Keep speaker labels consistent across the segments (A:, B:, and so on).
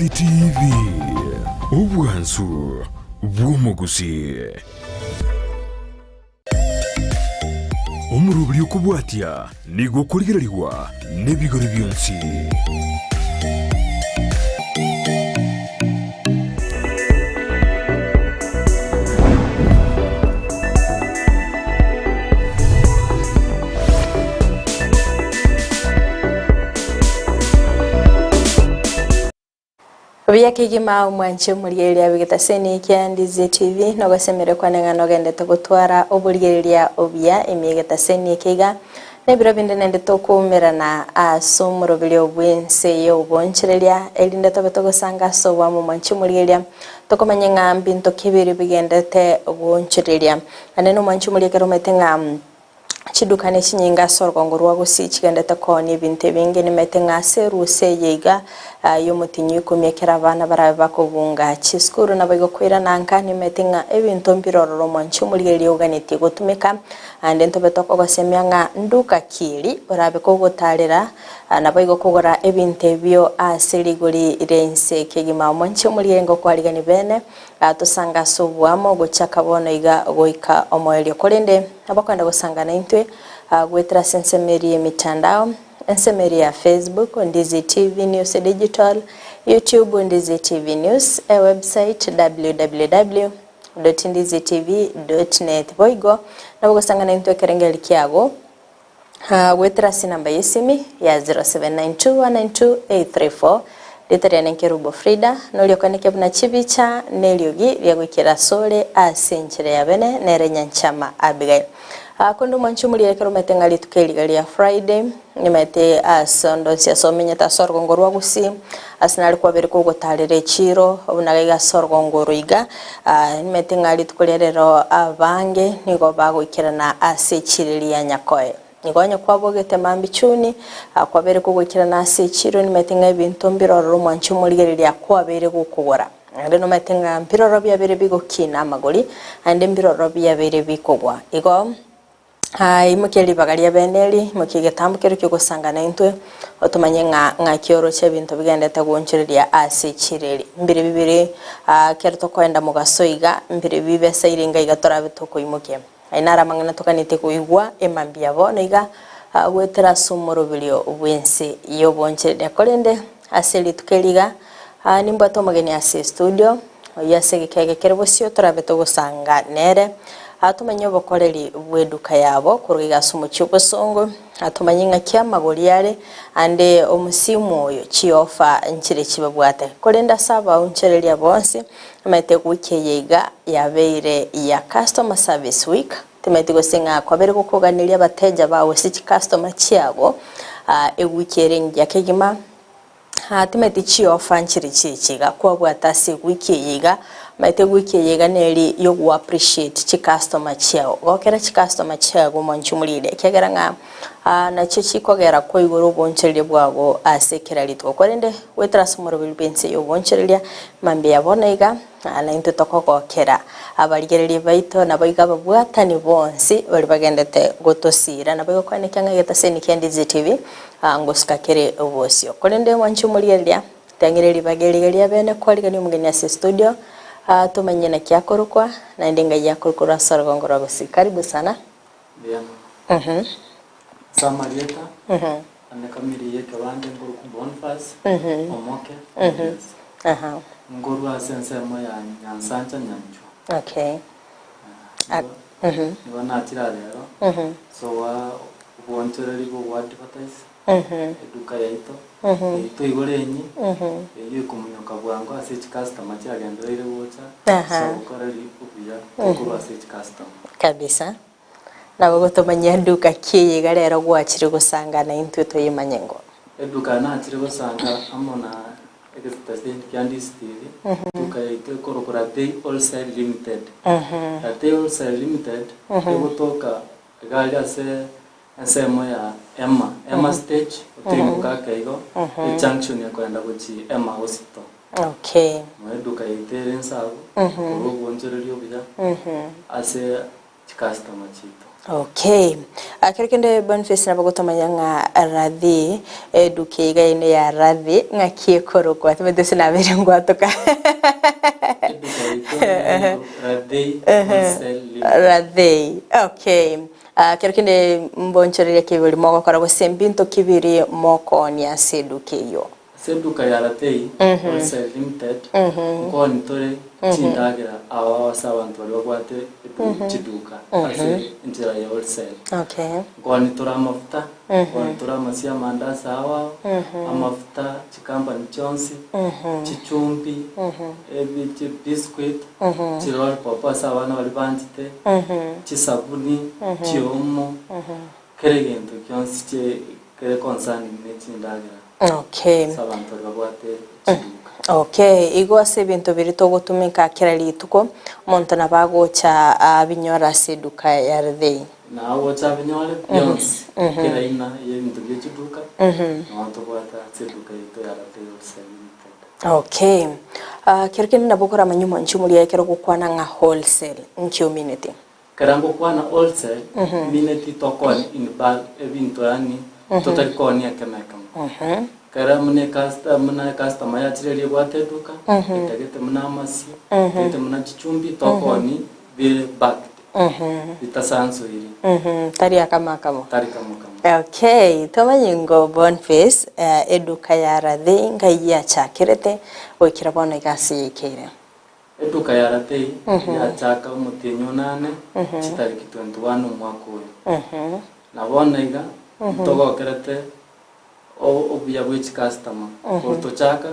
A: Ndizi TV, obwansu bw'omogusii. Omoroberi okobwatia nigo okorigererigwa nebigori bionsi.
B: Buya kegima omwanche omorigereria bw'egetaseni kia Ndizi TV nogosemeria kwane ng'a nogendete gotwara oborigereria obuya ime y'egetaseni eke iga na ebiro binde naende tokoumerana ase omoroberio bw'ense y'obonchereria erinde tobe togosanga ase oboamo omwanche omorigereria tokomanya ng'a mbinto ki biria bigendete goonchoreria. Naende nomwanche omoria ekero omanyete ng'a. Chiduka ne chinyinga ase orogongo rwa Gusii chigendete koonia ebinto ebinge nimaete ng'a ase erusa eye iga y'omotienyi oikomi ekero abana barabe bakobunga chisukuru naboigo koirana nka nimaete ng'a ebinto mbire ororo omwanchi omorigereria oganetie gotumeka naende ntobe tokogosemia ng'a nduka ki eri orabe kogotarera naboigo kogora ebinto ebio ase rigori ria inse kegima omwanchi omorigereria ngokwarigani bene Gatosange ase oboamo gochaka bono iga goika omoerio. Korende abakwenda gosanga naintwe goetera ase ensemo eria y'emitandao, ensemo eria ya Facebook, Ndizi TV News Digital, YouTube, Ndizi TV News, ewebsite www dot ndizi tv dot net. Boigo nabo gosanga naintwe ekerengererio kiago goetera ase enamba y'esimi ya 0792192834 Rieta riane Nkerubo Frida, noria okoenekia buna chibicha na eriogi riagoikera asore ase enchera ya bene nere Nyanchama Abigail. Konde omwanchi omoria ekero omanyete ng'a rituko eri iga ria Friday, nimanyete ase onde onsi ase omenyete ase orogongo rwa Gusii, ase nare kwabere kogotarera echiro, buna iga ase orogongo oro iga, nimanyete ng'a rituko ria rero abange nigo bagoikerana ase echiro eria ya Nyakoe. Nigo onye kwabogete mambia chuni, kwabeire kogoikerana ase echiro, nimanyete ng'a ebinto mbire ororo omwanchi omorigereria kwabeire gokogora. Naende nomanyete ng'a mbire ororo biabeire bigokina amagori, naende mbire ororo biabeire bikogwa. Igo imokia ribaga ria bene eri, imokia egetambo keria ki'ogosanga naintwe, otomanye ng'a ng'aki oroche ebinto bigendete goonchoreria ase echiro eri. Mbire bibere ekero tokoenda mogaso iga, mbire bibesa irenga iga torabe tokoimokia. Aya naro amang'ana toganetie koigwa emambia bono iga goetera ase omoroberio bw'ense y'obonchereria. Korende ase rituko eri iga nimbwate omogeni ase estudio, oyio ase egeka eke kere bosio torabe togosanga nere, tomanye obokoreri bw'eduka yabo korwa iga ase omochie obosongo, tomanye ng'aki amagori are, ande omosimu oyo chiofa nchire chibabwate. Korende ase abaonchereria bonsi, Omanyete wiki eye iga yabeire ya customer service week, timanyeti gose ng'a kwabeire gokoganeria abateja bao gose chicustomer chiago ewiki ere engiya kegima, timanyeti chiofa nchire chichi iga kwabwate ase ewiki eye iga, omanyete ewiki eye iga neri yogo appreciate chicustomer chiago, gokera chicustomer chiago omonche omoriri ekiagera ng'a Nachio chikogera kwaigora obonchoreria bwabo ase kera rituko. Korende goetera ase omoroberi bw'ense y'obonchoreria, mambia ya bono iga, naintwe tokogokera abarigereria baito, naboigo ababwatani bonsi baria bagendete gotosiira. Naboigo kwane ekiang'a egetaseni kia Ndizi TV, ngosuka kere bosio. Korende mwanche omorigereria, tang'ire ribaga eri iga ria bene kwarigania omogeni ase estudio, tomanye naki akorokwa, naende ngai akorokwa ase orogongo rwa gusii. Karibu sana.
C: Mbuya mono. Ase amarieta ane kamiri y'ekebande nkorokwa Boniface Omoke Julius. Nkorwa ase ensemo ya Nyansancha Nyanchwa.
B: Okay.
C: Nigo nachire rero ase obwonchoreri bwa ogoadvertise eduka yaito eyio toigore enyia eyio ekomonyoka bwango ase chicustomer chiagendereire gocha ase obokoreri obuya bokorwa ase chicustomer.
B: Kabisa. Nabo gotomanyia nduka ki eye iga rero gwachire gosanga na intwe toyemanye ngo.
C: Eduka nachire gosanga amo na egesiteseni kia Ndizi TV, eduka yaito ekorokwa Ratei Wholesale Limited. Ratei Wholesale Limited egotoka iga aria ase ensemo ya Emma, Emma stage, otirimboke ake igo, ejunction ekoenda gochia Emma Hospital.
B: Okay.
C: Moe eduka yaito ere ense abwo, korwa obwonchoreria obuya ase chicustomer chiaito.
B: Okay. Ah, kero kende Boniface nabo gotomanya ng'a Rathi eduka iga ene ya Rathi ng'aki ekorokwa timanyete ase nabeire ngwatoka.
C: Eduka yaito nero Rathei Wholesale Limited.
B: Rathei. Okay. Ah, kero kende mbonchoreria kebori mogokora gose mbinto ki biri mokoonia ase eduka eyio.
C: Ase eduka ya Ratei Wholesale Limited nkoni tore chindagera ao ase abanto baria babwate chiduka ase enchera ya wholesale. Nkoni tore amafuta, nkoni tore amasio amandasi ao ao, amafuta chikampani chionsi, chichumbi, ebi chibiscuit, chilolipop ase abana baria banchete, chisabuni, chiomo, kera egento gionsi kere concerning ne chindagera.
B: Okay.
C: Ase abanto baria babwate chiduka.
B: Okay, igo ase ebinto biria togotumeka kera rituko, omonto nabo agocha abinyore ase eduka ya Rathei.
C: Nabo agocha abinyore bionsi, kera aina y'ebinto bie chiduka, nabo tobwate ase eduka yaito ya Rathei Wholesale Limited.
B: Okay. Ah, kero kende nabo okoramanya omonche omoria ekero ogokwana ng'a wholesale, nki omineti?
C: Ekero ngokwana wholesale, mineti tokoonia in bulk ebinto yaani totari koonia ekemo ekemo. Ekero buna ecust buna ecustomer yachire eria ebwate eduka, etagete buna amasio, etagete buna chichumbi, tokoonia bire bulked, bitasansoiri.
B: Tari akamo akamo.
C: Tari kamo kamo.
B: Okay, twamanya ingo Boniface, eduka ya Rathei ngai yachakerete goikera bono iga ase yaikeire.
C: Eduka ya Ratei yachaka omotienyi onane chitariki 21 omwaka oyo. Na bono iga ntogokerete obuya bwe chikastoma. Korwa tochaka,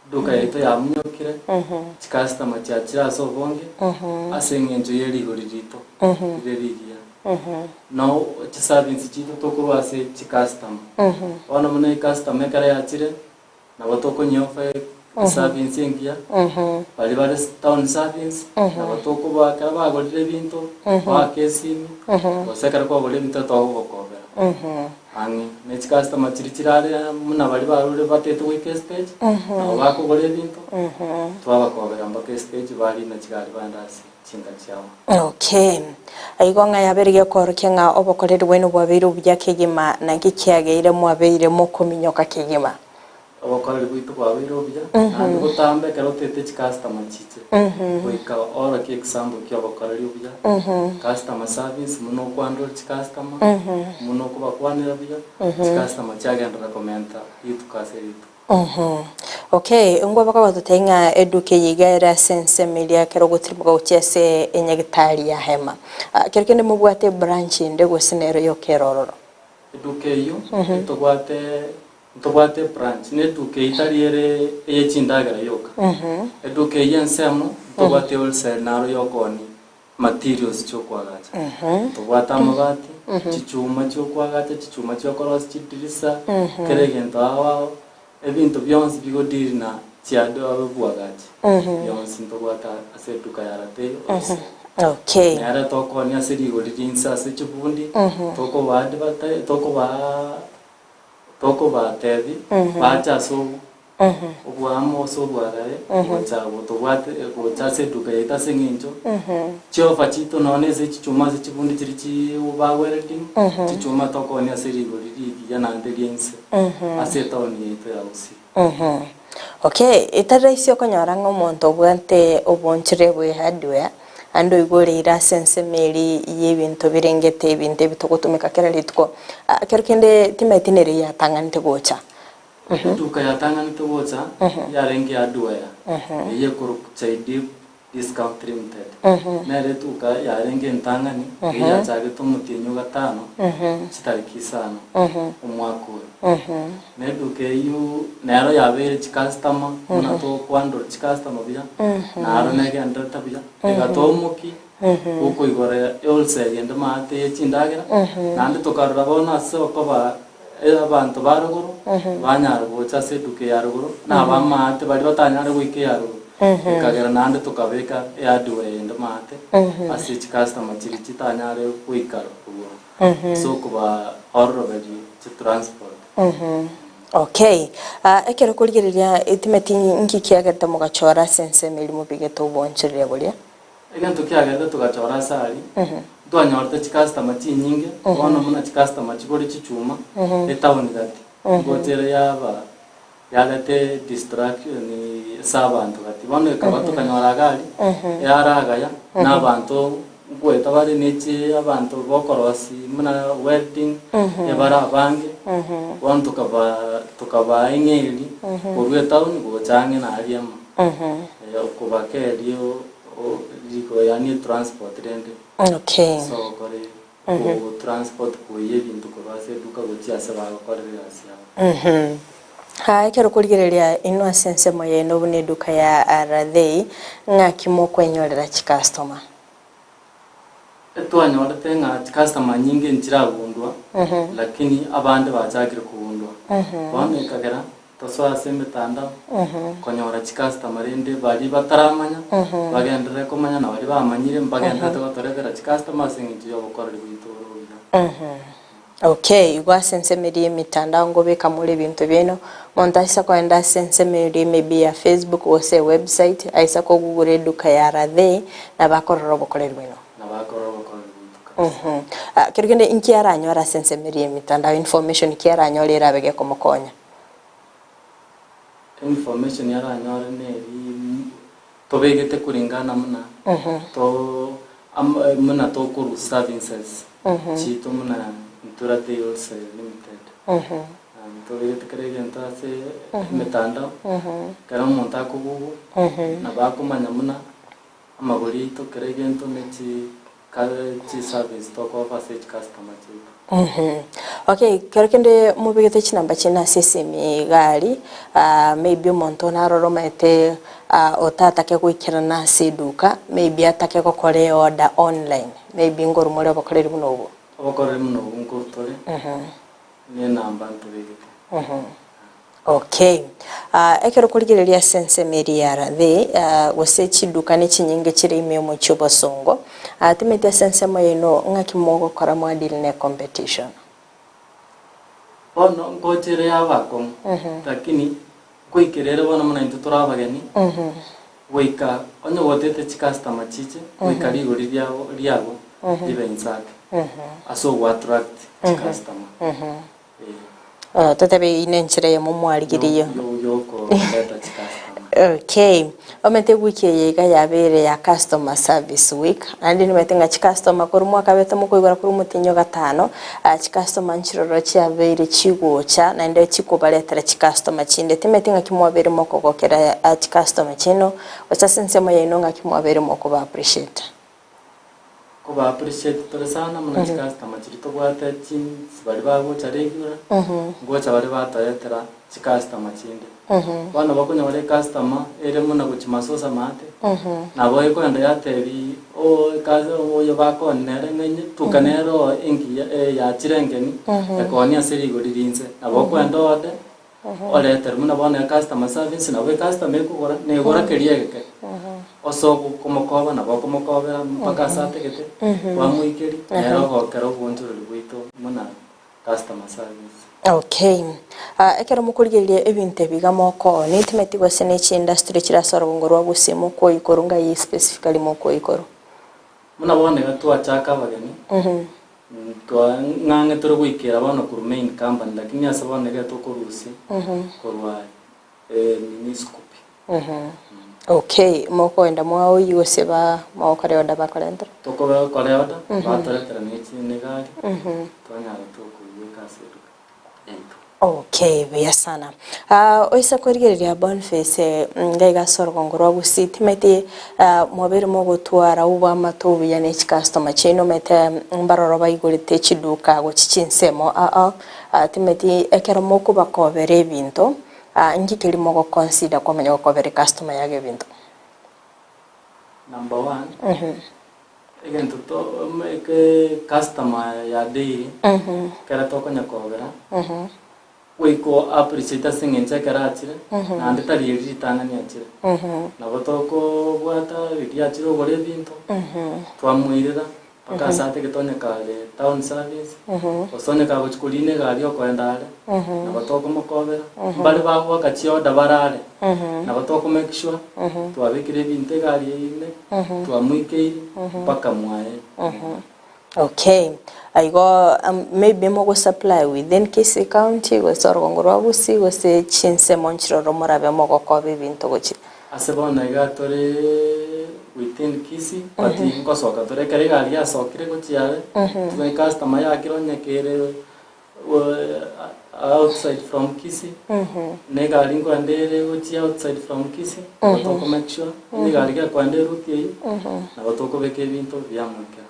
C: eduka yaito yamunyokire, chikastoma chiachire ase obonge ase eng'encho ye rigori rito rire rigiya. Na chiservice chiaito tokorwa ase chikastoma. Bono buna ekastoma ekero yachire, Nabo tokonyeofa eservice engiya, baria bare town service, nabo tokoba ekero bagorire ebinto, baake esimi, gose ekero kwagorire ebinto togogokobera ang'e. Ne chicustomer chiria chirare buna baria barure batete goika estage, nabo bakogora ebinto, twabakobera mpaka estage barina chigari baende ase chinka chiabo.
B: Okay. Igo ng'a yabeire gekoorokia ng'a obokoreri bwaino bwabeire obuya kegima, na nki kiageire mwabeire mokominyoka kegima?
C: Obokoreri bwaito bwabeire obuya, naende botambe ekero otete chikastoma chiche, goika oorokie example ki'obokoreri obuya, customer service, buna okohandle chikastoma, buna okobakwanera buya, chikastoma chiagenderera komenta rituko ase rituko.
B: Okay, ngwa bakagototebia ng'a eduka eye iga ere ase ensemo eria ekero ogotirimboka gochia ase enyagitari ya Hema. Kero kende mobwate ebranch ende gose nero yoka ere ororo?
C: Eduka eyio ntobwate ntobwate ebranch, na eduka eyio tari ere eye chindagera yoka. Eduka eyio ensemo ntobwate wholesale naro yokoonia materials chiokoagacha. Ntobwate amabati, chichuma chiokoagacha, chichuma chiokorosia chidirisa, kera egento ao ao, ebinto bionsi bigodeal na chiado oboagachi, bionsi ntobwate ase eduka ya Ratei Wholesale.
B: Okay.
C: Nere tokoonia ase rigori rinse ase chibundi, tokoba advertise tokobaa tokobatebi bache ase obo Oboamo ase obwagare gocha gotobwate gocha ase eduka yaito ase eng'encho chiofa chiaito nonya ase chichuma ase chibundi chiria chi ba welding, chichuma tokoonia ase rigori rigiya naende ria inse ase etaoni yaito ya Gusii.
B: Okay, etari rahisi okonyora ng'a omonto obwate obonchore bwe hardware ande oigoreire ase ensemo eria y'ebinto birengete ebinto ebi togotumeka kera rituko. Kero kende timaeti nere yatang'anete gocha.
C: Eduka yatang'anete gocha yarenge hardware eyio ekorokwa Jaideep Discount Limited. Nere eduka yarenge entang'ani eyio yachagete omotienyi o gatano chitariki isano omwaka oyo. Na eduka eyio nero yabeire chicustomer buna tokohandle chicustomer buya naro negenderete buya egatomokia gokoigora ewholesale ende maate ye chindagera naende tokarora bono ase okoba Abanto ba rogoro banyare gocha ase eduka ya rogoro, na ab'amaate baria batanyare goika eya rogoro, ekagera naende tokabeka ehardware ende maate ase chicustomer chiria chitanyare goika rogoro, ase okobaororoberia chitransport.
B: Okay. Ekero okorigereria etimeti nki kiagerete mogachora ase ensemo eria mobegete obonchoreria boria?
C: Egento kiagerete togachora ase aria, Ntwanyorete chicustomer chinyinge, bono buna chicustomer chigore chichuma, etown gati, ngocha ere yaba yarete distraction ase abanto gati. Bono ekaba tokanyora iga aria, yare agaya, na abanto nkoeta bare ne chi abanto bokorosia buna welding, ebare abange, bono tokaba tokabaa eng'eria korwa etown gocha ang'e na aria amo, okobakeria riko yaani etransport rende.
B: Okay.
C: Ase ogokora gotransport koiyia ebinto korwa ase eduka gochia ase bagokorera egasi yabo.
B: Aa, ekero okorigereria inwe ase ensemo yaino buna eduka ya Rathei, ng'aki mokwenyorera chicustomer?
C: Etwanyorete ng'a chicustomer nyinge nchiragundwa, lakini abande bachakire kogundwa. Bono ekagera Tosoe ase emetandao konyora chicustomer rende baria bataramanya bagenderere komanya na baria bamanyire mbagendererete gotoretera chicustomer ase eng'encho y'obokoreri bwaito ore obuya.
B: Okay, igo ase ensemo eria y'emitandao ngobeka more ebinto biaino, monto aisa kogenda ase ensemo eria maybe ya Facebook gose ewebsite, aisa kogugura eduka ya Rathee, nabo akorora obokoreri bwaino.
C: Nabo akorora obokoreri bwaito kabisa.
B: Ah, kero kende inki aranyore ase ensemo eria y'emitandao, information ki aranyore erabe gekomokonya?
C: Information aranyore neri tobegete kuringana muna to muna tokorwa services chiaito muna intwe Rathei Wholesale Limited. Tobegete kera egento ase emetandao, ekero omonto akogugwa nabo akomanya muna amagori aito kera egento ne chi chiservice tokooffer ase chicustomer chiaito.
B: Okay, kero kende mobegete chinamba chiaino ase esimi iga aria, maybe omonto narore omanyete otatake goikerana ase eduka, maybe atake gokora eorder online, maybe nkorwa more obokoreri buna obwo?
C: Obokoreri buna obwo nkorwa tore, ne enamba ntobegete.
B: Okay. Ekero okorigereria ase ensemo eria ya Rathee, gose chiduka ne chinyinge chire ime omochie obosongo, timanyeti ase ensemo yaino ng'aki mogokora mwa deal ne competition?
C: Bono ngocha ere y'abakong'u, lakini nkoikera ere bono buna intwe tore abageni, goika onye gotete chicustomer chiche, goika rigori riabo riabo ribe inse ake, ase ogoattract chicustomer.
B: Totebe eyio nenchera eyemo mwarigirie.
C: Yokoreta chicustomer.
B: Okay. Omanyete ewiki eye iga yabeire ya customer service week, naende nimanyete ng'a chicustomer korwa mwakabete mokoigora korwa omotienyi o gatano, chicustomer nchiroro chiabeire chigocha naende chikobaretera chicustomer chinde. Timanyeti ng'aki mwabeire mokogokera chicustomer chiaino, gose ase ensemo yaino ng'aki mwabeire mokoba appreciate.
C: Koba appreciate tore sana buna chicustomer chiria tobwate chinsi baria bagocha regular, ngocha baria batoretera chicustomer chinde. Bono bakonyora ecustomer ere buna gochia masosa maate, nabo ekoenda yatebi oo ekasi oyo bakoonia nere ng'a inye tuka nere oo engiya yachire engeni, ekoonia ase rigori rinse. Nabo okoenda oode, Oreterwe buna bono ecustomer service, nabo ecustomer ekogora, negora keria egeke. Ase okomokoba nabo okomokobera mpaka ase atagete, kwamoikeria, nere ogokera obonchoreri bwaito buna customer service.
B: Okay. Ekero mokorigereria ebinto ebi iga mokooni, timanyeti gose ne chiindustry chire ase orogongo rwa Gusii mokoikorwa ngai specifically mokoikorwa?
C: Buna bono iga twachaka abageni, Twa ng'ang'e tore goikera bono korwa main company lakini ase bono iga tokorusia korwa nini scoopy.
B: Okay, mokoenda mwaoyia gose ba mogokora eorder bakorentera?
C: Tokobakora eorder batoretera ne chi ne egari twanyara tokoiyeka ase eduka yaito.
B: Okay, buya sana. Oise korigereria Boniface iga iga ase orogongo rwa Gusii timaeti mwabeire mogotwara obwamate obuya ne chicustomer chiaino omanyete mbaroro baigorete chiduka gochia chinsemo ao ao timaeti ekero mokobakobera ebinto nki keria mogoconsider kwamanya gokobera ecustomer yago ebinto?
C: Number one, egento to eke customer ya daily, ekero tokonya kobera, goika o appreciate ase eng'encho ekero achire, naende tari eri ritang'ani achire. Nabo tokobwata riria achire ogora ebinto, twamoirera mpaka ase atagete onye kare town service, gose onye kagochia korina egari okoenda are, nabo tokomokobera, mbare bagoaka chiorder barare, nabo toko make sure twabekire ebinto egari eye ime, twamoikeire mpaka mwaye.
B: Okay, igo maybe mogo supply within Kisii county gose orogongo rwa Gusii gose chinsemo nchiroro morabe mogokoba ebinto gochia?
C: Ase bono iga tore within Kisii but nkosoka tore ekero egari yasokire gochia are, tuna ecustomer yakire onye kere outside from Kisii, na egari nkoenda ere gochia outside from Kisii, nabo toko make sure onye egari gekoenda eroute eywo, nabo tokobeka ebinto biamoikera.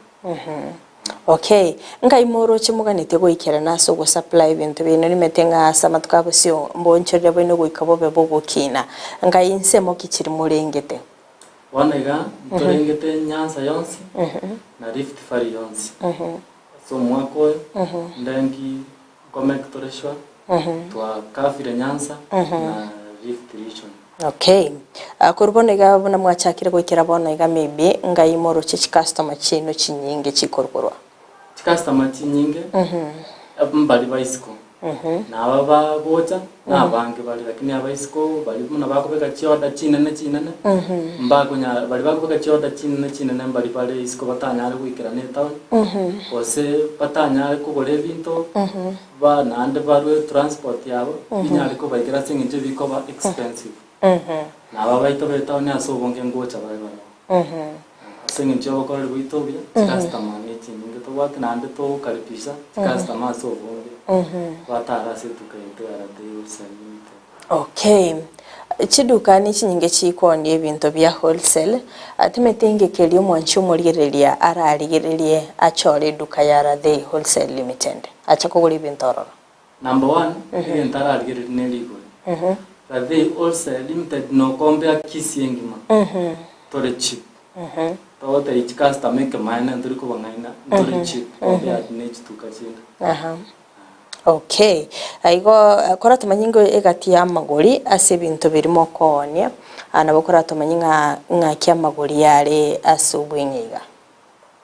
B: Okay, nkai moroche moganetie goikerana ase ogosupply ebinto biaino nimete ng'a ase amatuko a bosio mbonchorire boino goika bobe bogokina. Nkai nsemo ki chiri morengete?
C: Bono iga ntorengete Nyanza yonsi na Rift Valley yonsi. Ase omwaka oyo ndengi nkomake tore sure twakafire Nyanza na Rift region.
B: Okay. Korwa bono iga buna mwachakire goikera bono iga maybe ngai moroche chicustomer chiaino chinyinge chikorukorwa?
C: Chicustomer chinyinge mbari ba isiko na aba bagocha na abange bare lakini aba isiko baria buna bakobeka chiorder chinene chinene mbakonyara baria bakobeka chiorder chinene chinene mbari bare isiko batanyare goikerana etown gose batanyare kogora ebinto Ba naende barue transport yabo, binyare kobaikera ase eng'encho bikoba expensive. Na aba baito b'etaoni ase obonge ngocha bare barabwo. Ase eng'encho y'obokoreri bwaito obuya, chicustomer ne chinyinge tobwate naende togokaribisha chicustomer ase obonge batare ase etuka yaito ya Ratei Wholesale Limited.
B: Okay. Chiduka nechinyinge chikoondia ebinto bia wholesale, timeti engaki eria omwanchi omorigereria ararigererie achore eduka ya Rathei Wholesale Limited ache kogora ebinto ororo.
C: Number one, egento ararigererie ne rigori. Rathei Wholesale Limited nokombea Kisii engima tore cheap. Togotebia chicustomer ekemaene ntori kobang'aina ntore cheap compared ne chituka chinde.
B: Okay, igo koratomanye ng'a egati y'amagori ase ebinto biria mokoonia, nabo koratomanye ng'a ng'aki amagori are ase obweng'e iga.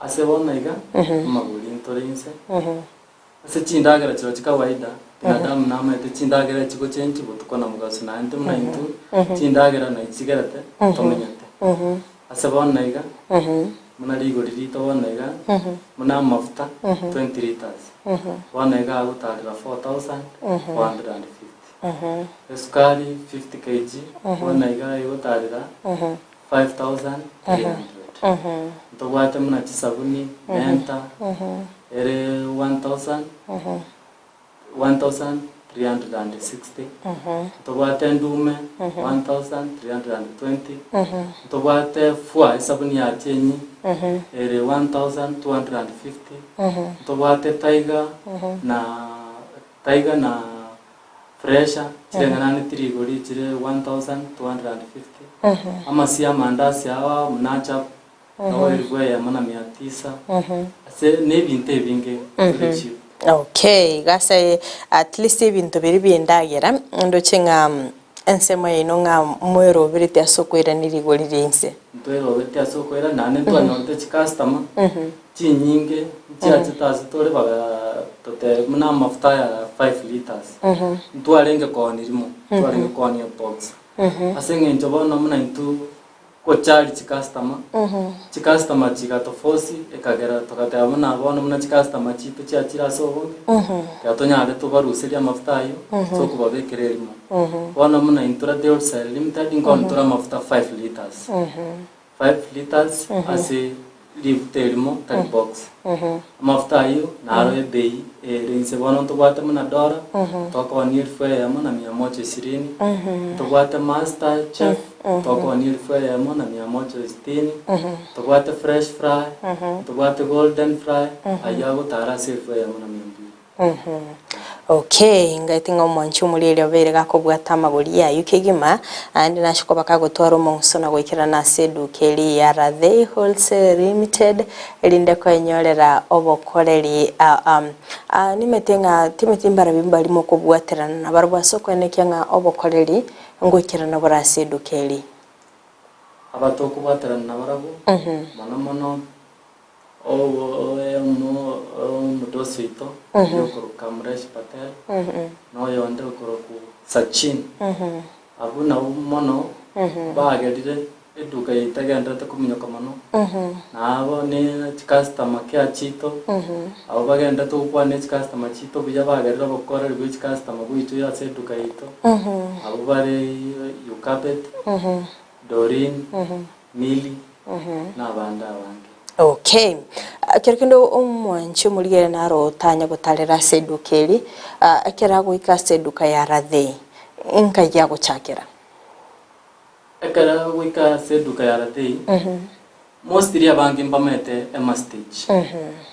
C: Ase bono iga, amagori ntore inse, ase chindagera chirochio chikawaida, binadamu namaete chindagera echi gochenchi botuko na mogaso naende buna intwe, chindagera nachi chigerete tomenyete. Ase bono iga, buna rigori riito bono iga, buna amafuta 20 litres, bono iga agotarera 4450. Esukari 50 kg, bono iga egotarera 5300. Ntobwate buna chisabuni, menta, ere 1000. 1360, ntobwate endume 1320, ntobwate fua esabuni ya chenyi ere 1250, ntobwate tiger na tiger na fresha chireng'ananeti rigori chire 1250, amasie amandasi aya buna chap nabo elifu eyemo na mia tisa, ase na ebinto ebinge tore cheap.
B: Okay, iga ase at least ebinto biria bia endagera ndoche ng'a ensemo yaino ng'a mwerobereti ase okoirania rigori ria inse.
C: Ntwerobereti ase okoirania naende ntwanyorete chicustomer chinyinge nchiachete ase tore bagatotebia buna amafuta aya 5 litres ntwarenge koonia rimo, ntwarenge koonia ebox. Ase eng'encho bono buna intwe Gochari chicustomer, chicustomer chigatoforce ekagera togateba buna bono buna chicustomer chiito chiachire ase obonge, tiga tonyare tobaruserie amafuta ayio ase okobabekera erimo. Bono buna intwe Rathi Wholesale Limited nkooni tore amafuta 5 litres, 5 litres ase ributa erimo tari box. Amafuta ayio naro ebei ere inse bono ntobwate buna Dora, tokoonia elfu eyemo na mia moja ishirini, ntobwate Master Chef, tokoonia elfu eyemo na mia moja sitini, ntobwate Fresh Fry, ntobwate Golden Fry, ayio agotara ase elfu eyemo na mia mbili.
B: Okay, ngaete ng'a omwanchi omorieria obeire gakobwata amagori ayio kegima, aende nache koba kagotwara omong'uso na goikerana ase eduka eria ya Rathei Wholesale Limited, erinde koenyorera obokoreri nimete ng'a timeti mbarabwo mbari mokobwaterana nabarabwo ase okoenekia ng'a obokoreri ngoikerana bore ase eduka eria.
C: Aba tokobwaterana nabarabwo, mono mono Omodosi oito oyio okorokwa Kamlesh Patel, na oyonde okorokwa Sachin, abwo nabwo mono bagerire. Eduka yaito egendererete kominyoka mono, na abo ne chicustomer care chiaito, abwo bagendererete gokwana ne chicustomer chiaito buya bagerire obokoreri bwe chicustomer goichwa ase eduka yaito, abwo bare Yokabet, Doreen, Milly, na abande abange.
B: Okay. Ekero kende omwanchi omorigere naro otanya gotarera ase eduka eri, ekero agoika ase eduka ya Rathei, nkai agochakera?
C: Ekero goika ase eduka ya Rathei, mostly abange mbamaete Emma Stage.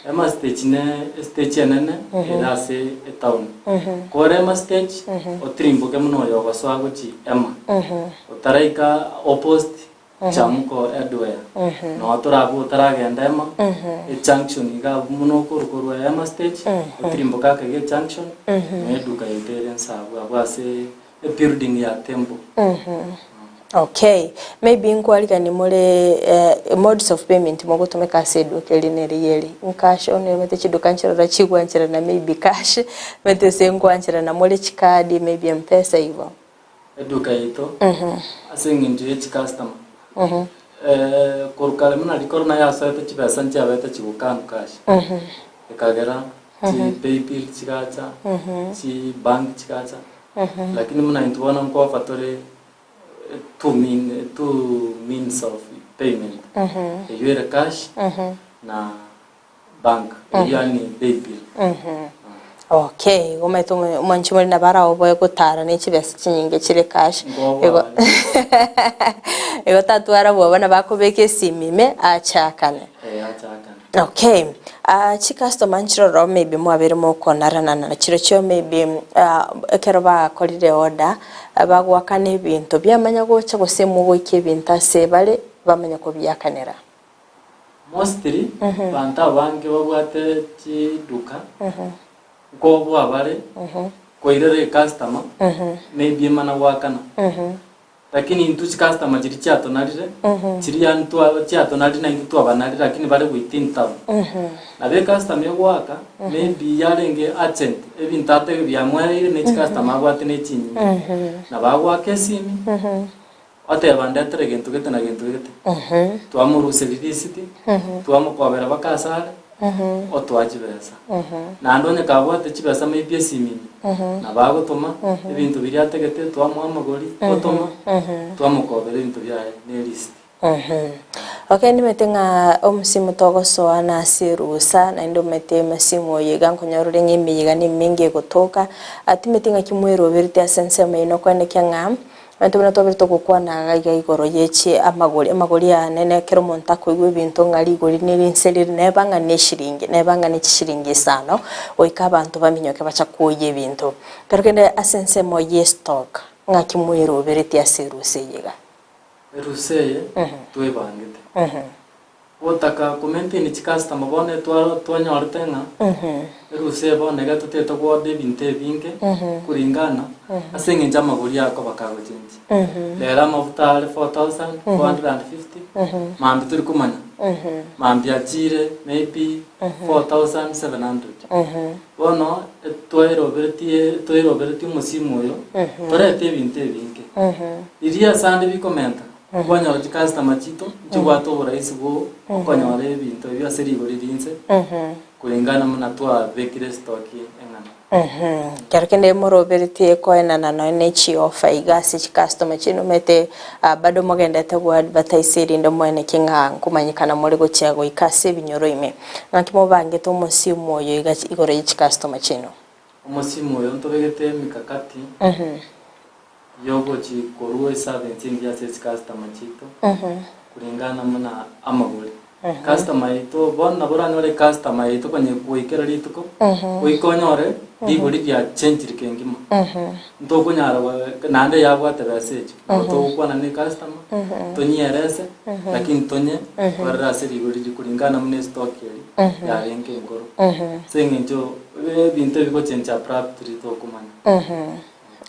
C: Emma Stage ne estage enene ere ase etown. Kore Emma Stage, otirimboke buna oyo ogosoa gochia Emma. Otaraika opposite Chamuko Hardware, noo torabwo otaragenda Emma, ejunction iga abwo buna okorwa korwa Emma Stage, otirimboke ake iga ejunction, noo eduka yaito ere nse abwo abwo ase Ebuilding ya temple.
B: Okay, maybe nkwarigani more modes of payment mogotumeka ase eduka eri na eri eri, ncash onye omanyete chiduka nchirora chigwancherana maybe cash, omanyete ase nkwancherana more chikadi maybe mpesa igo.
C: Eduka yaito ase eng'encho ye chicustomer korwa kare buna rikoro naye asoete chibesa nchiabete chigokanu cash, ekagera chi paybill chigacha, chi bank chigacha, lakini buna intwe bono nkofa tore two mean two means of payment, eywo ere cash na bank, eywo yaani paybill.
B: Okay, igo omanyete omo- omwanchi more nabo araoboe gotara ne chibesa chinyinge chire cash.
C: Ngoboa
B: Igo
C: bare.
B: igo tatwara bwoba nabo akobeka esimi ime achakane.
C: Eh, achakane.
B: Okay, ah chicustomer nchiroro maybe mwabeire mokonarana na chirochio maybe ah ekero bakorire order, bagoakana ebinto biamanya gocha gose mogoikia ebinto ase bare bamanya kobiakanera.
C: Mostly, abanto abange babwate chiduka, nkoboa bare, koirera ecustomer, maybe emana goakana. Lakini intwe chicustomer chiria chiatonarire, chiria yaani twa chiatonarire na intwe twabanarire lakini bare within town. Nabo ecustomer egoaka, maybe yarenge urgent, ebinto atebe biamwereire ne chicustomer abwate ne chinyinge. Nabo agoaka esimi, oteba ndetere gento gete na gento gete. Twamoruseria risiti, twamokobera mpaka ase are, otoa chibesa. Naende onye kabwate chibesa maybe esimi ime, nabo agotoma, ebinto biria atagete twamoa amagori, otoma, twamokobera ebinto biaye ne erisiti.
B: Okay nimanyete ng'a omosimu togosoa nase erusa naende omanyete emesimu oyo iga nkonyora ore ng'a emeyega na emenge egotoka, timanyeti ng'aki mwerobereti ase ensemo eyio nokoenekia ng'a. Intwe buna twabire togokwana iga iga igoro ye chi amagori, amagori aane na ekero omonto akoigwa ebinto ng'a rigori nirinse rire neba ng'a ne eshiringi, neba ng'a ne chishiringi isano, goika abanto baminyoke bacha kwoyia ebinto. Ekero kende ase ensemo ye stock, ng'aki mweroberetie ase erusa eye iga?
C: Erusa eye twebangete. Gotaka ko maintain chicustomer bono etwaro twanyorete ng'a erusa eye bono iga totagete go order ebinto ebinge kuringana ase eng'encho amagori akoba kagochenjia. Rero amafuta are 4450 mambia tori komanya, mambia achire maybe 4700. Bono etwairoberetie twairoberetie omosimu oyo torete ebinto ebinge. Riria asande bikomenta. Kwanyora chicustomer chiito nchibwate oborahisi bwo okonyora ebinto ebio ase rigori rinse kulingana buna twabekire estock eng'ana.
B: Ekero kende moroberetie koenana nonya ne chiofa iga ase chicustomer chiaino omanyete bado mogendete go advertise erinde moeneke ng'a nkomanyekana more gochia goika ase ebinyoro ime. Ng'aki mobangete omosimu oyo iga igoro ye chicustomer chiaino?
C: Omosimu oyo ntobegete emikakati. Yogochi korua eservants engiya ase chicustomer chiaito kuringana buna amagori. Customer yaito bono nabo oranyore ecustomer yaito konye goikera rituko goika onyore rigori ria changed kengima. Ntokonyara go naende yabwate besa echio nabo togokwana na ecustomer tonyierese lakini tonye korera ase rigori riria kuringana buna estock eria yarenge enkoro. Ase eng'encho ebinto ebigochencha abruptly tokomanya.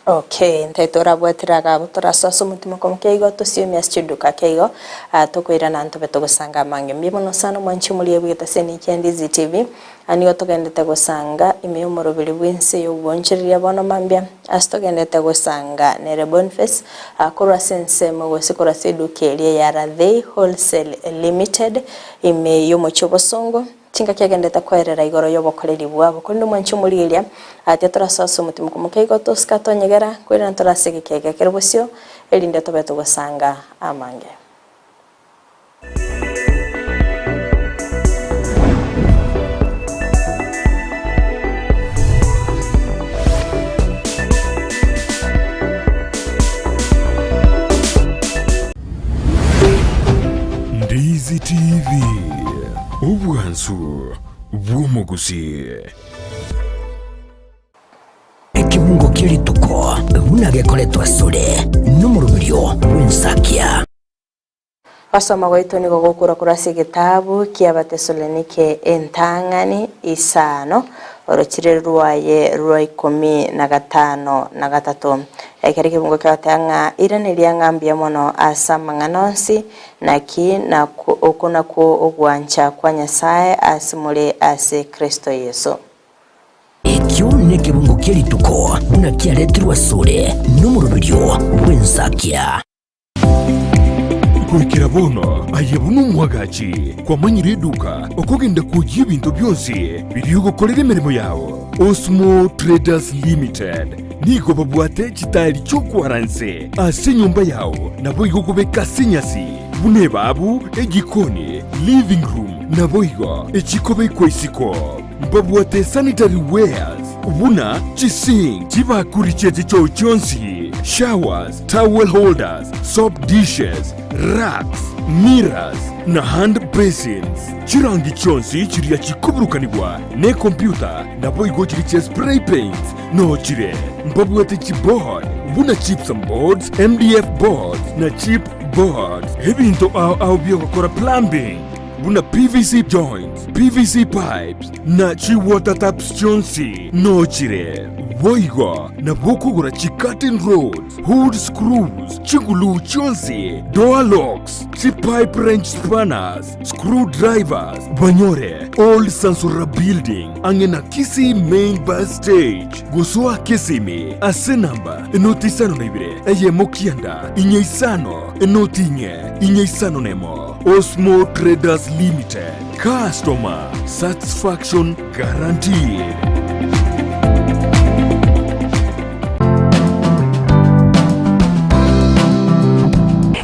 B: Okay, ntaete orabwatire agabo torasoa ase omotima okomokia igo tosiomie ase chiduka ake igo ah, tokoirana ntobe togosanga amange. Mbuya mono sana omwanchi omoria bwegete ase Nikia Ndizi TV. Ah, nigo togendete gosanga ime y'omoroberi bw'ense y'obonchereria bono mambia ase togendete gosanga nere Boniface ah, korwa ase ensemo gose korwa ase eduka eria ya Rathei Wholesale Limited ime y'omochie obosongo. Chingaki agendete koerera igoro y'obokoreri bwabo. Korende omwanchi omorigereria, atia torasoe ase omotima okomokia igo tosike atonyegera, korende ntore ase egekega kere bosio, erinde tobe togosanga amange.
A: Ndizi TV, obwansu bw'omogusii.
D: Ekebungo kie rituko buna gekoretwa asore nomoroberio bw'ensakia.
B: Gosoma gwaito nigo gokorwa korwa ase egetabu ki'Abatesalonike entang'ani isano, orochire rwaye rwa ikomi na gatano na gatato. Ekero ekebungo kiagoteba ng'a iraneria ng'a mbuya mono ase amang'ana onsi, naki okwo nakwo ogwancha kwa Nyasae ase more ase Kristo Yeso.
D: Ekio nekebungo kie rituko buna kiaretirwe asore nomoroberio bw'ensakia.
A: Goikera bono aye buna omwagachi kwamanyire eduka okogenda kwoyia ebinto bionsi biria ogokorera emeremo yao. Osmo Traders Limited nigo babwate chitaeri chi'okwara nse ase enyomba yao naboigo okobeka ase enyasi buna ebabu, ejikoni, living room naboigo echikobekwa isiko. Mbabwate sanitary wares buna chisink, chibakuri chie chichoo chionsi, showers, towel holders, soap dishes, racks, mirrors, na hand basins. Chirangi chionsi chiria chikoburukanigwa nekompyuta naboigo chiria chia spray paints noo chire. Mbabwate chiboard buna gypsum boards, MDF boards na chip boards. Ebinto ao ao biogokora plumbing buna PVC joints, PVC pipes na chi water taps chionsi noo chire. Boigo nabo okogora chi curtain rods, hood screws, chiguluu chionsi, door locks, chi pipe wrench spanners, screw drivers, banyore Old Sansora Building ang'e na Kisii Main Bus Stage. Gosoa Kisimi ase namba enoti isano na ibere eyemo kianda inye isano enoti inye inye isano nemo. Osmo Traders Limited, customer satisfaction guaranteed.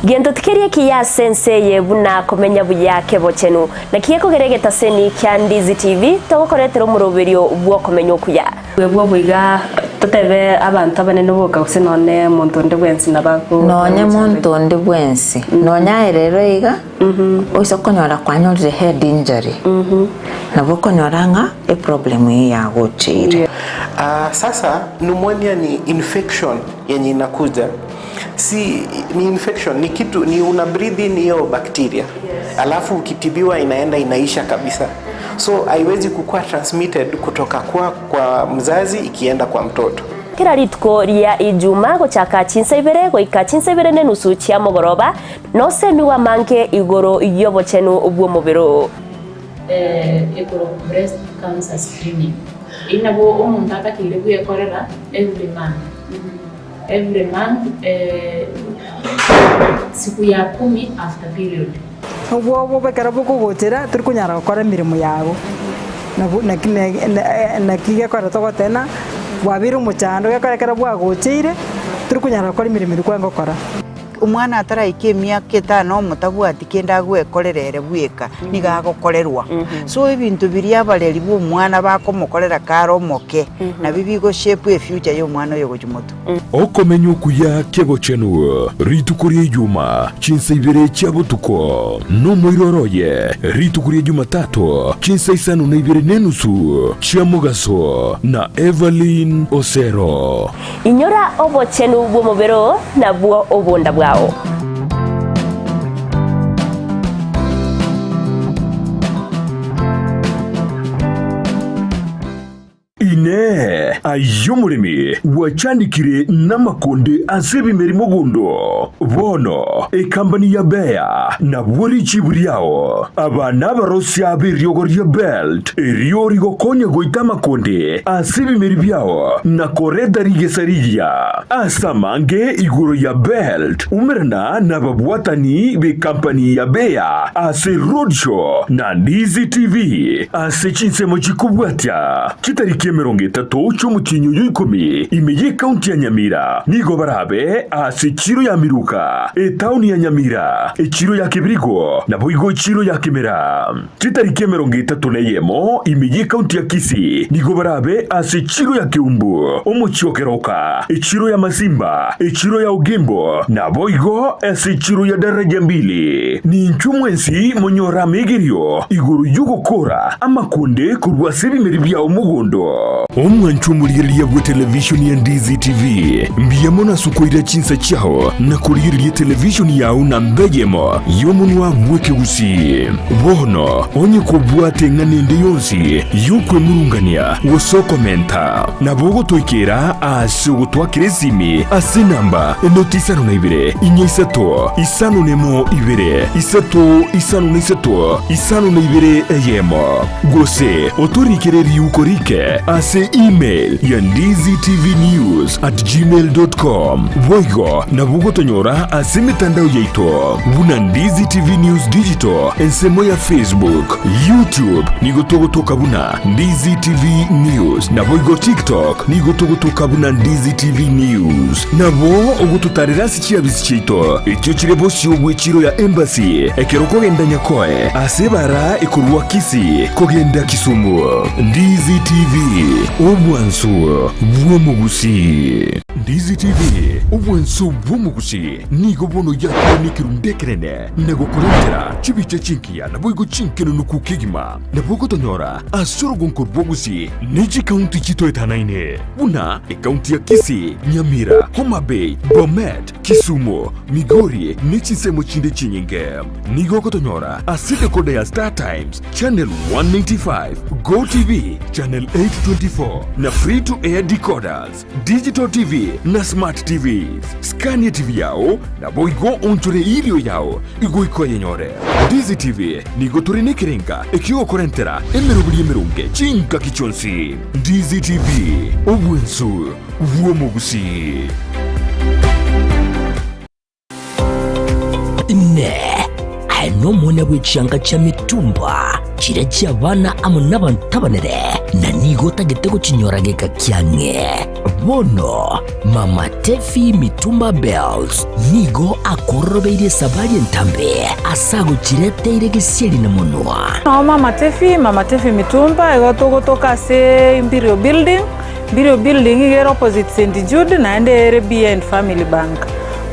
E: Gento tikeri ekiya ase ense eye buna komenya buya kebochenu. Naki gekogera egetaseni kia Ndizi TV togokoretera omoroberio bw'okomenya okuya.
F: Bwebwo boiga totebe abanto abanene boka gose nonye omonto onde bwensi nabo ago
G: Nonye monto onde bwensi, nonye aye rero iga, oise konyora kwanyorire head injury, nabo okonyora ng'a eproblem eyio yagocheire.
H: Ah, sasa pneumonia ni infection yenye inakuja si ni infection ni kitu ni una breathe in hiyo bacteria alafu ukitibiwa inaenda inaisha kabisa so haiwezi kukua transmitted kutoka kwa, kwa mzazi ikienda kwa mtoto
E: Kera rituko ria Ijuma gochaka chinsa ibere goika chinsa ibere nenusu chia mogoroba, nosemigwe amange igoro y'obochenu bw'omobere oo.
I: Ekorokwa breast cancer screening. Eyio nabo omonto atakeire bwekorera every month. Every month siku ya kumi after period.
J: Obwoba ekero bokogochera tori konyara gokora emeremo yago, nabo naki naki gekogera togoteba ng'a bwabeire omochando gekogera ekero bwagocheire tori konyara gokora emeremo eria kwarenge gokora.
K: Omwana ataraika emiaka etano omotabwati kende agwekorera ere bweka, nigo agokorerwa. So ebinto biria abareri ba omwana bakomokorera kare omoke, nabio bigo shape efuture ya omwana oyo gochia motwe.
A: Okomenya okuya kebochenu rituko ria Ijuma chinsa ibere chia botuko, nomoiroro oye rituko ria Jumatato chinsa isano na ibere nenusu chia mogaso na Evelyn Osero.
E: Inyora obochenu bw'omobere oo, nabwo obonda bwao.
A: Inee! Aye omoremi, gwachandekire namakonde ase ebimeri mogondo. Bono ekambani ya Bayer nabwo richibu riao. Aba nabarosia b'eriogo ria Belt, erio rigokonya goita amakonde ase ebimeri biao na koreta rigesa rigiya. Ase amange igoro ya Belt, umerana nababwatani b'ekampani ya Bayer ase Roadshow na Ndizi TV ase chinsemo chikobwatia. Chitariki 30 chi'omotienyi oyo ikomi ime y'ekaunti ya Nyamira nigo barabe ase echiro ya Miruka, etaoni ya Nyamira, echiro ya Kebirigo, naboigo echiro ya Kimera. Chitariki 31 ime y'ekaunti ya Kisii nigo barabe ase echiro ya Keumbu, omochie o Keroka, echiro ya Masimba, echiro ya Ogembo, naboigo ase echiro ya Daraja Mbili. Ninchwe mwensi monyore amegerio igoro y'ogokora amakonde korwa ase ebimeri biao mogondo. Omwanchwa omorigereria bw'etelevishoni ya Ndizi TV, mbuya mono ase okoira chinsa chiao na korigereria etelevishoni yao namba eyemo y'omonwa bw'ekegusii. Bono onye kobwate eng'ana ende yonsi y'okwemurungania gose okomenta, nabo ogotoikera ase ogotwakera esimi ase enamba enoti 52 4 5 1 2 3 5 3 52 1, gose otorikere riuko rike ase email ya ndizitvnews@gmail.com. Boigo nabo ogotonyora ase emetandao yaito buna Ndizi TV News Digital ensemo ya Facebook, YouTube nigo togotoka buna Ndizi TV News, naboigo TikTok nigo togotoka buna Ndizi TV News. Nabo ogototarera ase chiabisi chiaito echio chire bosio bw'echiro ya Embassy ekero okogenda Nyakoe ase ebara ekorwa Kisii kogenda Kisumu. Ndizi TV, obwansu bw'omogusii. Ndizi TV, obwansu bw'omogusii nigo bono yakire nekerundu ekenene na gokorentera chibicha chingiya naboigo chinkenenuku kegima. Nabo ogotonyora ase orogonko rw'Ogusii ne chikaunti chitoetanaine buna ekaunti ya Kisii, Nyamira, Homa Bay, Bomet, Kisumu, Migori ne chinsemo chinde chinyinge. Nigo ogotonyora ase decoder ya Star Times, Channel 195, Go TV, Channel 824 na Free to Air decoders, Digital TV na Smart TVs. Skania TV yao naboigo onchore erio yao igoika oyenyore. Ndizi TV nigo tore nekerenga ekiogokorentera emeroberi emeronge chingaki chionsi. Ndizi TV, obwensu bw'omogusii.
D: Inee! Aye nomwana bwe chianga chia mitumba, chiria chi'abana amo nabanto abanene, na nigo otagete gochinyora geka kiang'e? Bono Mama Tefi Mitumba Bells nigo akororobeirie esabari entambe ase agochireteire gesieri na monwa.
L: Noo Mama Tefi, Mama Tefi Mitumba, igo togotoka ase Imperial Building, Imperial Building iga ere opposite St Jude naende ere behind Family Bank.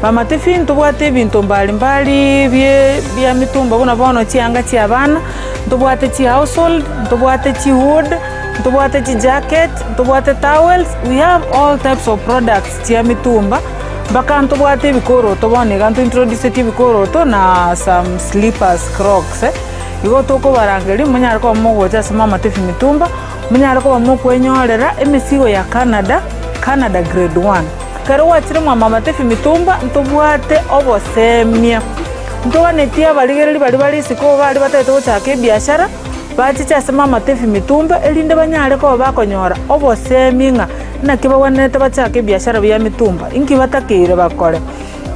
L: Mama Tefi ntobwate ebinto mbali mbali bie bia mitumba buna bono chianga chia abana, ntobwate chi household, ntobwate chi hood, ntobwate chi jacket, ntobwate towels, we have all types of products chia mitumba, mpaka ntobwate ebikoroto bono iga ntointroducetie ebikoroto na some slippers, crocs. Igo tokobarangeria monyare koba mogocha ase Mama Tefi Mitumba, monyare koba mokwenyorera emesigo ya Canada, Canada grade one. Ekero gwachire mwa Mama Tefi Mitumba ntobwate obosemia, ntoganetie abarigereria baria bare isiko baria batagete gochaka ebiashara, Bachiche ase mamatebi mitumba, erinde banyare koba bakonyora obosemi ng'a naki bagwenerete bachake ebiashara bia mitumba, inki batakeire bakore.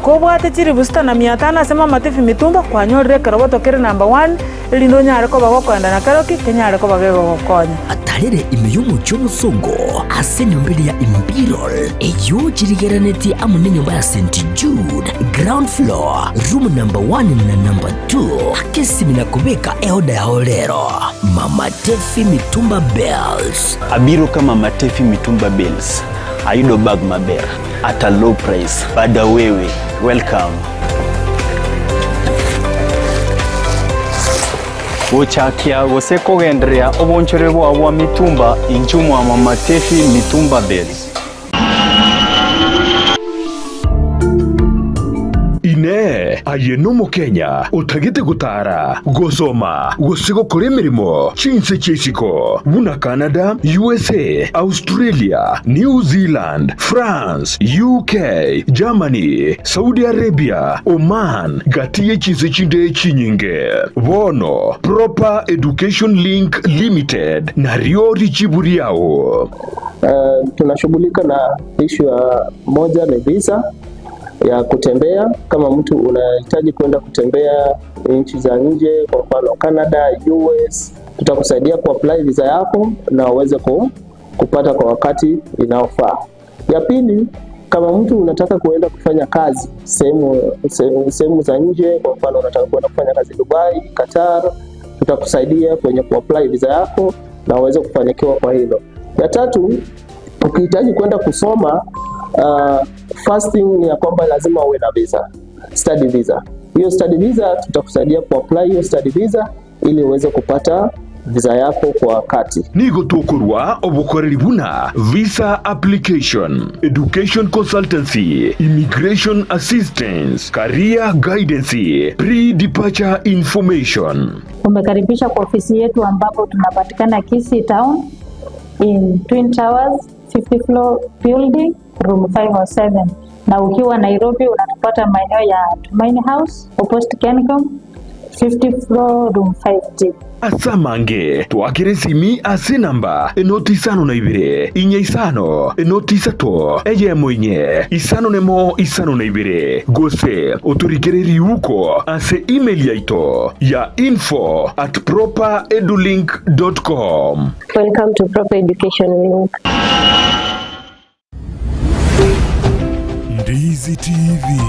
L: Kobwate chilifu sita na mia tano ase mamatebi mitumba, kwanyorire ekeroboto kere number one, erinde onyare koba gokoenda na kero ki kenyare koba gegogokonya.
D: Atarere ime y'omochie omosongo ase enyomba eria ya Imperial, eyio chirigeranetie amo nenyomba ya St. Jude, ground floor, room number one na number two. Ake esimi na kobeka eoda yao rero. Mama Tefi Mitumba Bells.
M: Abiro ka Mama Tefi Mitumba Bales. Ayudo bag maber at a low price. Bada wewe. Welcome.
N: Gochakia gose kogendereria obonchore bwao bwa mitumba inchuo mwa Mama Tefi Mitumba Bales.
A: Inee! Onye aye n'Omokenya otagete gotara, gosoma, gose gokora emeremo chinse chia isiko buna Canada, USA, Australia, New Zealand, France, UK, Germany, Saudi Arabia, Oman, gati ye chinse chinde chinyinge. Bono Proper Education Link Limited nario richibu riao.
O: Tunashughulika na ishu ya moja ni visa ya kutembea. Kama mtu unahitaji kwenda kutembea nchi za nje, kwa mfano Canada, US, tutakusaidia kuapply visa yako na uweze kupata kwa wakati inaofaa. Ya pili, kama mtu unataka kuenda kufanya kazi sehemu za nje, kwa mfano unataka kuenda kufanya kazi Dubai, Qatar, tutakusaidia kwenye kuapply visa yako na uweze kufanikiwa kwa hilo. Ya tatu, ukihitaji kwenda kusoma, first thing ni ya kwamba lazima uwe na visa, study visa. Hiyo study visa tutakusaidia kuapply hiyo study visa ili uweze kupata visa yako kwa wakati.
A: Nigo tokorwa obokoreri buna visa application, education consultancy, immigration assistance, career guidance, pre-departure information.
I: Umekaribisha kwa ofisi yetu ambapo tunapatikana Kisii Town in Twin Towers 50 floor building room 507, na ukiwa Nairobi unatupata maeneo ya Tumaini House opposite Kencom 50 floor room 5D.
A: Ase amange, twakere esimi ase enamba enoti isano na ibere, inye isano, enoti isato, eyemo inye, isano nemo isano na ibere, gose otorikere riuko ase email yaito ya info at properedulink dot com.
P: Welcome to Proper Education Link.
A: Ndizi TV,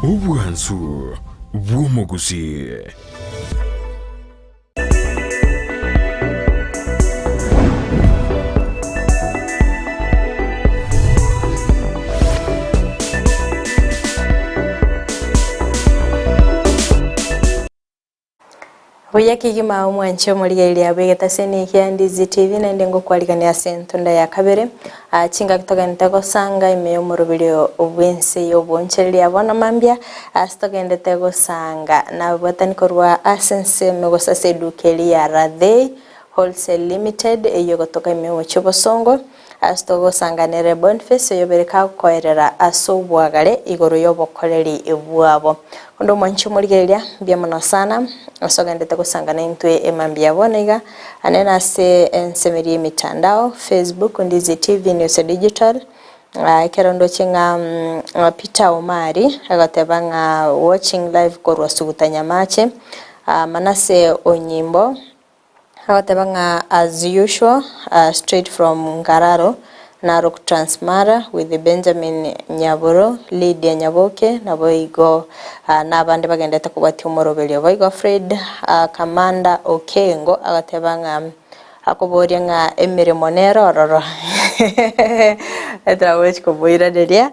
A: obwansu bw'omogusi.
B: Buya kegima omwanche omorigereria bw'egetaseni kia Ndizi TV naende ngokwarigania ase entunda ya kabere. Ah, chingaki togendete gosanga ime y'omoroberio bw'ense y'obonchereria bono mambia ase togendete gosanga nabwatani korwa ase ensemo gose ase eduka eria ya Rathei Wholesale Limited eyio egotoka ime y'omochie obosongo ase togosanga nere Boniface oyobere kagokoerera ase obwagare igoro y'obokoreri bwabo. Onde omwanchi omorigereria, mbuya mono sana ase ogendete gosanga naintwe emambia bono iga, ane nase ensemo eria y'emitandao, Facebook, Ndizi TV News Digital, ekero ndoche ng'a Peter Omari agoteba ng'a watching live korwa Suguta Nyamache, Manase Onyimbo, Agoteba ng'a as usual straight from Nkararo, Narok Transmara with Benjamin Nyaboro, Lydia Nyaboke naboigo nabande bagendete kobwatia omoroberio. Boigo Fred Kamanda Okengo agoteba ng'a akoboria ng'a emeremo nere ororo Etaragochi komoiraneria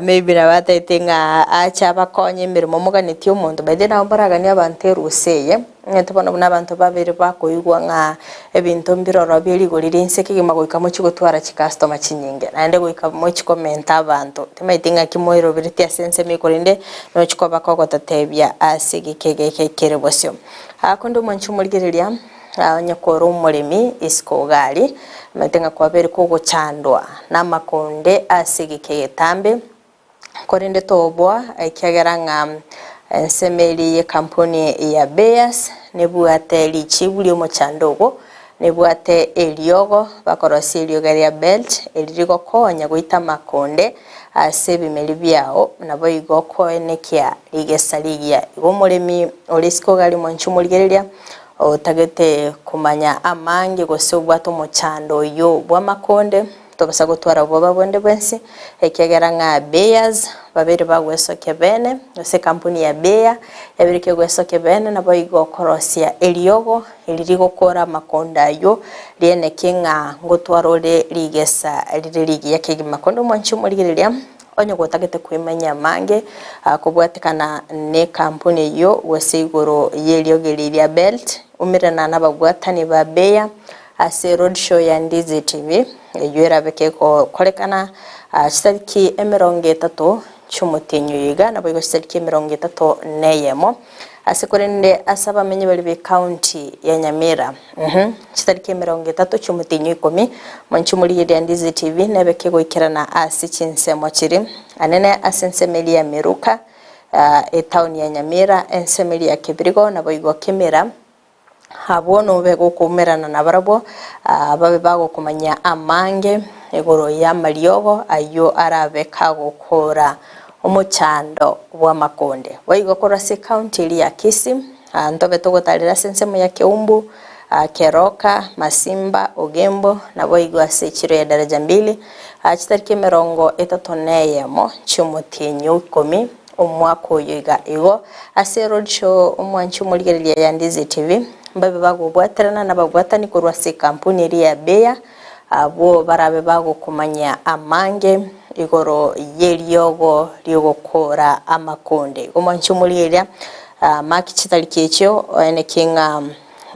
B: maybe nabo atagete ng'a ache abakonye emeremo moganetie omonto by the way nabo mboraganie abanto erusa eye. Ng'ete bono buna abanto babere bakoigwa ng'a ebinto mbiroro bie rigori ria inse kegima goika mochie gotwara chicustomer chinyinge, naende goika mochie komenta abanto. Timaeti ng'aki moiroberetie ase ensemo eye korende nochie koba kogototebia ase egeka egeke kere bosio. Aa konde omwanchi omorigereria, onye kore omoremi isiko iga aria, omanyete ng'a kwabeire kogochandwa namakonde ase egeka egetambe, Korende toboa, ekiagera ng'a ensemo eria y'ekampuni ya Bayers nebwate richibu ri'omochando obo, nebwate eriogo bakorosia eriogo ria Belt, eri rigokonya goita amakonde ase ebimeri biao, naboigo koenekia rigesa rigiya. Igo omoremi ore isiko iga aria mwanche omorigereria, otagete komanya amange gose obwate omochando oyio bw'amakonde, Tobasa gotwara obwoba bonde bwensi, ekiagera ng'a Bayers babere bagwesokia bene, gose ekampuni ya Bayer yabere kegwesokia bene, naboigo okorosia eriogo eri rigokora amakonda ayio, rieneke ng'a ngotwara ore rigesa rire rigiya kegima. Korende omwanchi omorigereria, onye gotagete kwemanyia amange kobwatekana nekampuni eyio gose igoro y'eriogo eri ria Belt, umerana nababwatani ba Bayer Ase roadshow ya Ndizi TV eyio erabe kegokorekana chitariki emerongo etato chi'omotienyi oyo iga, naboigo chitariki 31 ase korende ase abamenyi baria b'ecounty ya Nyamira. Uhum, chitariki 30 chi'omotienyi o ikomi, monche omorigereria Ndizi TV nebe kegoikerana ase chinsemo chiri anene ase ensemo eria ya Miruka, etown ya Nyamira, ensemo eria ya Kebirigo, naboigo Kimira. Abwo nobe gokoumerana nabarabwo, babe bagokomanyia amange igoro y'amariogo ayio arabe kagokora omochando bw'amakonde. Boigo korwa ase ekaunti eria ya Kisii, ntobe togotarera ase ensemo ya Keumbu, Keroka, Masimba, Ogembo, naboigo ase echiro ya Daraja Mbili, chitariki 31 chi'omotienyi o ikomi Omwaka oyo iga igo, ase eroadshow omwanchi omorigereria ya Ndizi TV, mbabe bagobwaterana nababwatani korwa ase ekampuni eria ya Bayer, abwo barabe bagokomanyia amange igoro y'eriogo ri'ogokora amakonde. Igo omwanchi omorigereria, mark chitariki echio oeneki ng'a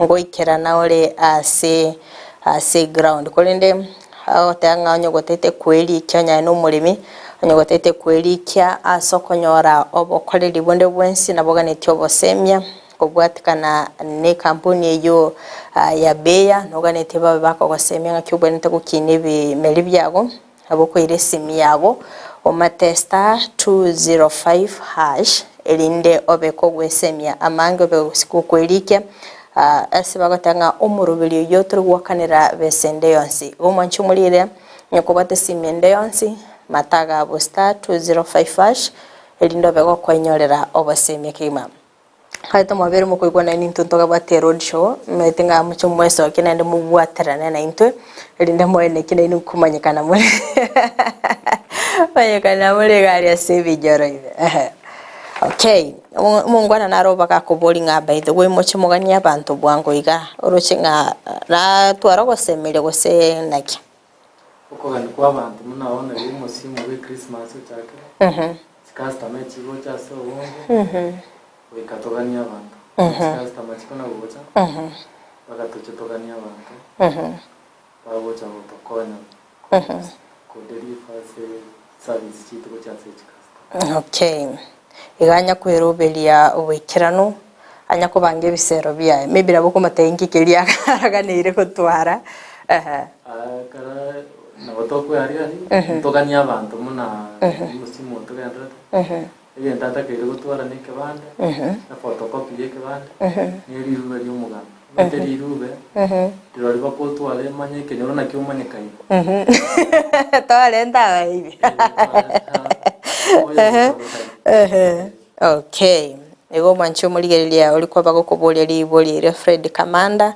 B: ngoikerana ore ase ase eground. Korende agoteba ng'a onye gotete kwerikia onye aye nomoremi, onye gotete kwerikia ase okonyora obokoreri bonde bwensi nabo oganetie obosemia kobwatikana na ekampuni eyio ya Bayer, noganetie babe bakogosemia ng'aki obwenerete gokina ebimeri biago. Nabo okoira esimi yago omate *205# erinde obe kogwesemia amange obe gokwerikia ase bagoteba ng'a omoroberi oyio tori goakanera besa ende yonsi. Igo omwanche omorire onye kobwate esimi ende yonsi mata agabo *205# erinde obe gokoenyorera obosemia kegima. Aye mwabere mokoigwa naende intwe ntogabwate eroad show, maete ng'a moche mwesokie naende mobwaterane naintwe, erinde moeneke nainwe nkomanyekana more manyekana more iga aria ase ebinyoro ime ehe. Okay, omo omongwana naro bagakoboria ng'a by the way moche moganie abanto bwango iga, oroche ng'a ratware ogosemeria gose naki?
C: Okogania kwa abanto buna bono iga omosimu bwe Christmas ochakire, chicustomer echigocha ase obonge, goika toganie abanto. Chicustomer chikona gocha, mpaka toche toganie abanto, bagocha gotokonya kodeliver ase service chiaito gochia ase chicustomer.
B: Okay, iga anya kweroberia oboikeranu, anya kobanga ebisero biaye, maybe nabo okomotebia inki keria aganeire gotwara, ehe.
C: Ekero nabo tokweariania, ntoganie abanto buna omosimu oyo togenderete, egento atakeire gotwara na ekebande, ephotocopy ya ekebande, na erirube ria omogano. Omanyete rirube, rirorio bakotwara emanye ekenyoro naki omanyekaine.
B: Twarenta abaibi. Okay. Igo omwanchi omorigereria oria kwaba gokoboria riboria erio Fred Kamanda,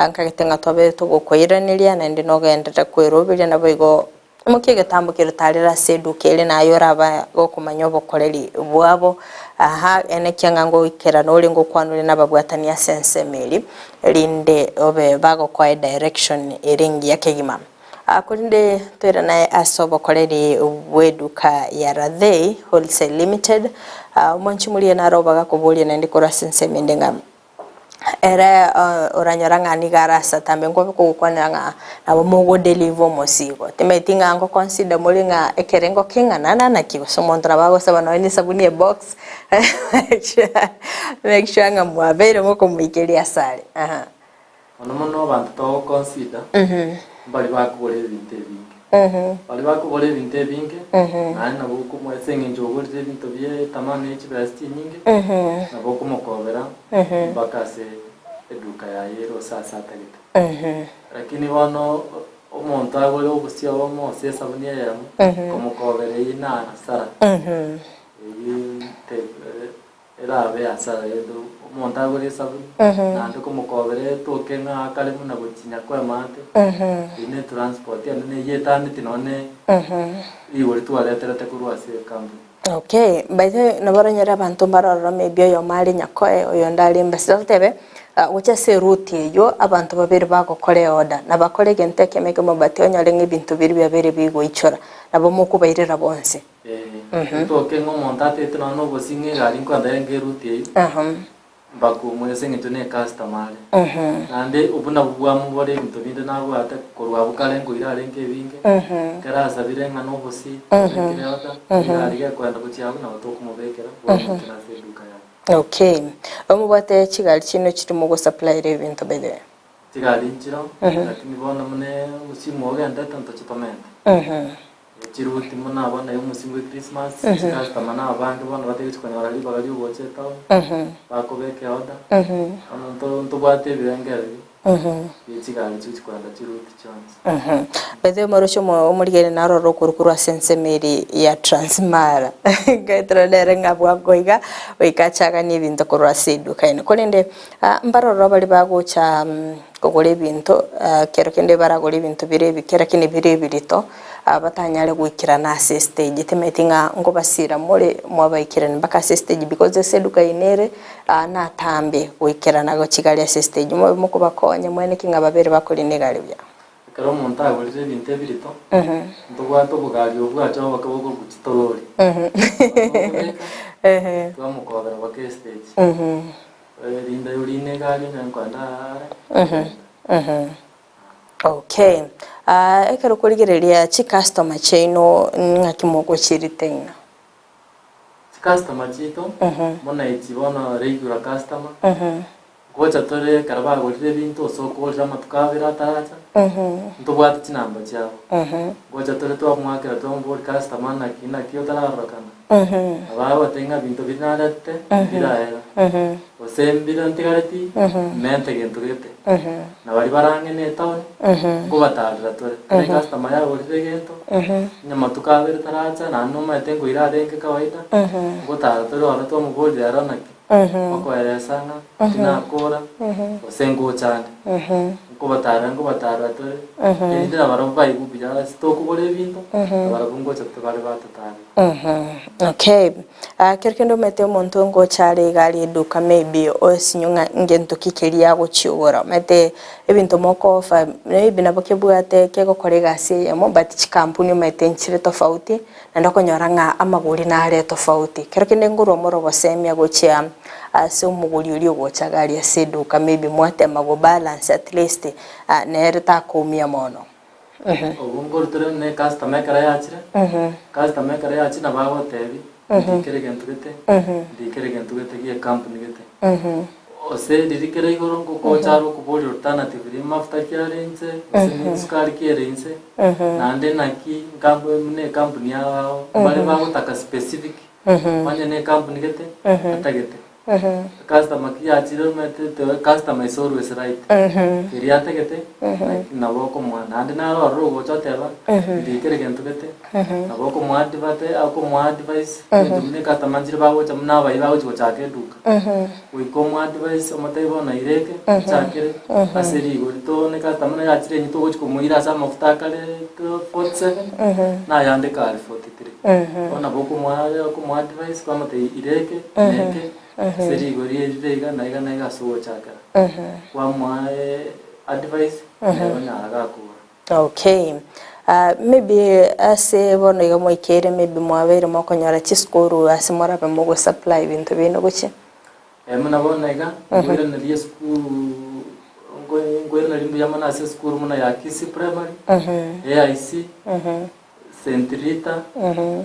B: nkagete ng'a twabeire togokoiraneria naende nogenderere kweroberia naboigo imokia egetambo keria otarere ase eduka ere naye oraba gokomanya obokoreri bwabo aha enekia ng'a ngoikerana ore ngokwana ore nababwatani ase ensemo eria erinde obe bagokoa edirection ere engiya kegima. Korende toirane ase obokoreri bw'eduka ya Rathei Wholesale Limited, omwanchi moria naro bagakoboria naende korwa ase ensemo ende ng'a ere oranyora ng'a nigo are ase atambe nkobe kogokwanera ng'a nabo mogodeliver omosigo. Timaeti ng'a ngoconsider more ng'a ekerengo keng'ana naki gose omonto nabo agosaba nonye na esabuni ebox make sure ng'a mwabeire mokomoikeria asare.
C: Mono mono abanto togoconsider mbari bakogora ebinto ebinge. Baria bakogora ebinto ebinge naende nabo okomoa ase eng'encho ogorire ebinto bie etamani ne chibesa chinyinge nabo okomokobera mpaka ase eduka yaye ere gose ase atagete. Lakini bono omonto agore obosie obomo gose esabuni eyemo komokobera eyio na hasara eyio Erabe hasara rende omonto agore esabuni, naende komokobera etoke ng'a akare buna gochinya kw'emate, eyio ne transport ende neyio etaneti nonye rigori twareterete korwa ase ecompany.
B: Okay, by the way nabo oranyore abanto mbare ororo maybe oyomo are Nyakoe oyonde are Embasi totebe gochia ase eroute eywo abanto babere bagokora eorder na bakore egento ekemo ekemo but onyore ng'a ebinto biria biabeire bigoichora nabo mokobairera bonsi.
C: Etoke ng'a omonto atete nonya na obosie ng'a egari nkoenda ere ngeruti eyio. Mpaka omoyo ase eng'encho ne customer are. Naende obwo nabwo bwamobora ebinto binde nabwate korwa abwo kare nkoira arenge ebinge, ekero asabire ng'a na obosie, obekire order, egari gekoenda gochia abwo nabo tokomobekera bwamoikera ase eduka yaye.
B: Okay. Omobwate chigari chiino chiri mogosupplyera ebinto by the way?
C: Chigari nchiroo, lakini bono buna omosimu ogendete ntoche tomente. Chiruti buna bono iga omosimu bwe Christmas, chicustomer nabange bono batari gochi konyora ribaga riogocha etown, bakobeka eorder, bono nto ntobwate ebirengererio bie chigari chigochi kogenda chiruti chionsi.
B: By the way moroche omo omorigere naroro okoru korwa ase ensemo eri ya Transmara nkaetera nere ng'a bwango iga goika achaganie ebinto korwa ase eduka ene. Korende mbaroro baria bagocha kogora ebinto kero kende baragore ebinto bire ebike lakini bire ebirito batanyare goikerana ase estage timanyeti ng'a nkobasira more mwabaikerani mpaka ase estage because ase eduka eye nere natambe goikerana gochia ase estage mobe mokobakonya mweneki ng'a babere bakorina egari buya.
C: Ekero omonto agorire ebinto ebirito, ntobwate obogari obwo bwacha oboke bokorokwa chitorori. Tokobeka, twamokobera mpaka estage. Erinde orine egari onyare koenda aare, ogenda.
B: Okay. Ekero okorigereria chicustomer chiaino ng'aki mogochiritaina?
C: Chicustomer chiaito, buna echi bono regular customer, ngocha tore ekero bagorire ebinto ase okogorera amatuko abere ataracha, ntobwate chinamba chiabo. Ngocha tore twamoakera twamoboria customer naki naki otararorekana, nabo agoteba ng'a ebinto biria naretete mbiraera, gose mbire ntigareti mente gento gete. Na baria barang'e etown, nkobatarera tore. Ekero ecustomer yagorire egento, onye amatuko abere taracha naende nomanyete nkoira arenge kawaida, ngotara tore ororo twamoboria rero naki, okoeresa ng'a tinakora, gose ngocha ande. Nkobatarera nkobatarera tore, erinde nabarabwo baigwe buya ase tokogora ebinto, nabarabwo ngocha bare batotarera.
B: Okay. Kero kende omanyete omonto ngocha are iga aria eduka maybe osinyo ng'a ngento ki keria agochiogora. Omanyete ebinto moko offer maybe nabo kebwate kegokora egasi eyemo but chikampuni omanyete nchire tofauti naende okonyora ng'a amagori nare tofauti. Kero kende nkorwa more obosemia gochia ase omogori oria ogocha iga aria ase eduka maybe mwatema go balance at least nere takoumia mono.
C: Obwo nkorutire ne customer ekero yachire, customer ekero yachire nabo agotebia, ndikere egento gete, ndikere egento gete gie ekampuni gete. Gose riria kere igoro ngokocha are okoboria alternative riria mafuta ki are inse, gose ne esukari ki ere inse, naende naki nkambu buna ekampuni yao ao, mbare bagotaka specific, onye ne ekampuni gete, atagete. Customer ki yachire omanyete the customer is always right. Keria atagete naki nabo okomoa naende naro ororo ogocha oteba ndikere gento gete nabo okomoa advert okomoa advice egento buna ecustomer nchire bagocha buna abayia bagochi gochaka eduka. Goika omoa advice omotebie bono ira eke ochakere ase rigori tone customer buna yachire enywe togochi komoira ase amafuta akare 47 nayande kare 43. Bono nabo okomoa okomoa advice kwamotebia ira eke na eke ase rigori eri rire iga na iga na iga ase ogochakera. Kwamoa advice nere onyara gakogora.
B: Okay. Maybe ase bono iga mwaikeire maybe mwabeire mokonyora chisukuru ase morabe mogo supply ebinto biaino gochia?
C: Buna bono iga, nkoiraneria esukuru nkoiraneria mbuya mono ase esukuru buna ya Kisii Primary, AIC, Saint Rita,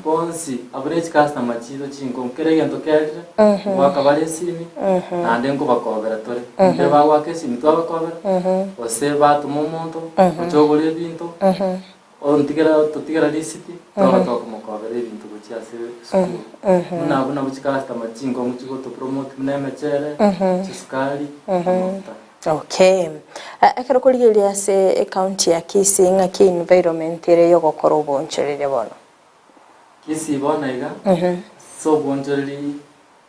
C: bonsi abwo ne chicustomer chiito chinkong'u kera egento kerire, ngoaka bare esimi, naende nkobakobera tore. Ekero bagoaka esimi twabakobera, gose batoma omonto, gocha ogore ebinto, ontigera totigera risiti, twaba tokomokobera ebinto gochia ase esukuru. Buna abwo nabwo chicustomer chinkong'u chigotopromote buna emechere, chisukari, amafuta.
B: Okay. Ekero okorigereria ase ecounty ya Kisii ng'aki environment ere yogokora oboonchoreria bono?
C: Kisii bono iga, ase oboonchoreri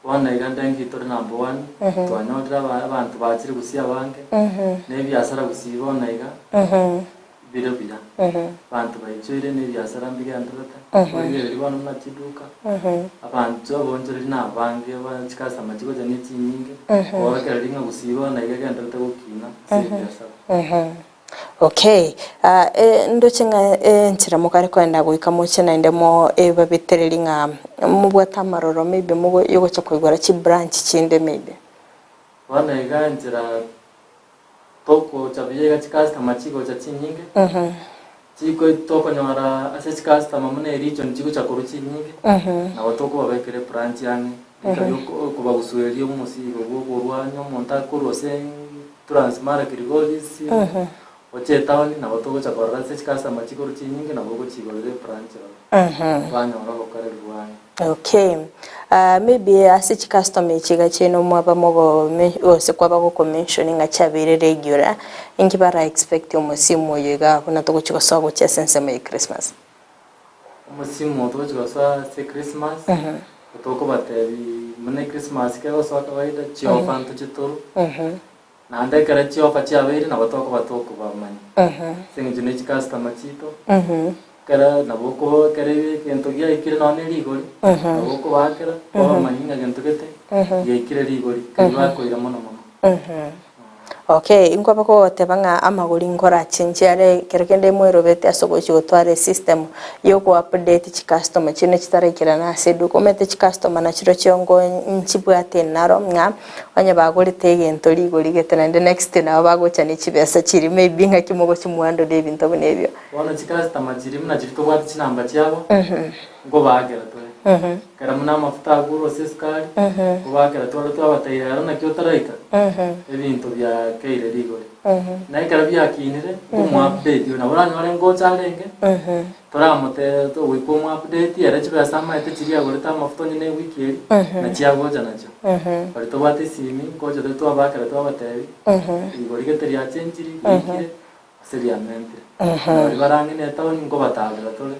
C: bono iga ndengi tore number one, twanyorire aba abanto bachire gusii abange, na ebiasara gusii bono iga, bire buya. Abanto baichoire na ebiasara mbigendererete, origereria bono buna chiduka, abanto abaonchoreri na abange ba chicustomer chigocha ne chinyinge, koorokereria ng'a gusii bono iga egendererete gokina ase ebiasara.
B: Okay, ndoche ng'a enchera mokare kogenda goika moche naende mo ebabetereri ng'a mobwate amaroro maybe mogo yogocha koigora chibranch chinde maybe.
C: Bono iga enchera togocha buya iga chicustomer chigocha chinyinge, chiko tokonyora ase chicustomer buna eregion chigocha korwa chinyinge, nabo tokobabekera ebranch ang'e, rika ria okobagusueria omosigo bwa okorwa onye omonto akorwa ase Transmara Kilgoris, Gochia etaoni nabo togocha korora ase chicustomer chikorwa chinyinge nabo ogochigorera ebranch ororo banyora obokoreri bwane.
B: Okay. Ah, maybe ase chicustomer echi iga chiaino mwaba mogo gose kwaba goko mention ng'a chiabeire regular, inki bara expect omosimu oyo iga buna togochi gosoa gochia ase ensemo ya Christmas?
C: Omosimu oyo togochi gosoa ase Christmas, tokobatebi buna echristmas kegosoa kawaida chiofa ntoche torwe. Naende ekero chiofa chiabeire nabo tokoba tokobamanya, ase eng'encho ne chicustomer chiito, ekero nabo oko ekero egento giaikire nonye ne rigori, nabo okobaakera, kwabamanyia ng'a gento gete giaikire rigori, keria bakoira mono mono.
B: Okay, inkwaba kogoteba ng'a amagori nkorachenchie are ekero kende mwerobete ase ogochia gotwara esystem ya oko update chicustomer chiino chitaraikerana ase eduka. Omanyete chicustomer nachirochio nko nchibwate naro ng'a. Onye bagorete egento rigori gete naende next nabo bagocha ne chibesa chiria maybe ng'aki mogochimwandora ebinto buna ebio.
C: Bono chicustomer chiria buna chiria tobwate chinamba chiabo, nkobaakera tore. Ekero buna amafuta agure gose esukari, nkobaakera tore twabateira ero naki otaraika, ebinto biakeire rigori. Na ekero biakinire, nkomo update nabo oranyore ngocha arenge, Toramote goika omo update ere chibesa amaete chiria agorete amafuta onye ne ewiki eria nachio agocha nachio. Baria tobwate esimi ngocha tore twabakera twabatebi rigori gete riachenchiri riikire gose riamentire. Na baria bare ang'e ne etown nkobatarera tore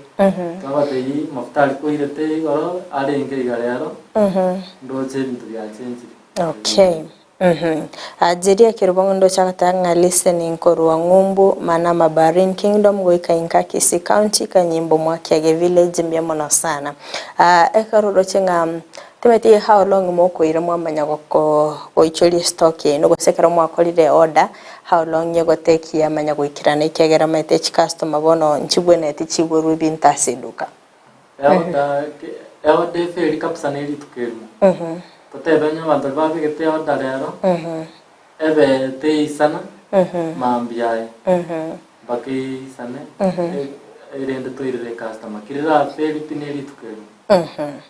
C: twabatebi mafuta aria koirete igoro arenge iga rero ndoche ebinto biachenchiri.
B: Okay. Jeria ekerubo ndoche agateba ng'a listening korwa ng'umbu Manama Bahrain Kingdom goika inka Kisii County Kanyimbo Mwakiage Village mbuya mono sana. Ekero oroche ng'a timanyeti how long mokoira mwamanya goko goichoria estock yaino gose ekero mwakorire order how long egotake yamanya goikerana ekiagera omanyete chicustomer bono nchibwenereti chiborwe ebinto ase eduka.
C: Eoda eoda eferi kabisa ne rituko erimo. Totebe onye abanto baria babegete eoda rero, ebe teisana mambia aye, mpaka eisane erinde toirere ecustomer. Keri raferi pi ne rituko erimo.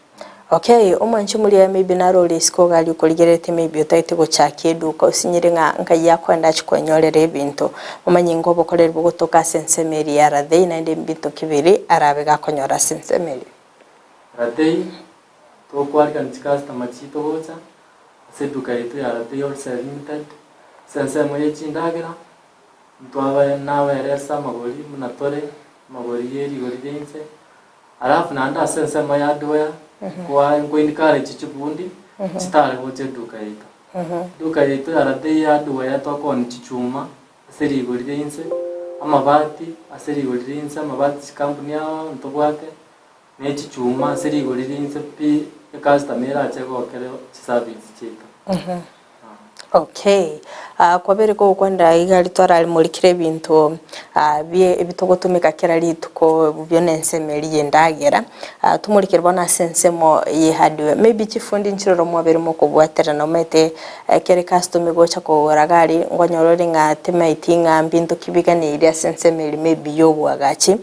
B: Okay, omwanchi omoria maybe naro ore isiko iga aria okorigereretie maybe otagete gochakia eduka osinyire ng'a nkai akoenda achie kwenyorera ebinto, omanye ng'a obokoreri bogotoka ase ensemo eria ya Rathei naende mbinto ki biri arabe gakonyora ase ensemo eria.
C: Rathei, tokwarikani chicustomer chiito gocha ase eduka yaito ya Rathei Wholesale Limited, ase ensemo ye chindagera, ntwabe nabaeresa amagori buna tore, amagori ye rigori ria inse, Alafu naende ase ensemo ya hardware, nkoa nkoencourage chibundi chitare gocha eduka yaito. Eduka yaito ya Rathei ya hardware tokoonia chichuma ase rigori ria inse, amabati ase rigori ria inse, amabati chikampuni ao ntobwate, ne chichuma ase rigori ria inse pi ecustomer erache egokere chiservice chiaito.
B: Okay. Ah, kwabere kogokwanera iga aria twararemorikire ebinto ah, bie ebitogotumeka kera rituko buna ensemo eria y'endagera. Ah, tomorikere bono ase ensemo ye hardware. Maybe chifundi nchiroro mwabere mokobwaterana omanyete ekere customer egocha kogora iga aria nkonyora ore ng'a timaeti ng'a mbinto ki biganeiri ase ensemo eria maybe ya oboagachi.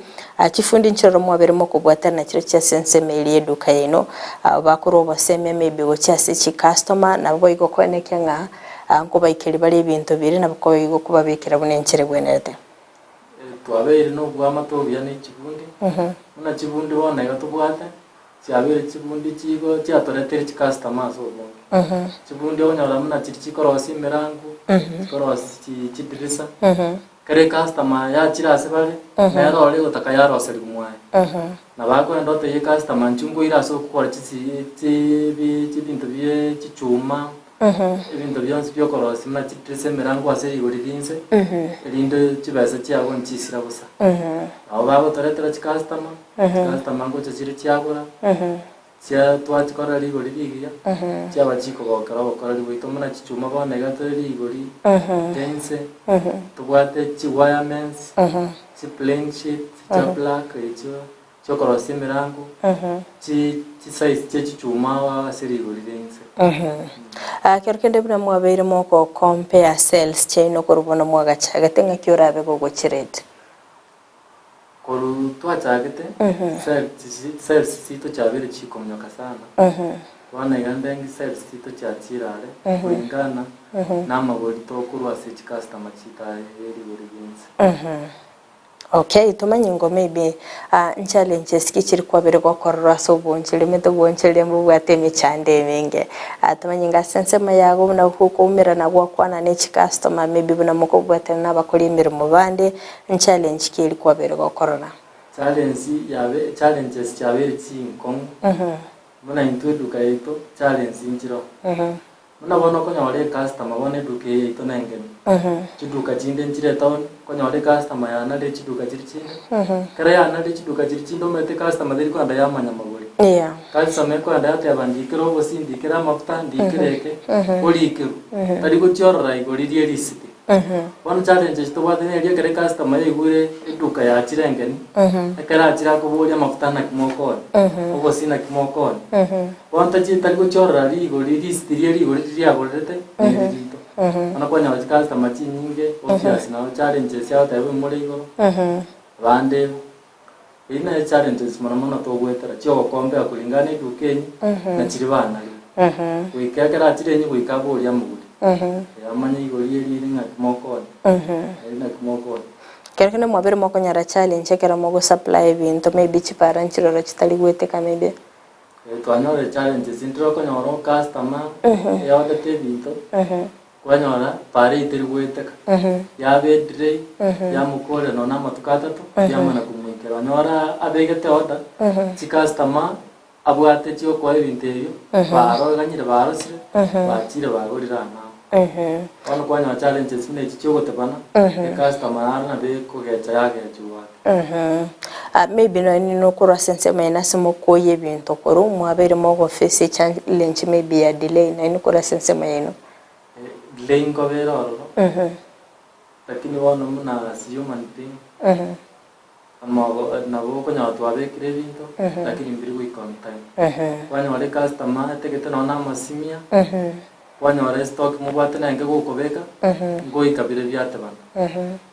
B: Chifundi nchiroro mwabere mokobwaterana chirochio ase ensemo eria y'eduka yaino, abwo bakorwa obosemia maybe gochia ase chicustomer, nabo boigo koenekia ng'a nkobaikeria bare ebinto biria nabo koigo kobabekera buna enchera egwenerete.
C: Twabeire nobwamate obuya ne chibundi, buna chibundi bono iga tobwate, chiabeire chibundi chigo chiatoreteire chicustomer ase obonge. Chibundi okonyora buna chiria chikorosia emerango, chikorosia chidirisa, Kera ecustomer yachire ase bare, nere ore egotaka yaroserigwa mwaye. Nabo akoenda otebie ecustomer inchuo nkoire ase okogora chisi chibi chibinto bie chichuma, ebinto bionsi biokorosia buna chidirisa emerango ase rigori rinse, erinde chibesa chiago nchisira bosa. Nabo bagotoretera chicustomer, chicustomer ngocha chire chiagora. Chia twachikora rigori rigiya, chiaba chikogokera obokoreri bwaito buna chichuma bono iga tore rigori ria inse, tobwate chi wirements, chi plain sheet, chia black echio. Chiokorosia emerango, chi chisize chie chichuma ao ase rigori ria inse.
B: Ekero kende buna mwabeire moko compare sales chiaino korwa bono mwagachagete ng'aki orabe gogochireti?
C: Korwa twachagete, sales chiaito chiabeire chikominyoka sana, bono iga ndengi sales chiaito chiachire are kulingana na amagori tokorwa ase chicustomer chiaito aye rigori ria inse.
B: Okay, tomanye ngo maybe ah, nchallenges ki chiri kwabere gokorora ase obonchori omanyete obonchori mbobwate emechando emenge. Ah, tomanye ngo ase ensemo yago buna gokoumerana gwakwana ne chicustomer maybe buna mokobwatana na abakori emeremo bande, nchallenge ki eri kwabere gokorora?
C: Challenge yabe challenges chiabeire chinkong'u, buna intwe eduka yaito challenge nchiroo. Buna bono okonyora ecustomer bono eduka eye yaito nengeni, chiduka chinde nchire etown, okonyora ecustomer yanarire chiduka chiria chinde, ekero yanarire chiduka chiria chinde omanyete ecustomer teri kogenda yamanya amagori. Customer ekogenda yateba ndikere obosie, ndikere amafuta, ndikere eke, orikerwa, tari gochia orora igori rie erisiti. Bono challenge echio tobwate neri ekero ecustomer yaigure eduka yachire engeni, ekero achire akoboria amafuta naki mokonya, obosie naki mokonya. Bono tachi tari gochiorora rigori risiti rie rigori riria riagorerete neri rito. Bono kwanyora chicustomer chinyinge obvious nabo challenges agoteba more igoro, abande eyio naye challenges mono mono togoetera chiogokombea kulingana na eduka enye na chiria banarire. Goika ekero achire enye goika aborie amogori, amanye igori eri eri ng'aki mokonya, eri naki mokonya.
B: Kero kende mwabere mokonyora challenge ekero mogosupply ebinto maybe chipara nchiroro chitari goeteka maybe.
C: Twanyorire challenges intwe okonyora ocustomer eodete ebinto kwanyora para eyio teri goeteka yaba edelay yamokorera nonye na amatuko atato yamana komoikera onyore abegete order chicustomer abwate chiokoa ebinto ebio baroganyire barosire bachire bagorire ang'ao. Bono kwanyora challenges buna echi chiogotebana ecustomer naro nabo ekogecha yagechwa goaka.
B: Maybe nonya ninde okorwa ase ensemo eye nase mokoyia ebinto korwa mwabeire mogoface echallenge maybe ya delay naende korwa ase ensemo yaino.
C: Delay nkobera ororo, lakini bono buna as human being, nabo okonyora twabekire ebinto, lakini mbiri goika on time. Kwanyora ecustomer etagete nonya na amasimia, Kwanyora estock mobwate nenge gokobeka, ngoika bire biatebana.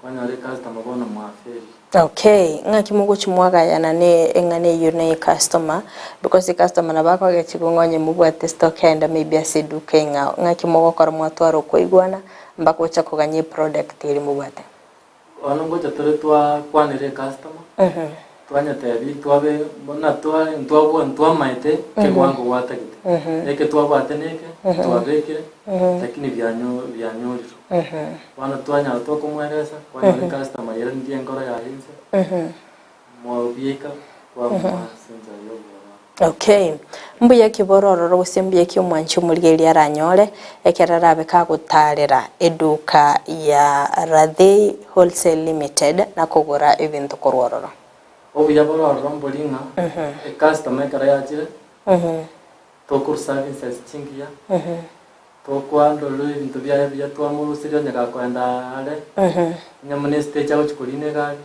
C: Kwanyora ecustomer bono mwaferire.
B: Okay, ng'aki mogochi mwagayana ne eng'ana eyio na ecustomer, because ecustomer nabo akogechiwa ng'a onye mobwate stock ende maybe ase eduka eng'ao, ng'aki mogokora mwatwara okoigwana mpaka gocha koganya eproduct eria mobwate?
C: Bono ngocha tore twakwanera ecustomer, twanyetebia twabe buna twa ntwabwa ntwamaete ekewango gwatagete, eke twabwate neke, twabekire, lakini bianyo bianyorirwe. Bono twanyara tokomoeresa, kwanyora ecustomer yairanirie enkoro yaye inse, mwabieka kwamoa ase enchera ya obwororo.
B: Okay. Mbuya ki borororo gose mbuya ki omwanchi omorigereria aranyore ekero arabe kagotaarera eduka ya Rathei Wholesale Limited na kogora ebinto korwa ororo?
C: Obuya borororo mbori ng'a ecustomer ekero yachire tokorwa services chingiya Tokoandorera ebinto biaye buya twamoruseria onye gakoenda aare, onye buna estage agochia korina egari,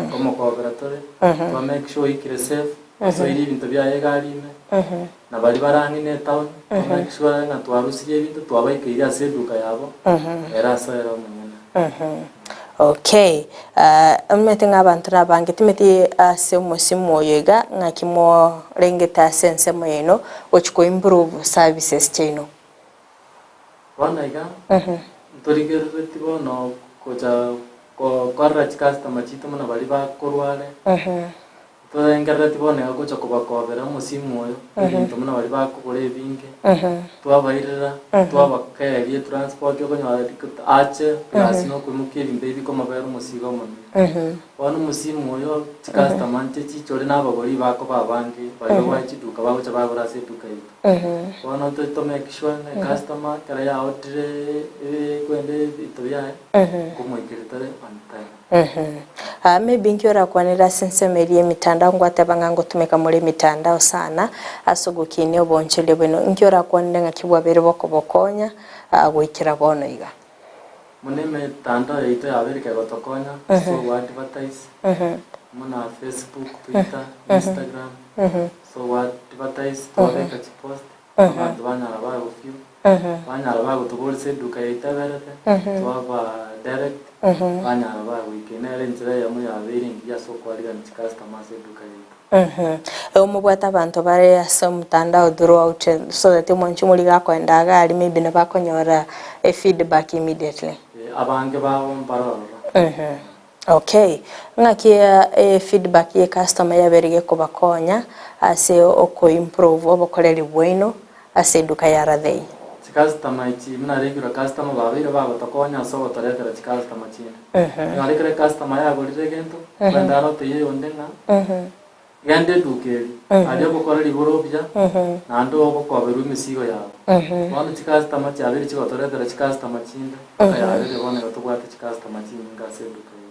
C: nkomokobera tore, twa make sure oikire safe, osoirie ebinto biaye egari ime, na baria bare ang'e na etown, twa make sure ng'a twarusirie ebinto twabaikeirie ase eduka yabo, ere asoere omonyene.
B: Okay, omanyete ng'a abanto nabange timeti ase omosimu oyo iga, ng'aki morengete ase ensemo yaino gochia ko improve services chiaino?
C: Bono iga, ntorigerereti bono gocha gokorera chicustomer chiaito buna baria bakorwa are, ntorengerereti bono iga gocha kobakobera omosimu oyo, ebinto buna baria bakogora ebinge, twabairera, twabakereria etransport okonyora ache plus na okoimokia ebinto ebi bikomobera omosigo omonene. Bono omosimu oyo chicustomer nche chichore na abagori bakoba abange baria babwate chiduka bagocha bagora ase eduka yaito. Bono to make sure ng'a ecustomer ekero yaorderire ekwende ebinto biaye, nkomoikeria tore on time.
B: Maybe inki orakwanere ase ensemo eria y'emitandao ngwateba ng'a ngotumeka more emitandao sana ase ogokinia oboonchoria bwaino, inki orakwanere ng'aki bwabeire bokobokonya goikera bono iga?
C: Buna emetandao yaito yabeire kegotokonya ase ogoadvertise, buna Facebook, Twitter, Instagram, ase ogoadvertise twabeka chipost, abanto banyara bagofiew, banyara bagotoboria ase eduka yaito eberete, twaba direct, banyara bagoika. Eye nere enchera eyemo yabeire engiya ase okoarigania chicustomer ase eduka yaito.
B: Omobwate abanto bare ase omotandao throughout so that omwanchi omoriga akoenda iga aria maybe nabo akonyora efeedback immediately.
C: Abange babo mbare ororo.
B: Okay, ng'aki efeedback ye customer yabeire gekobakonya ase okoimprove obokoreri bwaino ase eduka ya Rathei?
C: Chicustomer echi buna regular customer babeire bagotokonya ase ogotoretera chicustomer chinde. Onyore ekero ecustomer yagorire egento, ogende aroteie oyonde ng'a genda eduka eria, aria ogokora riboro obuya, naende ogokoberwa emesigo yabo. Bono chicustomer chiabeire chigotoretera chicustomer chinde, mpaka yabeire bono iga tobwate chicustomer chinyinge ase eduka yaito.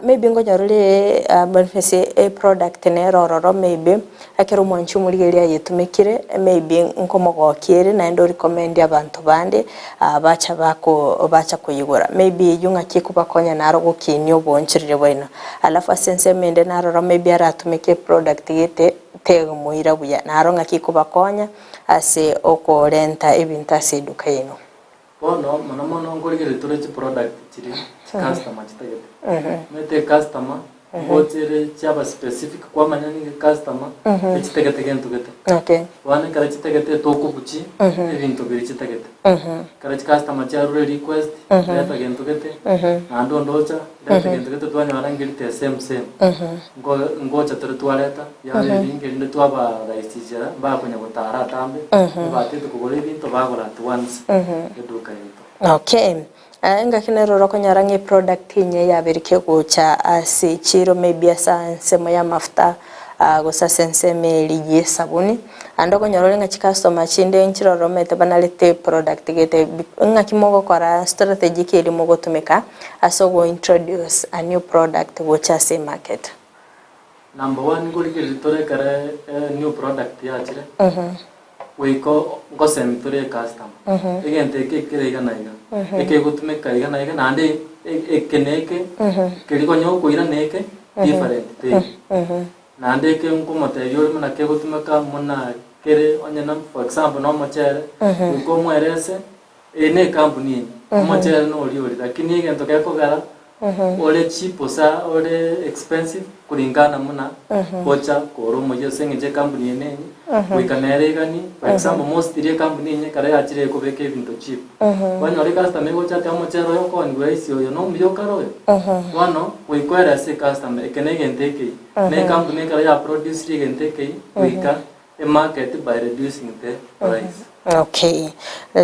B: Maybe nkonyora ore Boniface eproduct nere ororo maybe, ekero omwanchi omorigereria ayetumekire, maybe nkomogokia ere naende orecommend abanto bande bacha bako bacha koyegora. Maybe eywo ng'aki ekobakonya naro gokinia oboonchoreri bwaino. Alafu ase ensemo ende naroro maybe aratumeke eproduct gete tegomoira buya, naro ng'aki ekobakonya ase okorenta ebinto ase eduka yaino.
C: Bono mono mono nkorigereria tore chiproduct chiria chicustomer chitagete. Omanyete ecustomer ngocha ere chiaba specific kwamanya ng'a ecustomer echitagete gento gete. Bono ekero chitagete tokobuchi ebinto biria chitagete. Ekero chicustomer chiarure request reta gento gete naende onde ocha reta gento gete twanyora ngeri the same same. Nko ngocha tore twareta biaba ebinge erinde twabarahisishera mbakonya gotara atambe, ebatete kogora ebinto bagora at once eduka yaito.
B: Okay. Engaki nero orokonyora ng'a eproduct enye yabeire kegocha ase echiro maybe ase ensemo y'amafuta gose ase ensemo eria y'esabuni, naende okonyora ore ng'a chicustomer chinde nchirore omanyete banarete eproduct gete ng'aki mogokora strategy ki eria mogotumeka ase ogo introduce a new product gocha ase emarket.
C: Number one nkorigereria tore ekero e new product yachire, goika ngosemi tore ecustomer, egento eke ekere iga na iga, ekegotumeka iga na iga naende eke na eke, keria konya okoira na eke, different teiyo. Naende eke nkomotebia ore buna kegotumeka buna kere onye na for example na omochere, goika omoerese Eye nekampuni eye, omochere noria oria, lakini egento gekogera ore cheap gose ore expensive kulingana buna gocha kore omoyio ase eng'encho ekampuni eye nenye, goika nere igani, for example mostly ekampuni enye ekero yachire ekobeka ebinto cheap, kwanyora ecustomer egocha ati omochere oyo okooniwa rahisi oyo nomuya okare oyo? Bono goika oerese ecustomer eke negento ekeyia, na ekampuni ekero ya producirie egento ekeyia goika emarket by reducing the price.
B: Okay.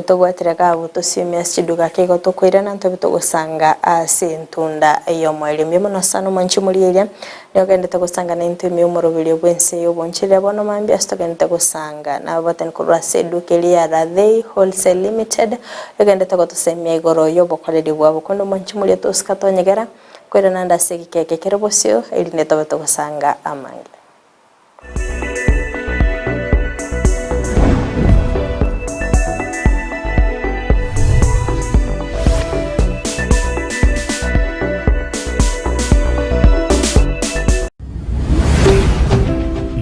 B: Tobwatire iga abwo tosiime ase chiduka ake igo tokoirana ntobe togosanga ase entunda y'omoerio. Mbuya mono sana omwanchi omorieria, nigo ogendete gosanga naintwe ime y'omoroberio bw'ense y'obonchoreri bono mambia ase togendete gosanga nababatani korwa ase eduka eria ya Rathei Wholesale Limited egendete gotosemia igoro y'obokoreri bwabo. Konde omwanchi omoria tosika tonyegera koirana ande ase egeka eke kere bosio erinde tobe togosanga amange.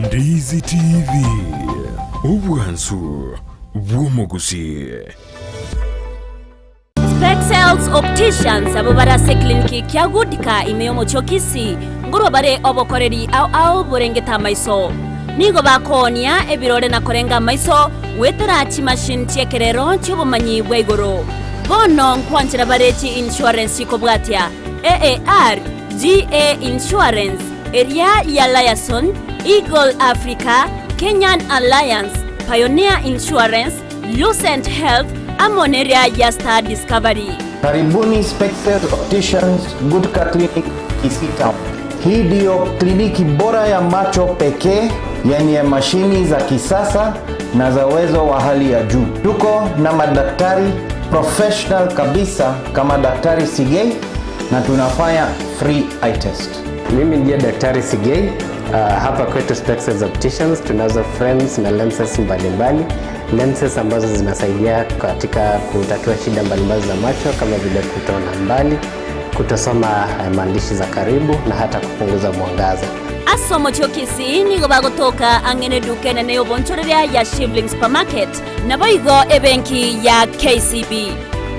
A: Ndizi TV, obwansu bw'omogusii.
E: Spexels Opticians abwo bare ase ekliniki kia Goodka ime y'omochie o Kisii, nkorwa bare obokoreri ao ao borengete amaiso. Nigo bakoonia ebirore na korenga amaiso goetera chimachine chi'ekerero chi'obomanyi bwa igoro. Bono nkwanchera bare chi insurance chikobwatia, AAR, GA Insurance, eria ya Liaison, Eagle Africa, Kenyan Alliance, Pioneer Insurance, Lucent Health amo neria ya Star Discovery.
Q: Karibuni Specters Opticians Gutka Clinic Kisii Town. Hii ndiyo kliniki bora ya macho pekee yenye mashini za kisasa na za uwezo wa hali ya juu. Tuko na madaktari professional kabisa kama Daktari Sigei na tunafanya free eye test.
R: Mimi ndiye Daktari Sigei. Hapa kwetu Specters Opticians tunazo frames na lenses mbalimbali. lenses ambazo zinasaidia katika kutatua shida mbalimbali za macho kama vile kutoona mbali, kutosoma eh, maandishi za karibu na hata kupunguza mwangaza.
E: Ase omochie o Kisii nigo bagotoka ang'e neduka enene y'obonchoreria ya Shivling Supermarket, naboigo ebenki ya KCB.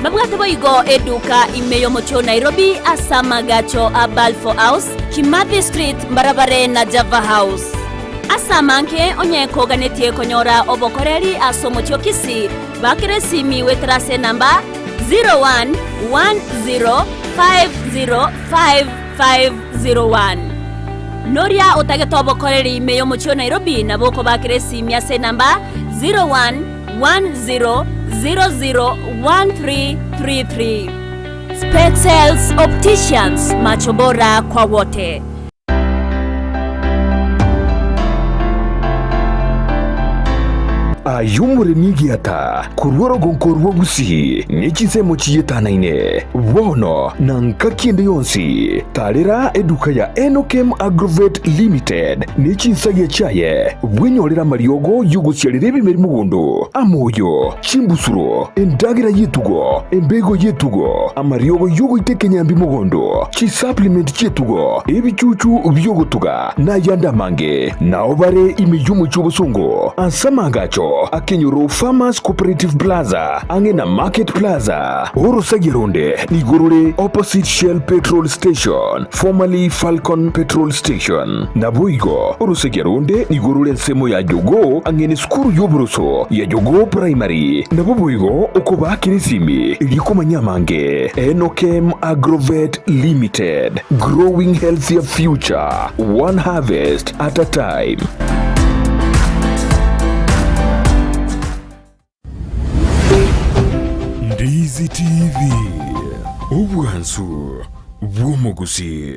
E: Babwate boigo eduka ime y'omochie o Nairobi ase amagacho a Balfour House, Kimathi Street mbarabare na Java House. Ase amange onye koganetie konyora obokoreri ase omochie o Kisii, bakera esimi goetera ase enamba 0110505501. Noria otagete obokoreri ime y'omochie o Nairobi nabo okobakera esimi ase enamba 0110001333. Specsales Opticians, macho bora kwa wote.
A: Aye omoremi egiata, korwa orogonko rwa Gusii ne chinsemo chiyetanaine, bono na ngaki ende yonsi, tarera eduka ya Enokem Agrovet Limited ne chinsagia chiaye, bwenyorere amariogo y'ogosiarera ebimeri mogondo, amoyo, chimbusuro, endagera y'etugo, embego y'etugo, amariogo y'ogoita ekenyambi mogondo, chisupplement chi'etugo, ebichuchu bi'ogotuga, na ayande amange. Nao bare ime y'omochie obosongo, ase amaagacho akenyoro Farmers Cooperative Plaza, ang'e na Market Plaza. Orosagia ronde nigo rore opposite Shell Petrol Station, formerly Falcon Petrol Station. Naboigo orosagia ronde nigo rore ensemo ya Jogoo ang'e nesukuru y'oboroso ya Jogoo Primary. Nabo boigo okobaakera esimi erio komanya amange. Enokem Agrovet Limited, growing healthier future, one harvest at a time. Ndizi TV, obwansu bw'omogusi.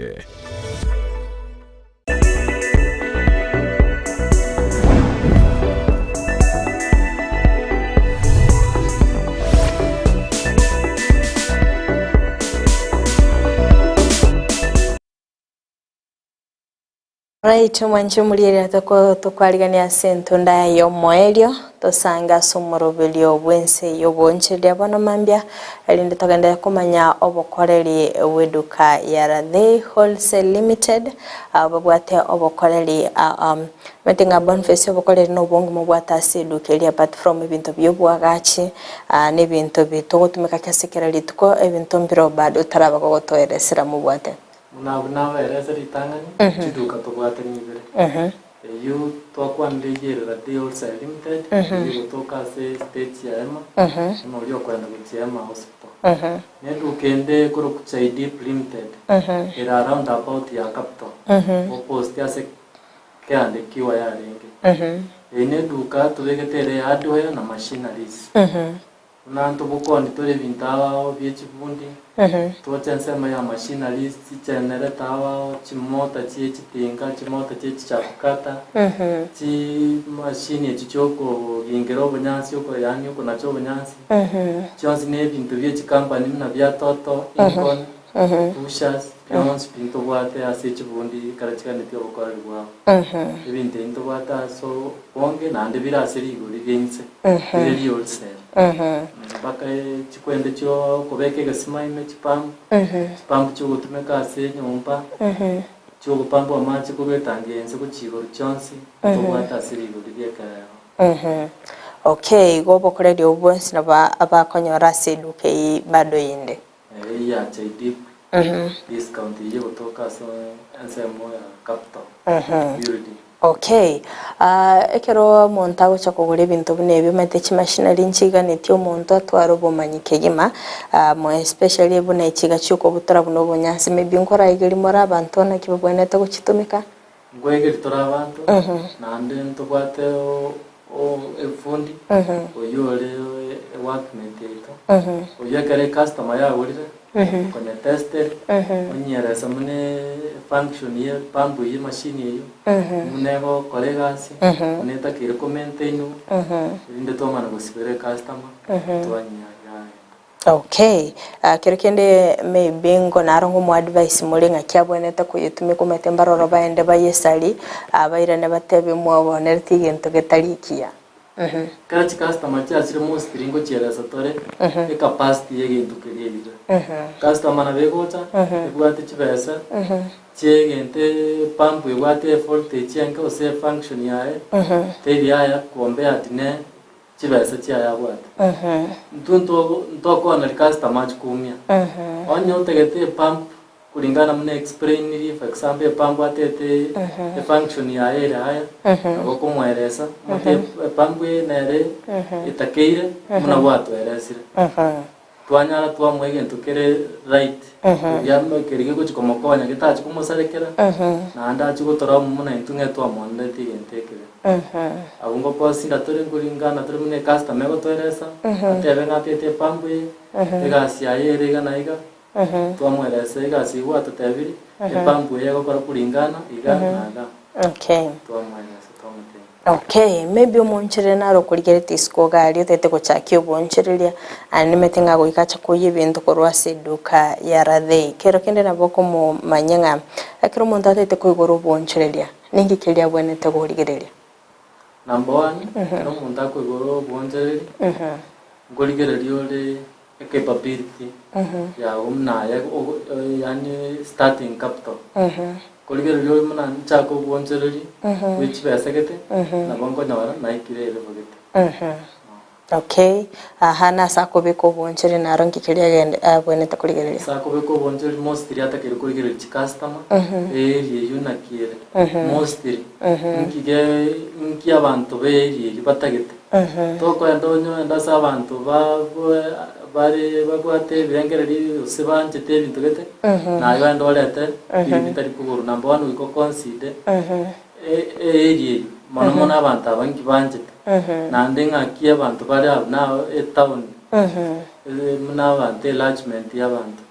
B: Right, mwanche omorierera toko tokwarigania ase entunda y'omoerio tosange ase omoroberio bw'ense y'oboonchereria bono mambia erinde togenderere komanya obokoreri bw'eduka ya Rathei Wholesale Limited abwo babwate obokoreri omanyete ng'a Boniface obokoreri na obonge mobwate ase eduka eria apart from ebinto bi'oboagachi na ebinto bi togotumeka ase kera rituko ebinto mbiro bado otaraba gogotoeresera mobwate.
C: Buna abwo nabaerese ritang'ani, chiduka tobwate nibere. Eyio twakwanire eyio ere Raday Wholesale Limited, eyio egotoka ase stage ya Hema, buna oria okoenda gochia Hema Hospital. Na eduka ende ekorokwa Chai Deep Limited, ere around about ya Capital, opposite ase keandekiwa yarenge. Eyio ne eduka tobegete ere ya hardware na machineries. Buna ntobokoni tore ebinto ao bie chibundi, toche ensemo ya machineries, chigenerator ao, chimota chie chitinga, chimota chie chichapukata, chimashini echi chiokogingera obonyansi oko yaani okonacha obonyansi, chionsi na ebinto bie chikampani buna bia Toto, Incon, Pushers, bionsi pi ntobwate ase chibundi ekero chiganetie obokoreri bwabo. Ebinto ebi ntobwate ase obonge naende bire ase rigori ria inse, bire ri'wholesale. Mpaka chikwende chiokobeka egesima ime chipampu, chipampu chiogotumeka ase enyomba, chiogopambwa amache korwa etangi ya inse gochia igoro chionsi, ntobwate ase rigori ri'ekereero.
B: Okay, igo obokoreri obwo bwonsi nabo abakonyora ase eduka eyio bado inde.
C: Eyio ya Jaydeep discount eyio egotoka ase ensemo ya Capital Building.
B: Okay, ah ekero omonto agocha kogora ebinto buna ebi omanyete chimachinery nchiganetie omonto atware obomanyi kegima, ah more especially buna echiga chiokobutora buna obonyansi maybe nkoraegeria more abanto naki babwenerete gochitumeka?
C: Nkoegeria tore abanto, naende ntobwate efundi oyio ore eworkmate yaito, oyio ekero ecustomer yagorire, okonya testera, onyeresa buna efunction ye epump eyio emachine eyio, buna egokora egasi, buna etakeire komaintainwa, erinde twamana gosibera ecustomer, twanyia yagenda.
B: Okay, kero kende maybe ngo naro ngomo advise more ng'aki abwenerete koyetumeka omanyete mbaroro baende bayesari, bairane batebe mwabonereti egento getari ekiya.
C: Ekero chicustomer chiachire mostly ngochieresa tore ecapacity ya egento keria eira. Customer nabo egocha ebwate chibesa chia egento epump ebwate evoltage enke gose efunction yaye teri yaya compared ne chibesa chiaye abwate. Intwe ntogo ntokooneri customer achie koumia. Onye otagete epump Kulingana buna explainiri, for example epambu atete efunction yaye ere aya, nabo okomoeresa, omote epambu eye nere etakeire buna gwatoeresire. Twanyara twamoa egento kere right, keria keria gegochi komokonya getachi komosarekera, naende achi gotora amo buna intwe ng'e twamoanereti egento ekebe. Abwo ngokosinda tore nkoringana tore buna ecustomer egotoeresa, atebe ng'a atete epambu eye, egasi yaye ere iga na iga, Twamoeresa egasi eyio gwatotebirie, epampu eye egokora kuringana iga na iga.
B: Okay.
C: Twamoeresa twamotebia.
B: Okay, maybe omoonchoreria naro okorigeretie isiko iga aria otagete gochakia oboonchoreria, aye nimanyete ng'a goika ache koyia ebinto korwa ase eduka ya Rathei. Kero kende nabo okomomanyia ng'a ekero omonto atagete koigora oboonchoreria, ninki keria abwenerete korigereria?
C: Number one, ekero omonto akoigora oboonchoreria, nkorigereria ore Ecapability yago buna aye yaani starting capital. Korigereria ore buna nchake obwonchoreri bwe chibesa gete nabo nkonyora naikire elevel gete.
B: Okay, aha nase akobeka obwonchoreri naro nki keria agende abwenerete korigereria?
C: Ase akobeka obwonchoreri mostly atakeire korigereria chicustomer, area eyio naki ere, mostly nki ge nki abanto be area eyio batagete. Tokoenda onye ase abanto bare babwate ebirengererio gose banchete ebinto gete, naye ogende orete biria bitari kogorwa. Number one goika oconsider earea eyio, mono mono abanto aba inki banchete, naende ng'aki abanto bare abwo na etown, buna abanto enlargement ya abanto,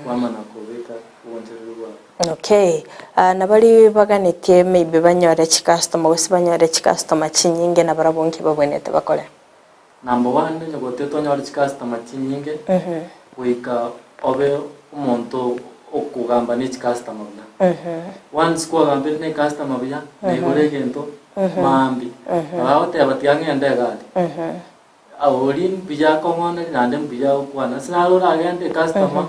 C: kwamana kobeka obonchereri bwabo.
B: Okay, na baria baganetie maybe banyore chicustomer gose banyore chicustomer chinyinge nabarabwo nki babwenerete bakore?
C: Number one onye gotete onyore chicustomer chinyinge goika obe omonto okogamba ne chicustomer buya. Once kwagambire ne ecustomer buya naigure egento maambia nabo agoteba tiga ng'ende egari. Oria mbuya akong'oneria naende mbuya agokwana. Ase naro oragende ecustomer,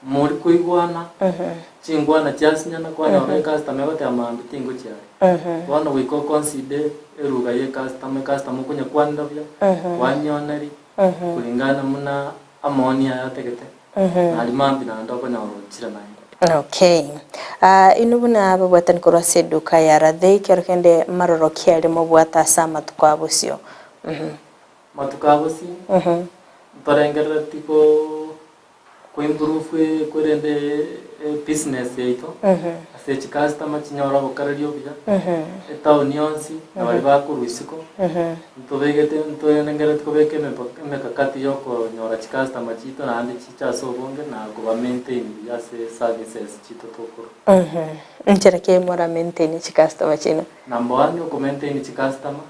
C: mori koigwana, chingwana chiasinyana kwanyora ecustomer egoteba mambia tingochia are. Bono goika oconsider eruga ya ecustomer, ecustomer okonyekwanera buya, kwanyioneria, kulingana buna amaoni aye atagete, naria mambia naende okonyora ochire naende.
B: Okay. Ah, inwe buna ababwatani korwa ase eduka ya Rathei, kero kende maroro ki aria mobwate ase amatuko a bosio?
C: Matuko a bosio, ntorengerereti ko koimprove kwerende ebusiness yaito, ase chicustomer chinyore obokereria obuya, etown yonsi, na baria bakorwa isiko, ntobegete ntorengerereti kobeka emepaka emekakati ya okonyora chicustomer chiito naende chiche ase obonge na koba maintain buya ase services chiito tokorwa.
B: Nchera ki mora maintain chicustomer chiino?
C: Number one oko maintain chicustomer,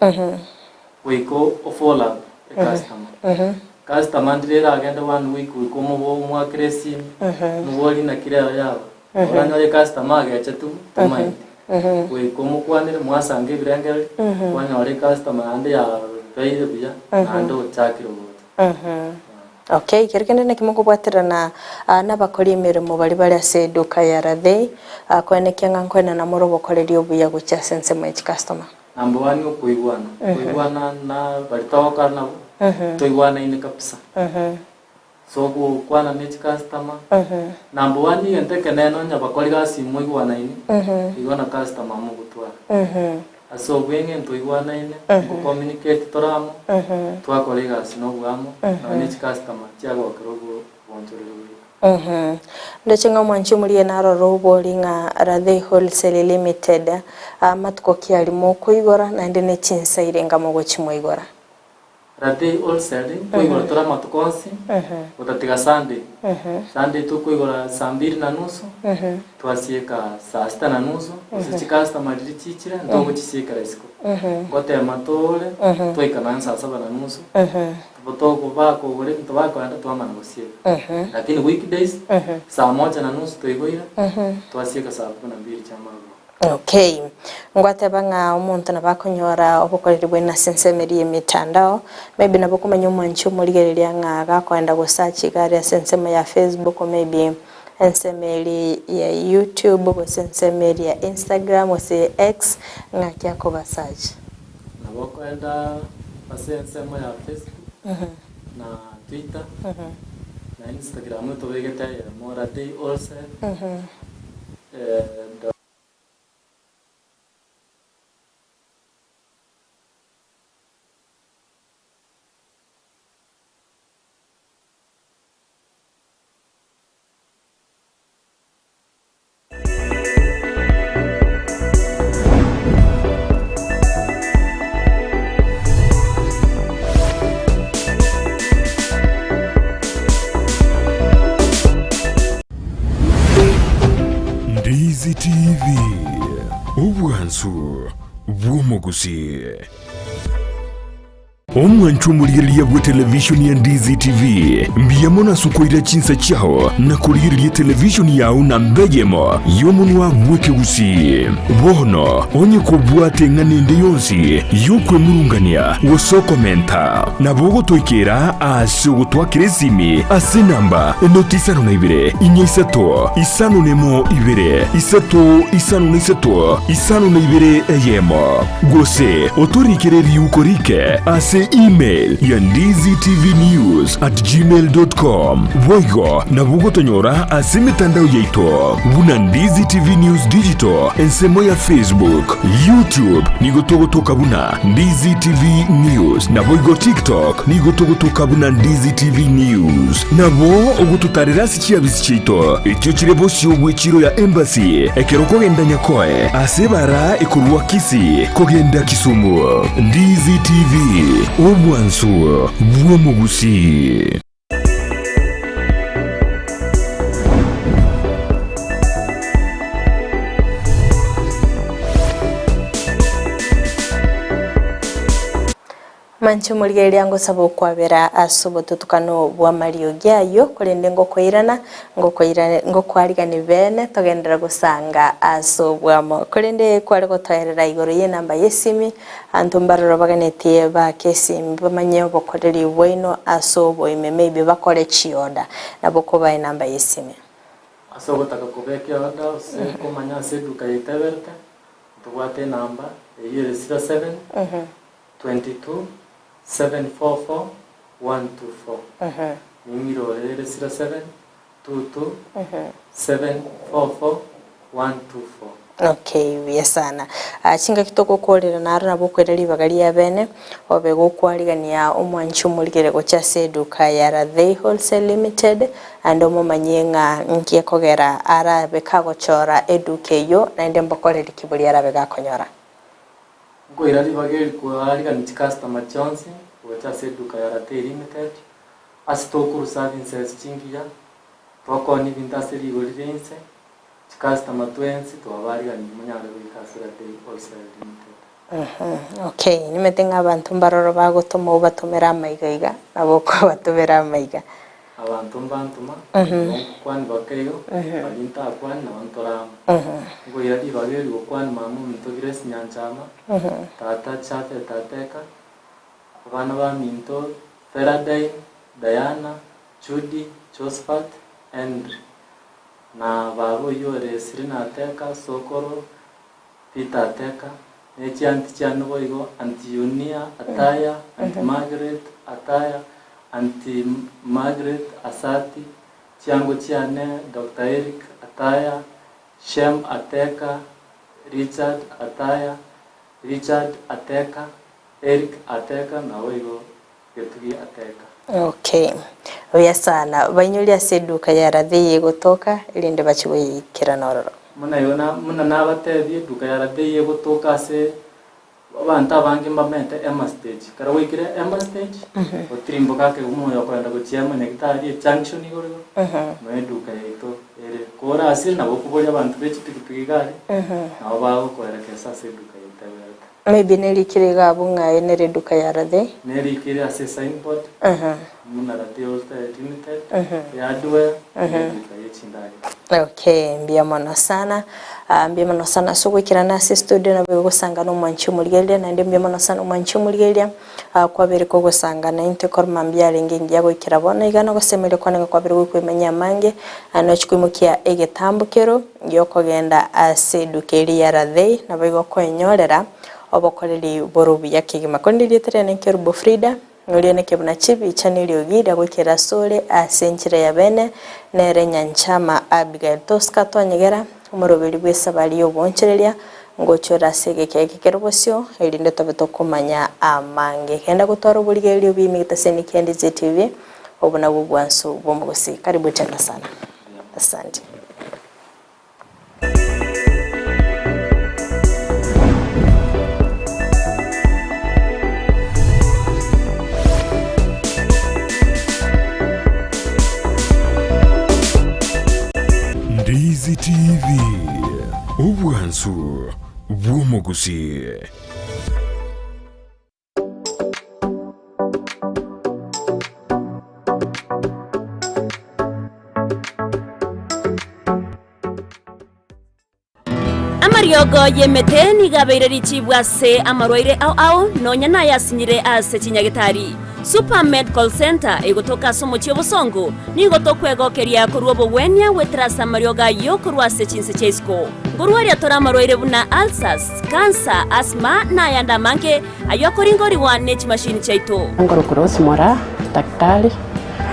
C: goika o follow up ecustomer. Customer ndire eragende one week goika omobo omoakere esimi, omoborie naki rero yaba. Oranyore ecustomer agechetu tomaeti. Goika omokwanere mwasange ebirengererio, kwanyora ecustomer naende yabeire buya, naende ochakire gocha.
B: Okay, kero kende naki mokobwaterana nabakori emeremo baria bare ase eduka ya Rathei, koenekia ng'a nkoenana more obokoreri obuya gochia ase ensemo ye chicustomer.
C: Number one okoigwana, koigwana na baria togokora nabo, toigwanaine kabisa. So gokwana ne chicustomer, number one egento ekenene onye bakori gasi moigwanaine, igo na customer mogotwara. Ase obweng'e ntoigwanaine, nko communicate tore amo, twakora egasi noboamo, nonya ne chicustomer chiagokera obonchoreri bwaito.
B: Ndoche ng'a omwanchi omoria narore obori ng'a Rathei Wholesale Limited amatuko ki aria mokoigora naende ne chinsa irenga mogochi mwaigora?
C: Rathei Wholesale nkoigora tore amatuko onsi gotatiga Sunday. Sunday tokoigora saa mbiri na nusu twasieka saa sita na nusu gose chicustomer riria chichire ntogochisiekera isiko. Ngotema tore twaika nonye saa saba na nusu bakogora ebinto bakoenda twamana gosieka. Lakini weekdays saa moja na nusu toigoire twasieka saa kumi na mbiri chia marogoba.
B: Okay, ngwateba ng'a omonto nabo akonyora obokoreri bwaino ase ensemo eria y'emitandao, maybe nabo okomanya omwanchi omorigereria ng'a gakoenda gosearch iga aria ase ensemo ya Facebook or maybe ensemo eria ya YouTube gose ensemo eria ya Instagram gose X ng'aki akoba search.
C: Nabo okoenda ase ensemo ya Facebook na Twitter na Instagram etobegete eyemo Ratei Wholesale.
A: Ndizi TV, obwansu bw'omogusii. Omwancho omorigereria bw'etelevishoni ya Ndizi TV, mbuya mono ase okoira chinsa chiao na korigereria etelevishoni yao namba eyemo y'omonwa bw'ekegusii. Bono onye kobwate eng'ana ende yonsi y'okwemurungania gose okomenta, nabo ogotoikera ase ogotwakera esimi ase enamba enoti isano na ibere, inya isato, isano nemo ibere, isato isano na isato, isano na ibere eyemo. Gose otorikere riuko rike ase email ya ndizitvnews@gmail.com. Boigo nabo ogotonyora ase emetandao yaito buna Ndizi TV News Digital ensemo ya Facebook, YouTube nigo togotoka buna Ndizi TV News naboigo TikTok nigo togotoka buna Ndizi TV News. Nabo ogototarera ase chiabisi chiaito echio chire bosio bw'echiro ya Embassy ekero okogenda Nyakoe ase ebara ekorwa Kisii kogenda Kisumu. Ndizi TV, obwansu bw'omogusii.
B: Manche omorigereria ngosaba okwabera ase obotutukano bw'amariogi ayio, korende ngokoirana, ngokoira ngokwarigani beene togenderere gosanga ase obwamo. Korende kware gotoerera igoro y'enamba y'esimi, Abanto mbaroro baganetie baake esimi bamanye obokoreri bwaino ase oboime maybe bakore chioda nabo kobaa enamba y'esimi.
C: Ase ogotaka kobeka eorder gose komanya ase eduka yaito eberete, ntobwate enamba eyio ere 07 22 744 124. Ning'ire ore ere 07 22 744 124.
B: Okay, buya sana. Ah, chingaki togokorera naro nabo okoira ribaga ria bene, obe gokwarigania omwanchi omorigere gochia ase eduka ya Rathei Wholesale Limited, naende omomanyie ng'a nki ekogera arabe kagochora eduka eyio, naende mbokoreri ki boria arabe gakonyora.
C: Nkoira ribaga eri koarigania chicustomer chionsi gocha ase eduka ya Rathei Limited, ase tokorwa services chingiya, tokoonia ebinto ase rigori ria inse, Chicustomer twensi twabaariganirie monyare goika ase Rathei Wholesale Limited.
B: Okay, nimete ng'a abanto mbaroro bagotoma obatomere amaiga iga, nabo okobatomera amaiga.
C: Abanto mbantoma, igo nkokwani bakeigo, baria ntakwani nabo ntore amo. Nkoira ribaga eri gokwani mama ominto Grace Nyanchama, tata Japhet Ateka, abana baminto Feradine, Diana, Judy, Josphat, Henry. Na baba oyio ore Esiri na Ateka, sokoro Peter Ateka, ne chianti chiane boigo, Aunty Yunia Ataya, Aunty Margaret Ataya, Aunty Margaret Asati, chiango chiane Doctor Eric Ataya, Shem Ateka, Richard Ataya, Richard Ateka, Eric Ateka, naboigo Getugi Ateka.
B: Okay. Buya sana. Bainyorie ase eduka ya Rathei egotoka, erinde bachie goikerana ororo.
C: Buna igo na buna nabatebie, eduka ya Rathei egotoka ase abanto abange mbamaete Emma stage. Ekero gwaikire Emma stage, otirimboke ake omoyo okoenda gochia Emma Nyagetari ejunction igoro igo, noe eduka yaito ere. Korasire nabo okoboria abanto be chipikipiki iga aria, nabo bagokoerekesa ase eduka yaito eberete.
B: Maybe nerikire iga abwo ng'a eye nere eduka ya Rathee.
C: Nerikire ase esignboard buna Rathee Wholesale Limited, e hardware, ne eduka ye chindagera.
B: Okay, mbuya mono sana. Mbuya mono sana ase ogoikerana ase estudio nabo egosanga na omwanchi omorigereria naende mbuya mono sana omwanchi omorigereria kwabeire kogosanga naintwe korwa mambia arenge engiya goikera bono iga nogosemeria kwane ng'a kwabeire gokoimanyia amange nochi koimokia egetambokero giokogenda ase eduka eria ya Rathei nabo igo okoenyorera obokoreri bore obuya kegima. Korende erieta riane Nkerubo Frida. Noria neke buna chibicha neriogi ria goikera asore ase enchera ya bene, nere nyanchama Abigail Tosca twanyegera omoroberi bw'esabari y'oboonchereria ngochora ase egeka eke kere bosio, erinde tobe tokomanya amange. Genda gotwara oborigereria obuya egetaseni kia Ndizi TV, obo nabwo obwansu bw'omogusii. Karibu tena sana. Asante.
A: Ndizi TV, obwansu bw'omogusii.
E: Amariogo y'emete nigo abeire richibu ase amarwaire ao ao, nonya nayasinyire ase chinyagetari. Super Medical Centre egotoka ase omochie obosongo, nigo tokwegokeria korwa obogwenia goetera ase amariogo ayio korwa ase chinse chia isiko. Nkorwaria tore amarwaire buna ulcers, cancer, asthma na ayande amange ayio akoringorigwa ne chimashini chiaito.
S: Nkorokwa Rose Moraa, daktari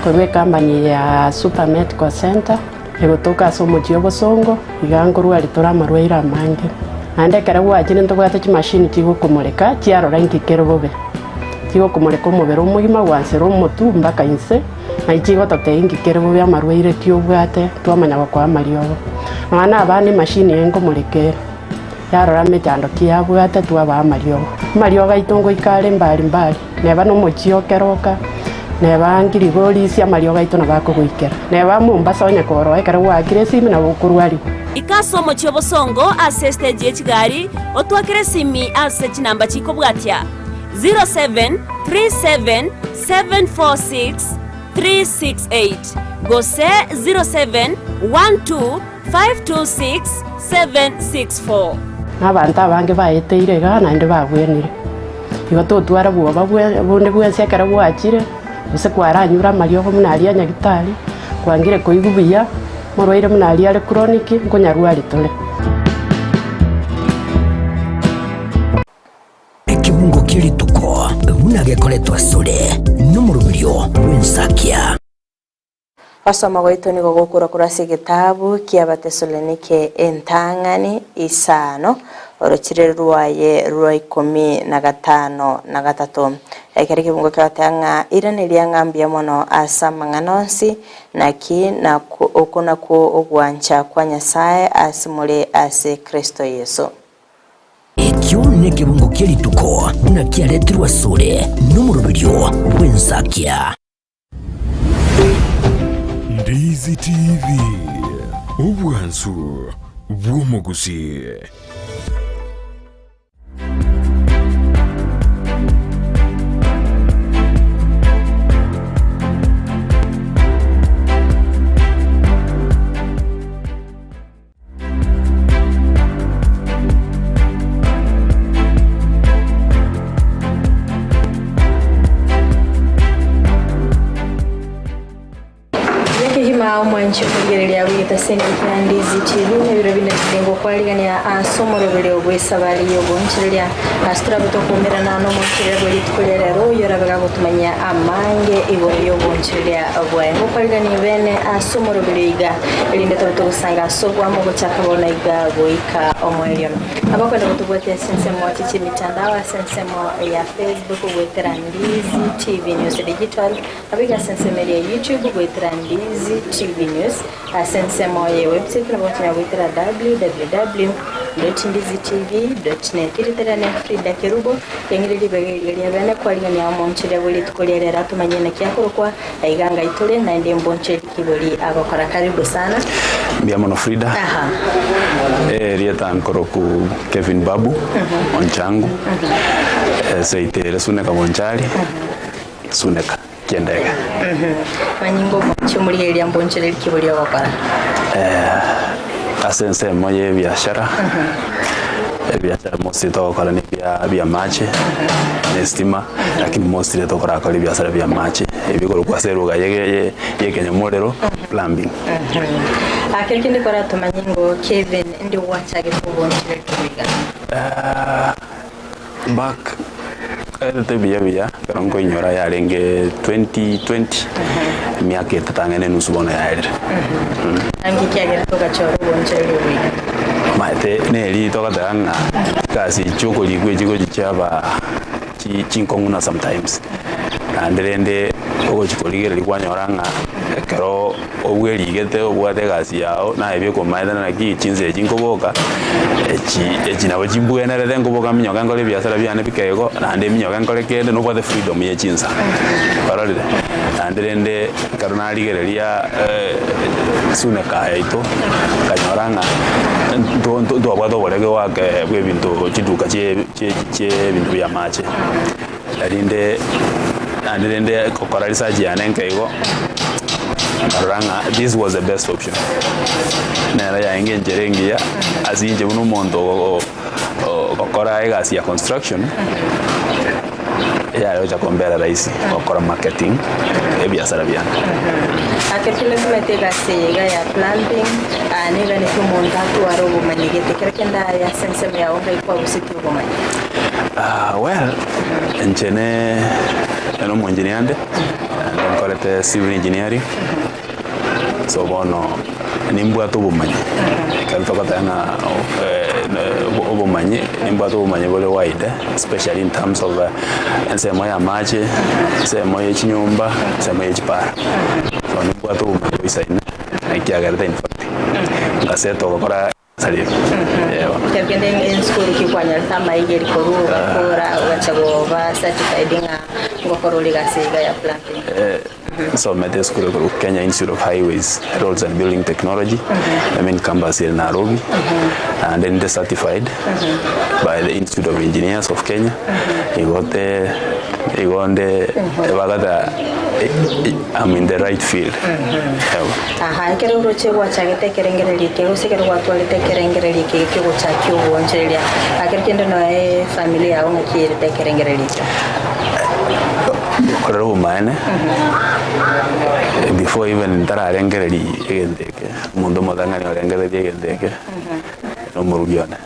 S: korwa ecompany eye ya Super Medical Centre egotoka ase omochie obosongo, iga nkorwaria tore amarwaire amange. Naende ekero gwachire ntobwate chimashini chigokomoreka chiarora inki kere bobe. Chigokomoreka omobere omogima gwansera omotwe mpaka inse, naye chigototebia inki kere bobe amarwaire ki obwate twamanya gokoa amariogo. Nonya na abana emashini eye nkomoreka ere. Yarora emechando ki yabwate twabaa amariogo. Amariogo aito ngoika are mbari mbari, neba nomochie o keroka, neba ngirigorisia amariogo aito nabo akogoikera. Neba Mombasa onye koroa ekero gwaakire esimi nabo okorwarigwa.
E: Ika ase omochie obosongo ase estage ye chigari, otwakere esimi ase chinamba chikobwatia, 0737 746 368 gose 0712 526 764.
S: Na abanto abange baeteire igaa naende babwenire. Igo totwara bwoba bonde bwensi ekero gwachire, gose kwaranyure amariogo buna aria a nyagitari, kwangire koigwa buya, morwaire buna aria are chronic, nkonyarwari tore.
D: Ekebungo kia rituko buna gekoretwa asore nomoroberio bw'ensakia.
B: Gosoma gwaito nigo gokorwa korwa ase egetabu ki'Abatesalonike entang'ani isano, orochire rwaye rwa ikomi na gatano na gatato. Ekero ekebungo kegoteba ng'a iraneria ng'a mbuya mono ase amang'ana onsi, naki oko nakwo ogwancha kwa Nyasae ase more ase Kristo Yeso.
D: Ekio nekebungo kia rituko buna kiaretirwe asore nomoroberio bw'ensakia.
A: Ndizi TV, obwansu bw'omogusii.
B: Ekegima omwanchi okorigereria goeta ase engencho ya Ndizi TV na ebiro binde tore ngokwarigania ase omoroberio bw'esabari y'ogoonchereria ase torabe tokomerana nomonchereria bwe rituko ria rero oyio orabe gagotumanyia amange igoro y'ogoonchereria bwaye. Ngokwarigania bene ase omoroberio iga Erinde tobe togosanga ase oboamo gochaka bono iga goika omoerio. Abakwenda gotobwatia ase ensemo chie chimitandao ase ensemo ya Facebook goetera Ndizi TV News Digital, nabo iga ase ensemo eria ya YouTube goetera Ndizi TV News, ase ensemo ye website nabo gochanya goetera www dot ndizi tv dot net. Riterane Frida Kerubo, riang'ire ribaga eriga ria bene kwarigania omoonchoria bwe rituko ria rero atomanyie naki akorokwa. Aiga ngai tore naende mbonche rikibori agokora karibu sana.
M: Mbuya mono Frida.
B: Aha.
M: Eh, rieta nkoroku Kevin Babu Onchangu. Eh, seite ere Suneka Bonchari. Suneka kiendege.
B: Manyinga omonche omorigereria mbonchere rikibori ogokora.
M: Eh, Ase ensemo ya ebiashara, ebiashara mostly togokora ne bia bia amache, na estima, lakini mostly tokorakora ebiasara bia amache, ebi ekorokwa ase eruga ye ye ya ekenyamorero plumbing.
B: Ake kende koratomanye ngo Kevin ndi gwachagete obonchire koiga.
M: Back erete buya buya ekero nkoinyora yarenge 2020 emiaka etato ang'e na enusu bono yaerire.
B: Naki kiagerete ogachora obonchereri oboiga?
M: Omanyete neri togoteba ng'a chigasi chiokorikwa echi gochi chiaba chi chinkong'u na sometimes naende rende ogochi korigereria kwanyora ng'a ekero Obwerigete obwate egasi yao, naye bikomaete naki chinsa echi nkoboka, echi echi nabo chimbwenerete nkoboka minyoke nkore ebiasara biane bike igo, naende minyoke nkore kende nobwate freedom ye chinsa, kwarorire? Naende rende ekero narigereria suneka yaito, nkanyora ng'a nto nto ntwabwate oborege goaka bwa ebinto chiduka chie chie chie ebinto bia amache, Erinde naende rende gokora research yane nke igo, nkarora ng'a this was the best option. Nere yarenge enchera engiya ase inche buna omonto ogo- o- ogokora egasi ya construction, yare gocha kombera rahisi gokora marketing ebiasara biane.
B: Ake tumete egasi eye iga ya plumbing, ah, niga naki omonto atware obomanyi gete kero kende aye ase ensemo yago ngai kwabusetie obomanyi.
M: Well, inche ne nere omoengineer nde, naende nkorete civil engineering, so bono nimbwate obomanyi, ekero togoteba ng'a obomanyi, nimbwate obomanyi bore wide, especially in terms of ensemo ya amache, ensemo ya chinyomba, ensemo ya chipara, so nimbwate obomanyi boisaine, ekiagerete in fact, ngaseta gokora.
B: Ekero kende ensukuru ki kwanyarete amaigeri korwa ogakora ogacha goba certified ng'a ngokora ore egasi iga ya plumbing?
M: Nsomete esukuru ekorokwa Kenya Institute of Highways, Roads and Building Technology, the main campus ere Nairobi, naende ninde certified by the Institute of Engineers of Kenya, igo te igo nde bagata I'm in the right field. Eeh.
B: Aha, ekero oroche gwachagete ekerengererio eke, gose ekero gwatwarete ekerengererio eke ki'ogochakia ogoonchoreria, ekero kende noe efamiri yao ng'aki erete ekerengererio ekio.
M: Korera obomaene, before even ntararengereria egento eke, omonto omotang'ani orengereretie egento eke, nomorugi one.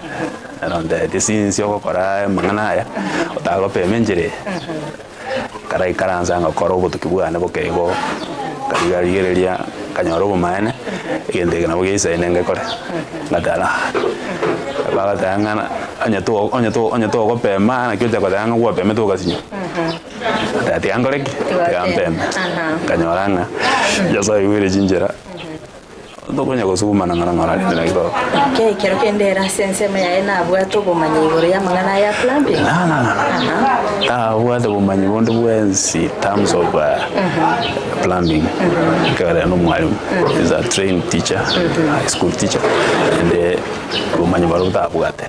M: Ere ontebetie since ogokora amang'ana aya, otagopema enchera eye. Nkaraikaransa ngakora obotuki bwane boke igo, nkariga-rigereria, nkanyora obomaene, egento eke nabo geisaine ngekore, ngateba ah, bagateba ng'a na onye to onye to onye togopema naki ocha koteba ng'a gwapemete ogasinywa, ngateba tiga nkore ki? Tiga mpeme, nkanyora ng'a Nyasaye oigwere chinchera. Tokonya gosugumana ng'ora ng'ora rende naki togoka.
B: Okay, ekero kende ere ase ensemo yaye nabwate obomanyi igoro y'amang'ana aya plumbing?
M: No, no, no, no. Tabwate obomanyi bonde bwensi in terms of plumbing. Ekero ere nomwalimu, is a trained teacher, high school teacher, naende obomanyi barobwo tabwate.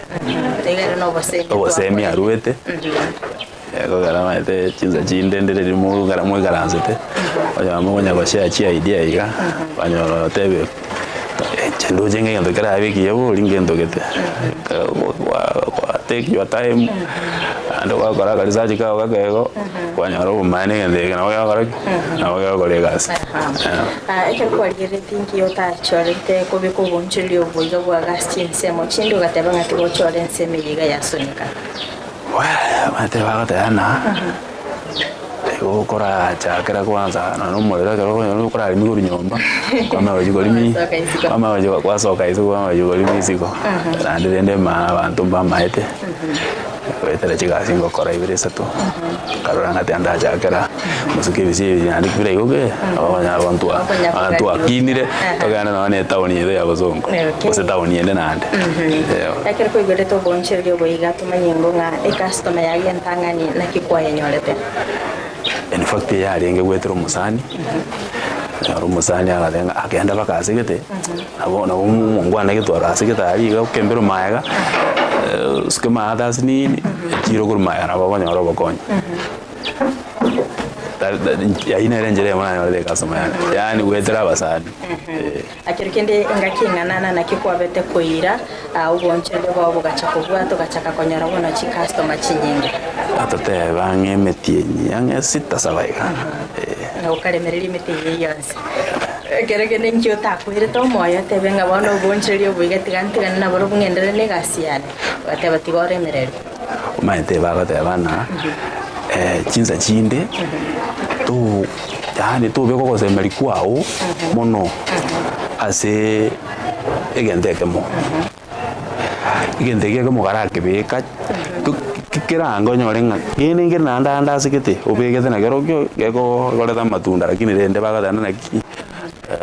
B: Iga ere nobosemi
M: Obosemi arwete. Ekogera omanyete chinsa chinde ndire rimo ekero moikaransete, onye mokonya goshare chiidea iga, kwanyora otebire inche ndoche ng'a egento kerabe ekiya bori ngento gete, kwa take your time, naende gwakora aka research kago gake igo, kwanyora obomaene egento eke nabo gegokora ki? Nabo gegokora egasi.
B: Ekero kwarigereretie inki otachorete kobeka oboonchoreria obo iga bwa gasi chinsemo chinde ogateba ng'a tiga ochore ensemo eye iga yasoneka.
M: Omanyete bagoteba ng'a igo okorachakera kwanza nonya omorero ekero okonyora okoraremia korwa nyomba, kwamanya gochia koremia kwamanya gochia gwasoka isiko kwamanya gochia koremia isiko. Naende rende maa abanto mbamaete, goetera chigasi ngokora ibere isato, nkarora ng'a tiga ndachakera mosuke ebisio ebi naende biraigokee, nabo okonyora gontwa twakinire, togende nonya na etaoni eye ya bosongo, gose etaoni ende naende.
B: Ekero kwaigwerete oboonchoreria obo iga tomanye ingo ng'a ecustomer yaye entang'ani naki kwayenyorete.
M: In fact yarenge goetera omosani, onyore omosani agateba ng'a akenda mpaka ase gete, nabo nabo omongwana getwaro ase gete aria iga okembere maega, osuke maate ase nini, echiro korwa maega nabo okonyora obokonyi. Ayio nere enchera eyemo nanyorete ecustomer yane, yaani goetera abasani.
B: Ekero kende engaki eng'ana naki kwabete koira obonchore bwao bogacha kobwata ogachaka konyora bono chicustomer chinyinge.
M: Totebe ang'e emetienyi ang'e sita saba iga.
B: Na okaremereria emete eye yonsi. Ekero kende inki otakwerete omoyo otebe ng'a bono obonchoreri obo iga tiga ntigane naborobwo ng'enderere na egasi yane, ogateba tiga oremererie.
M: Omanyete bagoteba ng'a chinsa chinde to yaani tobeka ogosemeria kwao mono ase egento ekemo. Egento ekio ekemo karakebeka kerange onyore ng'a kende nkere naende ande ase gete obegete nakerokio gekoreta amatunda lakini rende bagoteba naki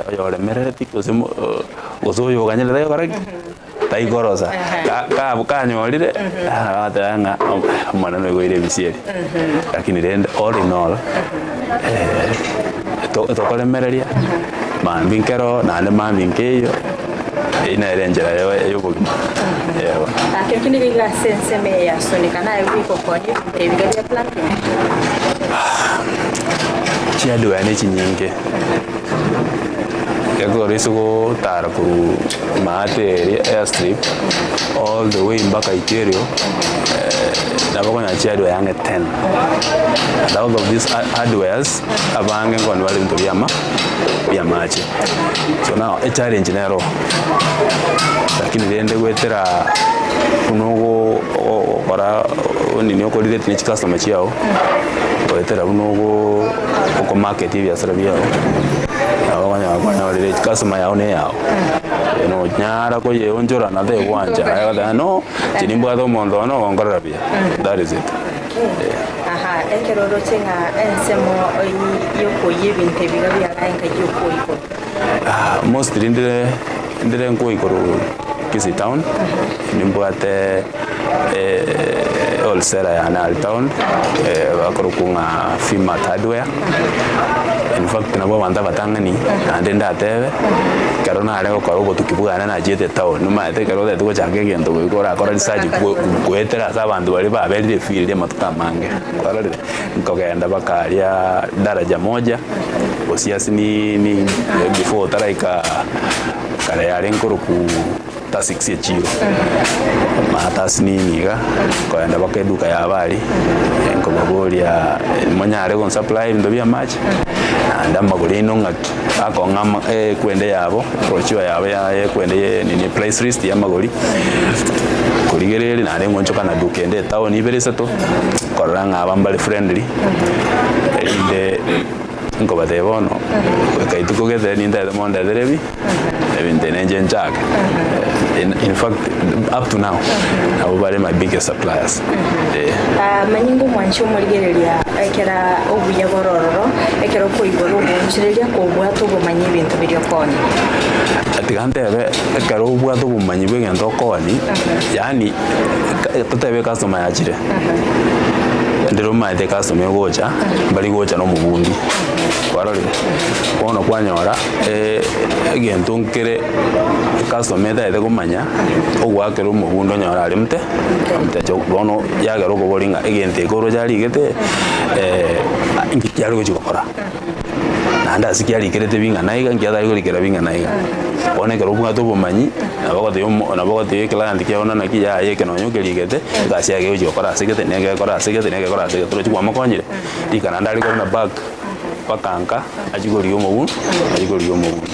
M: oyoremerereti gose gose oyoganyerete tagokora ki? Taikorosa. Ka kanyorire bagoteba ng'a omonene oigoire ebisieri. Lakini rende all in all tokoremereria mambia nkero naende mambia nkeiyo. Eyio nere enchera ya obogima. Eeh.
B: Ekero kende gaiga ase ensemo eye ya Sunika naye goika okoonia ebinto ebi biga bia plumbing.
M: Chiadware ne chinyinge, ekero ase gotara korwa maate eria airstrip all the way mpaka Iterio, nabo okonyora chiadware ang'e ten. And out of these hardwares, abange nkonyora bare ebinto bia ama bia amache. So now echallenge nero oo, lakini rende goetera buna ogo ogokora nini okorelate ne chicustomer chiago, goetera buna ogo okomarket ebiasara biago, nabo okonyora kwanyorire customer yago na eyago. Nonyara koyeonchora na tegwancha, aye ogoteba no, inche nimbwate omonto one ogonkorera buya, that is it.
B: Aha, ekero oroche ng'a ensemo y'okoyia ebinto ebi iga biagaye nkai okoigwa?
M: Mostly ndire ndire nkoigoro Kisii town, nimbwate wholesaler yane aria town, bakorokwa ng'a Fimat Hardware, in fact nabwo abanto abatang'ani naende ndatebe, ekero nare gokora obotuki bwane nachiete town, nomanyete ekero otagete gochaka egento goika orakora research goetera ase abanto baria baberire efield amatuko amange, kwarorire? Nkogenda mpaka aria daraja moja, gose ase ni before otaraika kare yare nkorokwa tasix echiro, maatasi nini iga, nkoenda mpaka eduka yabo aria, nkobaboria monyare gonsupply ebinto bia amache, naende amagoro aino ng'aki, bakong'a ama ekwende yabo, ebrochure yabo ya ekwende ye nini price list ya amagori, korigereria naende ngonchoka na duka ende etown ibere isato, korora ng'a aba mbare friendly, erinde nkobatebia bono, goika rituko gete nintagete mondetere ebi, ebinto ebi ninche nchake. In in fact up to now, nabo bare my biggest suppliers, eh.
B: Manyinga omwanche omorigereria ekera obuya bore ororo, ekero okoigora oboonchoreria kobwate obomanyi ebinto biria okoonia.
M: Tiga ntebe ekero obwate obomanyi bwa egento okoonia, yaani totebe ecustomer yachire, ndire omanyete ecustomer egocha, mbari gocha na omobundi, kwarorire? Bono kwanyora egento nkere ecustomer etagete komanya, ogoakera omobundi onyore are mte mtecha bono yagera okoboria ng'a egento eke oroche arigete inki kiare gochi gokora. Naende ase kiarikerete bing'ana iga, nki atari korikera bing'ana iga. Bono ekero obwate obomanyi, nabo ogotebia omo nabo ogotebia eclient kiago ng'a naki yaya eke nonye okerigete, egasi yaye egochi gokora ase egete, neke egekora ase egete, neke egekora ase egete, oroche kwamokonyire, rika naende are korwa na bag mpaka nka, achie korigia omobu achie korigia omobundo.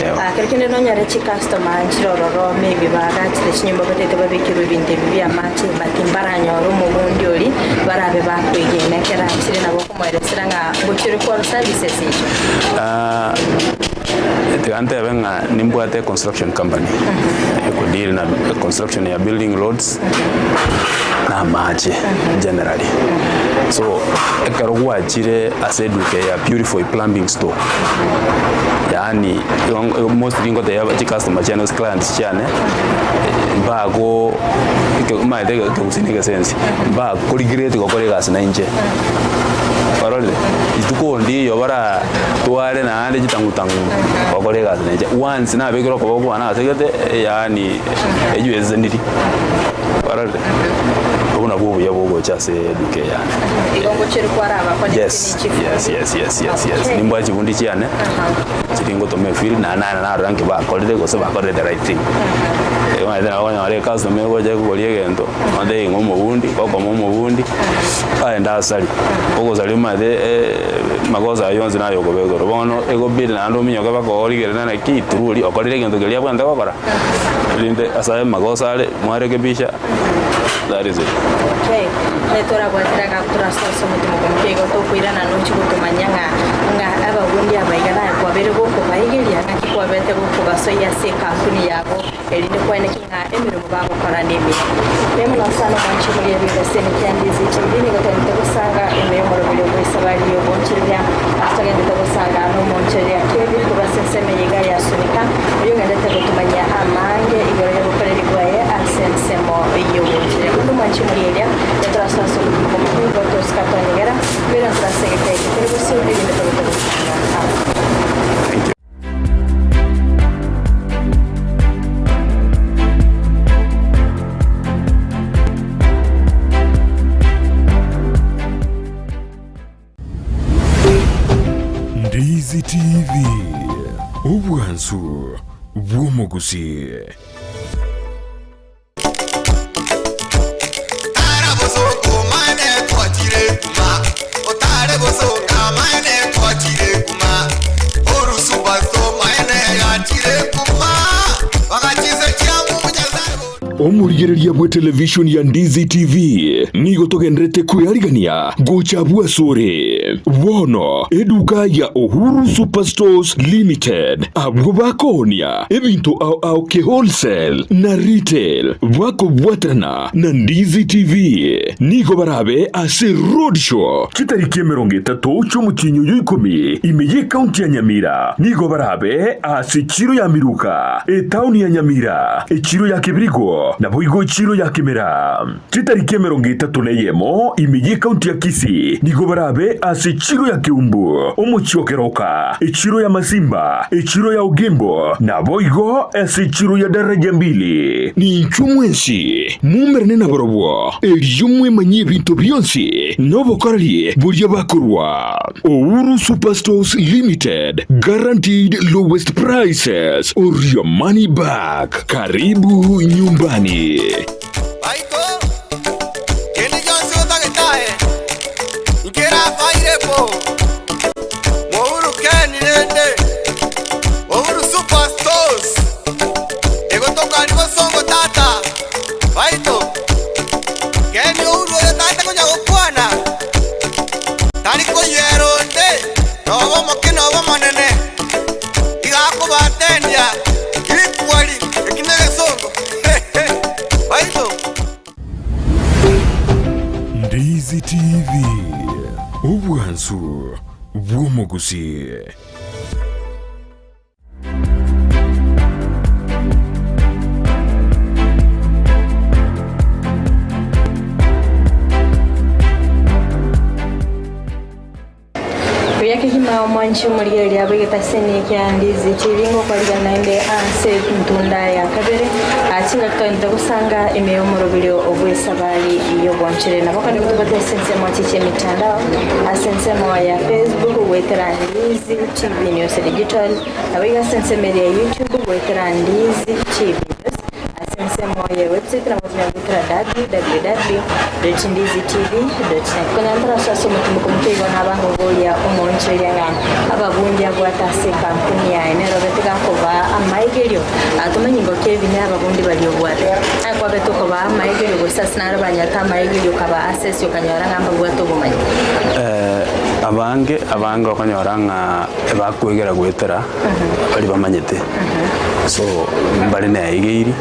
M: Eeh.
B: Kero kende nonyore chicustomer nchire ororo maybe baagachire chinyomba batagete babekerwe ebinto ebi bia amache but mbaranyore omobundi oria barabe bakoegena ekero achire nabo Okomoeresera ng'a ngochire kworo services echo.
M: Ah, tiga ntebe ng'a nimbwate construction company ekodeal na construction ya building roads na amache generally. So ekero gwachire ase eduka eye ya Purify Plumbing Store, yaani igo mostly ngotebia chicustomer chiane gose clients chiane, mbago eke omanyete ekegusii na egesensi, mbakorigreti gokora egasi nainche. Kwarorire? Rituko ndiiyo baratware naende chitang'u-tang'u gokora egasi nainche. Once nabekire okoboko kwane ase egete, yaani eywo eseseniri. Kwarorire? Obwo nabwo obuya bogocha ase eduka eye yane.
B: Igo ngochire kwaraba connect
M: Yes,
B: ne chifundi.
M: yes, yes, yes, yes, yes.
B: Okay.
M: Nimbwate chibundi chiane, chiri ngotoma efield, naende naende narora nki bakorire gose bakorire the right thing. Omanyete nabo okonyora ecustomer egocha ekogoria egento, otebi ng'a omobundi, gokoma omobundi, aende asarie, ogosaria omanyete makosa aywo onsi naye okoba igoro. Bono egobidi naende ominyoke mpaka origerere naki truly okorire egento keria abwenerete gokora, erinde ase aye makosa are, mwarekebisha. That is it.
B: Okay. Netorabwatire iga torasoe ase omotima omoke igo tokoirana nochi gotomanya ng'a ng'a ababundi aba iga naye kwabeire gokobaigeria naki kwabete gokobasoyia ase ekampuni yabo erinde kwaeneki ng'a emeremo bagokora nemiya. Mbuya mono sana omwanchi omoria bw'egeseni kia Ndizi TV nigo togendete gosanga ime y'omoroberi obw'esabari y'obonchereria ase togendete gosanga nomonchereria Kevin korwa ase ensemo eye iga ya Sunika oyio ogendete gotomanyia amange igoro y'obokoreri bwaye ase ensemo y'ogochire. Buna omwanchi omorieria, netorasoe ase obogima bw'omokungu igo tosika twanyegera, mbere ntorase egeka eke kere bosio, erinde togote gosanga amo.
A: Ndizi TV, obwansu bw'omogusii. Omorigereria bwe television ya Ndizi TV nigo togenderete kwearigania gocha abwo asore. Bono eduka ya Uhuru Superstores Limited abwo bakoonia ebinto ao ao ke wholesale na retail bakobwaterana na Ndizi TV nigo barabe ase roadshow chitariki 30 chi'omotienyi oyo ikomi ime y'ecounty ya Nyamira nigo barabe ase echiro ya Miruka, etaoni ya Nyamira, echiro ya Kebirigo, naboigo echiro ya Kemera. Chitariki 31 ime y'ecounty ya Kisii nigo barabe ase echiro ya Keumbu, omochie o Keroka, echiro ya Masimba, echiro ya Ogembo, naboigo ase echiro ya Daraja Mbili. Ninchwe mwensi Moumerane nabarobwo, erio mwemanyie ebinto bionsi nobokoreri boria bakorwa. Uhuru Superstores Limited, guaranteed lowest prices or your money back. Karibu nyumbani.
T: Kende gionsi otagete aye, nkerafaire bo. Mouru Ken rende, Uhuru Super Stores, egotokani bosongo tata. Baito, keni ouru oyo tata konya gokwana, tari koyiera onde, noba omoke noba omonene, iga akobatendia equally, eki negesongo Baito.
A: Ndizi TV, obwansu bw'omogusii.
B: Buya kegima omwanchi omorigereria bw'egetaseni kia Ndizi TV ngokwarigana naende ase ntunda ya kabere aa chingaki togendete gosanga ime y'omoroberio obw'esabari y'obwanchire. Nabo kandi gotobwate ase ensemo chiche emitandao ase ensemo ya Facebook goetera Ndizi TV News Digital Naboigo ase ensemo eria ya YouTube goetera Ndizi TV News, ase ensemo ye website nabo tonyara goetera www.ndizitv.net. Konya ntarasoa ase omotimoko moke igo nabange oboria omoonchoria ng'a ababundi abwate ase ekampuni yaye nero obete gakobaa amaigerio tomanye ingoki ebi ne ababundi baria obwate. Aye kwabete okobaa amaigerio gose ase naro banyarete amaigerio okabaa asesi okanyora ng'a mbabwate obomanyi.
M: Abange abange okonyora ng'a Ebakwegera goetera baria bamanyete, so mbare naegeiri,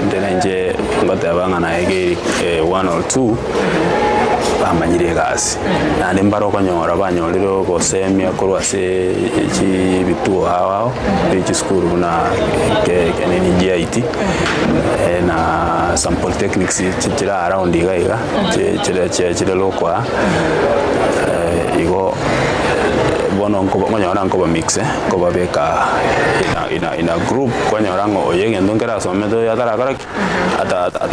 M: inde nainche ngoteba ng'a naegeiri one or two, bamanyire egasi. Naende mbare okonyora banyorire ogosemia korwa ase chibituo ao ao, chisukuru buna ke nini GIT, na some polytechnics chire around iga iga, chire chire local aa, igo. Bono nkonyora nkoba mix nkobabeka in a group kwanyora ng'a oyo egento nkere asomete oyo atarakora ki?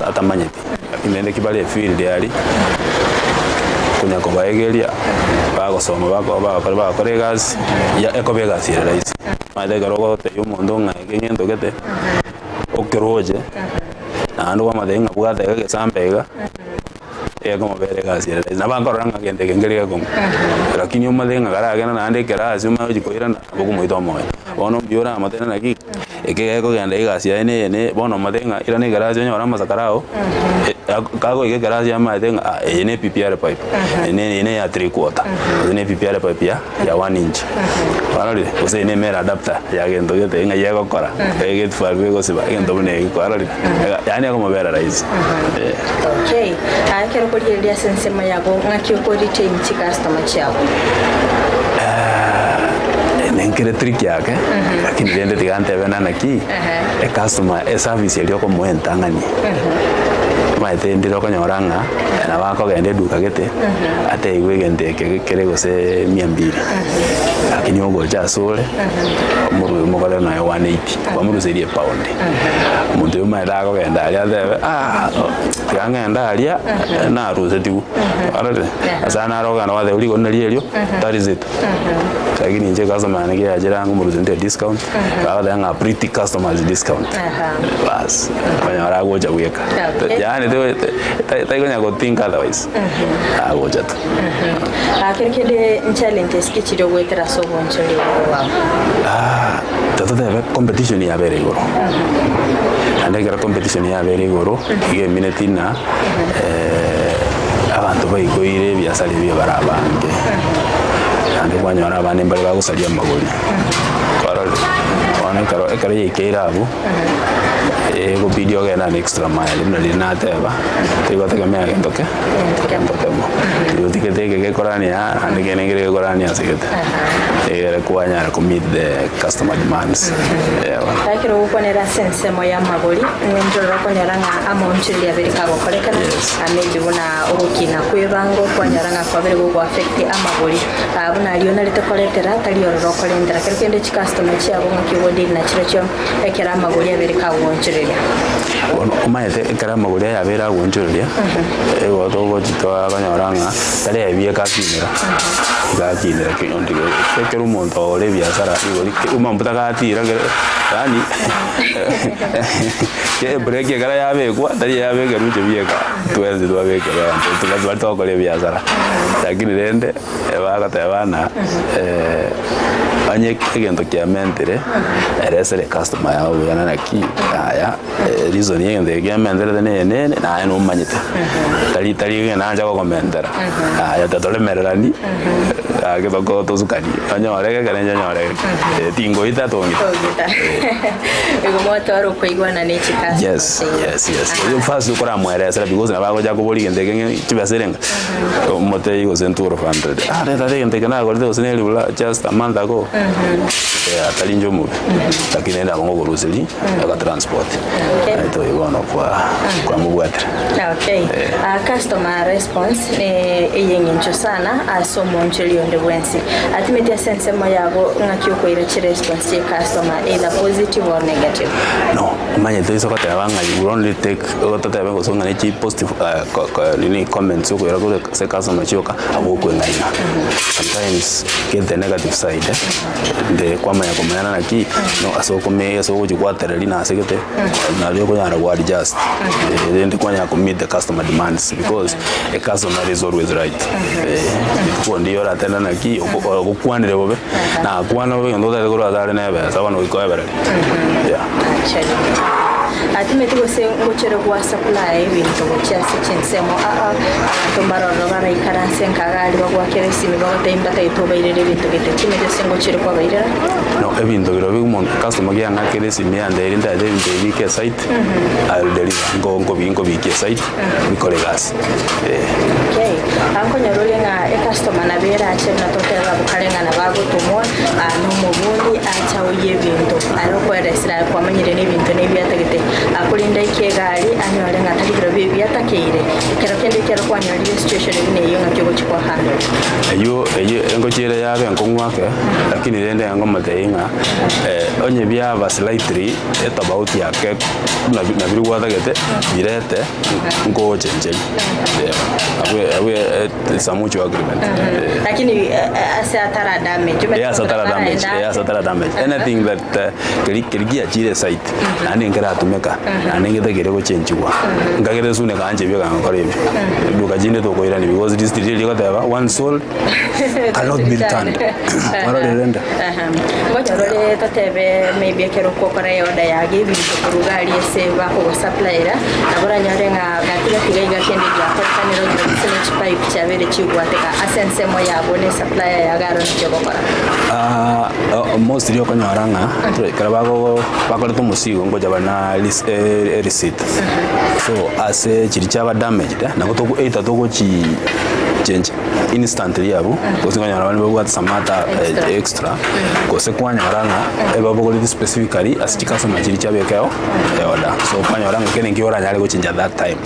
M: Atamanyeti. Lakini rende ki bare efield aria, konya kobaegeria, bagosoma bako bagokora bagokora egasi, ya ekoba egasi ere rahisi. Omanyete ekero ogotebia omonto ng'a eke ngento gete, okeroche, naende kwamotebia ng'a bwata iga egesambe iga, ekomobera egasi ere rahisi. Nabo akorora ng'a gento eke nkeri gekong'u, lakini omanyete ng'a karagende naende ekerasi omanye gochia koirana, nabo okomoita omoyo. Bono mbuya oramotebie naki, eke gekogenda egasi yaye neye neye, bono omotebie ng'a irana ekerasi onyore amasakara ao, kagoika ekerasi amaete ng'a ah eye ne PPR pipe, eye ne eye ya 3/4, gose ne PPR pipe ya ya 1 inch, kwarorire? Gose eye ne male adapter ya gento gete ng'ai egokora, egate valve egosiba, egento buna ekio, kwarorire? Yaani ekomobera rahisi, eh.
B: Okay, aa ekero okorigereria ase ensemo yago, ng'aki oko retain chicustomer chiago?
M: Nenkere trick yake, lakini rende tiga ntebe na naki, ecustomer eservice eria okomoa entang'ani, omanyete ndire okonyora ng'a nabo akogenda eduka gete, atebiwe egento eke kere gose mia mbili, lakini ogocha asore, omorwe omokorere nonya 180, kwamoruseria epaundi. Omonto oyio omanyete akogenda aria atebe ah tiga ng'ende aria narusetigwe, ororire? Ase aya naro okogenda gwatebiwa rigori nario erio, that is it. Lakini inche customer yane kiachire ange omorusetie discount, bagoteba ng'a pretty customers discount, baas, okonyora agocha bweka. Yaani taikonya go think otherwise, agocha tu.
B: Kero kende nchallenges ki chiria ogoetera ase obonchori obo bwao?
M: Tototebe competition yabere igoro, naende ekero competition yabere igoro, iga emineti ng'a abanto baikoire ebiasara ebio bare abange, naende kwanyora abande mbare bagosaria amagori, kwarorire? Bono ekero ekero yaikeire abwo, egobidi ogende an extra mile buna riria nateba, torigotegemea gento ke gento kemo, riria otigete eke gekorania aa naende kende nkere gekorania ase gete, egere kwanyara ko meet the customer demands, eeh bono.
B: Ekero ogokwanera ase ensemo y'amagori, ninche ororo okonyora ng'a amaonchoreria abere kagokorekana, maybe buna ogokina kw'ebango, kwanyora ng'a kwabere gogo affect amagori, buna aria onarete koretera tari ororo okorentera. Kero kende chicustomer chiago ng'aki ogodeal nachirochio ekero amagori abere kagoonchoreria.
M: Bono omanyete ekero amagori aya abere agoonchoreria, igo togochi twakonyora ng'a tari ebieka akinera, iga akinera kegionti ekero omonto ore ebiasara rigori omambuta gatira kere yaani ebreak ekero yabekwa tari yabekerwa inche bieka, twensi twabekerwa abanto baria togokora ebiasara. Lakini rende bagoteba ng'a onye egento kiamentire, eresera ecustomer yago buya na naki yaya reason ya egento eke kiamenterete neye nene naye nomanyete. Tari tari ng'a nacha gokomentera, yaya tatoremererani gaki toko tosukani, onyore geke nainche nyore geke, tingoita tong'ita.
B: Tong'ita. Igo mwatwara okoigwana ne chicustomer
M: Yes,
B: chiaino.
M: yes, yes. First okoramoeresera because nabo agocha koboria egento eke ng'a chibesa erenga. Omotebie gose ntworo 500, ah reta reta egento eke nagorete gose neri buna just a month ago, eh atari inche omobe, lakini rende nabo ngokoruseria aka transport, naye toyo bono kwa kwamobwatera.
B: Okay. Ah, customer response ne eyeng'encho sana ase omoonchori onde bwensi. Atimeti ase ensemo yago ng'aki okoira chiresponse chie customer either positive or negative.
M: No, omanyete ase ogoteba ng'a you will only take totebe gose ng'a ne chipositive nini comments okoira kore ase ecustomer chioka abwo okoeng'aina. Sometimes get the negative side ende kwamanya komanyana naki no ase okome ase ogochikwatereria na ase gete nario okonyara go adjust rende kwanyara ko meet the customer demands because a customer is always right. Rituko ndiyo oratende naki ogokwanire bobe nakwana bobe egento otagete korwa ase are na ebesa bono goika oebererie. Yeah.
B: Atimeti gose ngochere gwa supply ebinto gochia ase chinsemo aa abanto mbaroro baraikaranse nkaga aria bagwakera esimi bagotebia mbatagete obairere ebinto gete timeti ase ngochere kwabairera.
M: No ebinto birobio omonto customer kiang'akera esimi yantebirie ntagete ebinto ebi bike esite, I will deliver nko nkobi nkobikia esite bikore egasi eh.
B: Okay, akonyora ore ng'a ecustomer nabo erache buna toterera abwo kare ng'a nabo agotomwa na omobundi acha oyie ebinto. Aye okoeresera aye kwamanyire na ebinto na ebi atagete. Korende aike egari anyore ng'a tari birobio ebi atakeire. Ekero kende ekero kwanyorire esituation buna eyio ng'aki ogochia kwa handle.
M: Eyio eyio engochi ere yabe enkong'u ake, lakini rende ngomotebia ng'a onye biaba slightly etobauti ake buna nabiria gwatagete, birete nkogochencheria. Abwo abwo it's a mutual agreement.
B: Lakini ase atara damage.
M: Eh, ase atara damage, eh, ase atara damage. Anything that keri keri giachire esite, naende nkeratumeka, naende ngetagere gochenchigwa, nkagere esune kanche ebi ekangokora ebi. Eduka chinde tokoirania because this riria rigoteba once sold cannot be returned. Kwarorire rende?
B: Ngocha rore totebe maybe ekero okokora eorder yago ebinto korwa iga aria ase bakogosupplyera, nabo oranyore ng'a gati gati iga iga kende giakorekanire onyore gose ne chipipe chiabeire chigwateka ase ensemo yabo ne esupplier yago aro naki ogokora.
M: Mostly okonyora ng'a ekero bago bakoreta omosigo ngocha bare na ris ereceipt. So ase chiria chiaba damaged nabo togo either togochi change instantly abwo, gose okonyora bande babwate some other extra, gose kwanyora ng'a ebabogoreti specifically ase chicustomer chiria chiabeka eorder. So kwanyora ng'a kende nkio oranyare gochenja that time.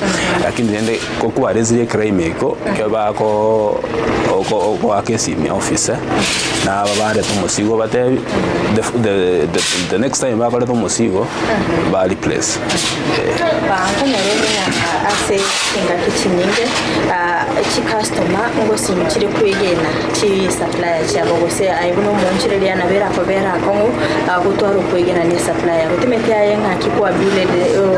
M: Lakini rende ko kwaresirie eclaim eko, ekero bako oko okoaka esimi office, na aba bareta omosigo obatebi the the the next time bakoreta omosigo, ba replace eh.
B: Nkonyora ore ng'a ase chingaki chinyinge chicustomer ngosinyu chire kwegena chisupplier chiabo gose aye buna omoonchoreria nabo erakobere akong'u gotwara okwegena ne esupplier. Gotimeti aye ng'aki kwa build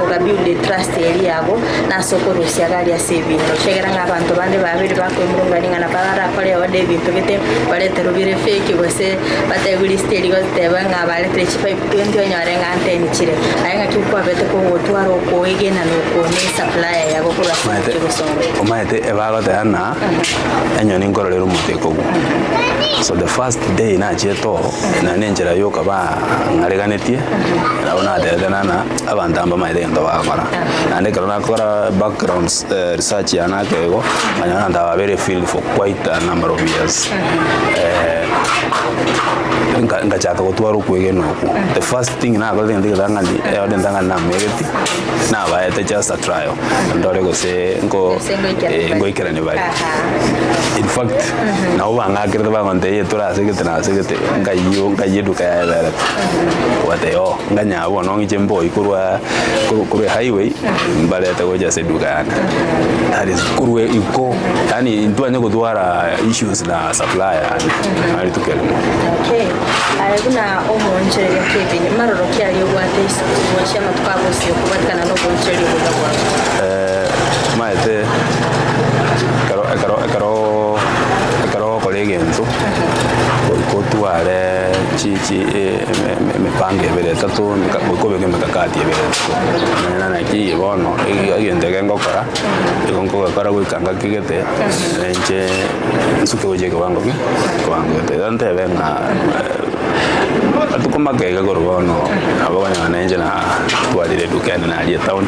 B: oga build trust eria yago nase okorusia iga aria ase ebinto. Ekiagera ng'a abanto bande babere bakoimurungania ng'a nabo barakore order ebinto gete bareterwe bire fake gose batebiwe list eria goteba ng'a baretire chipipe 20 onyore ng'a nteni chire. Aye ng'aki kwabete kogotwara okoegena na oko ne esupplier yago korwa ase
M: Omanyete
B: omochie gosongo.
M: omanyete ebagoteba ng'a enyoni nkororere omote ekogwa. So the first day nachiete oo, naende enchera yoka bang'areganetie, nabo natebete ng'a abanto aba mbamaete egento bagokora. Naende ekero nakora background research yane ake igo, nkanyora abanto aba babere field for quite a number of years. Nkachaka gotwara okwegena okwo. The first thing nakorete egento egetang'ani, eorder entang'ani namegeti, nabaete just a trial, ndore gose nko ngoikerania bare. In fact, nabo bang'akerete bagontebia tore ase gete na ase gete, nkayio nkayia eduka yaye eberete. Bateba oo, nkanyara bono ng'iche mboi korwa korwa ehighway, mbarete gocha ase eduka yane. That is korwa iko, yaani ntwanye gotwara issues na supplier yane, naro rituko erimo.
B: Okay, aye buna omoonchoreria Kevin, maroro ki aria obwate isiko gochia amatuko agosio kobwatikana noboonchoreria obobe bwao?
M: Omanyete ekero ekero ekero ekero ogokora egento goika otware chi chi emepango ebere etato goika obeke emekakati ebere etato naende naki bono egento eke ngokora igo nkogekora goika ngaki gete inche nsuke gochia ekewango ki ekewango gete. Igo ntebe ng'a matuko make iga korwa bono nabo okonyora nainche natwarire eduka ende naria etown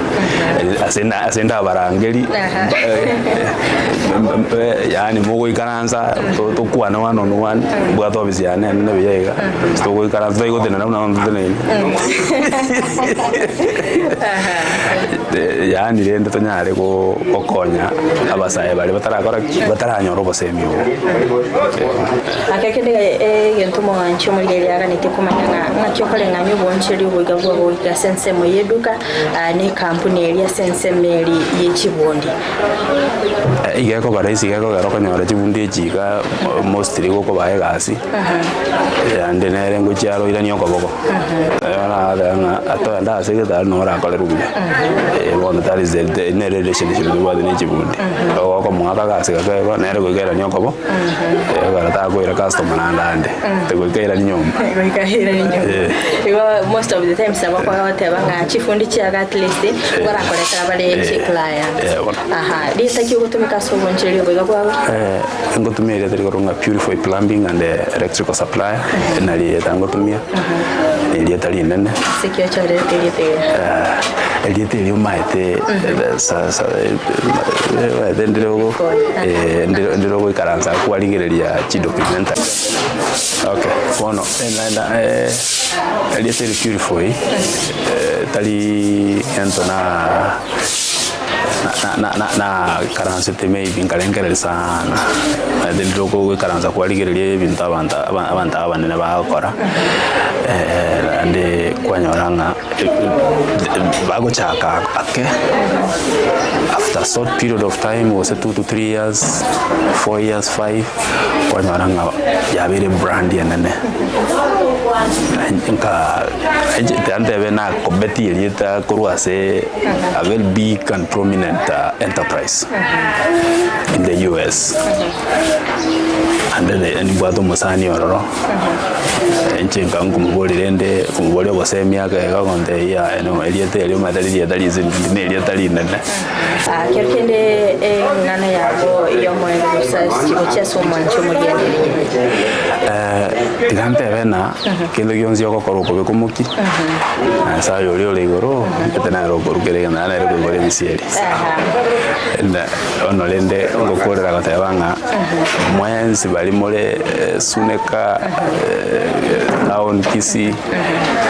M: ase ase ndabarangeri yaani mogoikaransa tokwane one on one mbwate ofisi yane enene buya iga togoikaransa toigotenena buna bono toteneine yaani rende tonyare gokonya abasae baria batarakora ki bataranyora obosemi obo.
B: Ake kende egento omong'anchi omorigereria aganetie komanya ng'a ng'aki okoreng'ania oboncheri oboiga bwabo goika ase ensemo y'eduka na ekampuni eria ase ensemo eria ye chibundi.
M: Iga ekoba rahisi iga ekogera okonyora chibundi echi iga mostly gokobaa egasi, naende nere ngochia aroiranie okoboko, nagoteba ng'a atoende ase egete nabo orakorerwe buya, bono that is the nere relationship tobwate na echibundi, okomoaka egasi gake igo nere goika airanie okobo. Ekero takoira customer naende ande, goika airanie nyomba.
B: Goika airanie nyomba.
M: Eh.
B: Igo most of the times nabo okogoteba ng'a chifundi chiago at least ngorakoretera bare
M: Eh.
B: chiclient.
M: Eh, bono.
B: Aha, rieta ki ogotumeka ase obonchereri oboiga bwabo?
M: Eh, ngotumia erieta rikorwa ng'a Purify Plumbing and Electrical Supplier, nari erieta ngotumia, na erieta rinene.
B: Ase ki ochorerete erieta erio?
M: Eh, erieta erio omanyete sa sa omanyete ndire ogo ndire ndire ogoikaransa kwarigereria chidocumentary. Okay, bono naenda erieta eri Purify tari gento na nakaransete maybe nkarengereria sana, naende riria ogoikaransa kwarigereria ebinto abanto abanto abanene bagokora, naende kwanyora ng'a bagochaka ake, after short period of time gose two to three years, four years, five, kwanyora ng'a yabeire ebrand enene. Nka tiga ntebe nakobetie erieta korwa ase a very big and prominent enterprise in the US. Ande nimbwate omosani ororo, inche nka nkomoboria rende, nkomoboria ogosemia ake iga agontebia yaya no erieta erio omanyete ririeta rinse nerieta rinene.
B: Kero kende eng'ana yabo y'omoerio gose ase gochia ase omwancho omorigereria.
M: Tiga ntebe ng'a kende gionsi ogokora okobeka omokia, Nyasaye oria ore igoro, omanyete nere okorukera egento naende nere okoigora emisieri. Na bono rende ngokorera goteba ng'a mwensi baria more Suneka, town Kisii,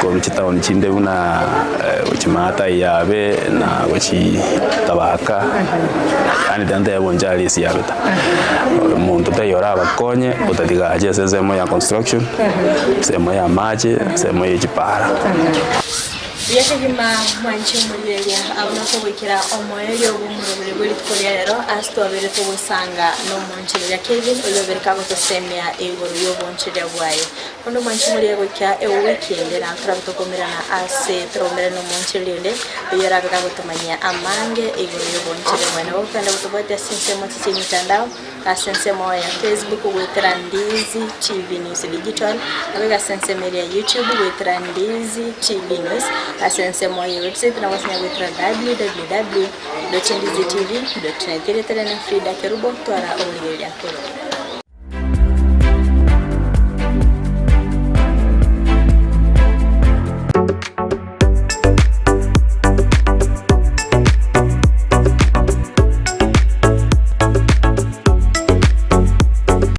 M: korwa chitown chinde buna gochia Maathai Abe na gochia Tabaka, yaani tiga ntebe Bonchari ase yabete. Omonto taiyo orabakonye otatiga ache ase ensemo ya construction, ensemo ya amache, ensemo ye chipara.
B: Buya kegima mwanche omorigereria abwo nakogoikera omoerio bw'omoroberi bwe rituko ria rero ase twabeire togosanga nomonchereria Kevin oyio obeire kagotosemia igoro y'obonchereria bwaye. Bono mwanche omorigereria goika ewiki ende na torabe tokomerana ase toraumerane nomonchereria onde oyio orabe kagotomanyia amange igoro y'obonchereria bwaye. Nabo okogenda gotobwatia ase ensemo chiche emitandao. Ase ensemo ya Facebook goetera Ndizi TV News Digital, naboigo ase ensemo eria ya YouTube goetera Ndizi TV News, ase ensemo ya website nabo ase goetera www.ndizitv.net. Erieta riane Frida Kerubo, twara oborigereria korwa.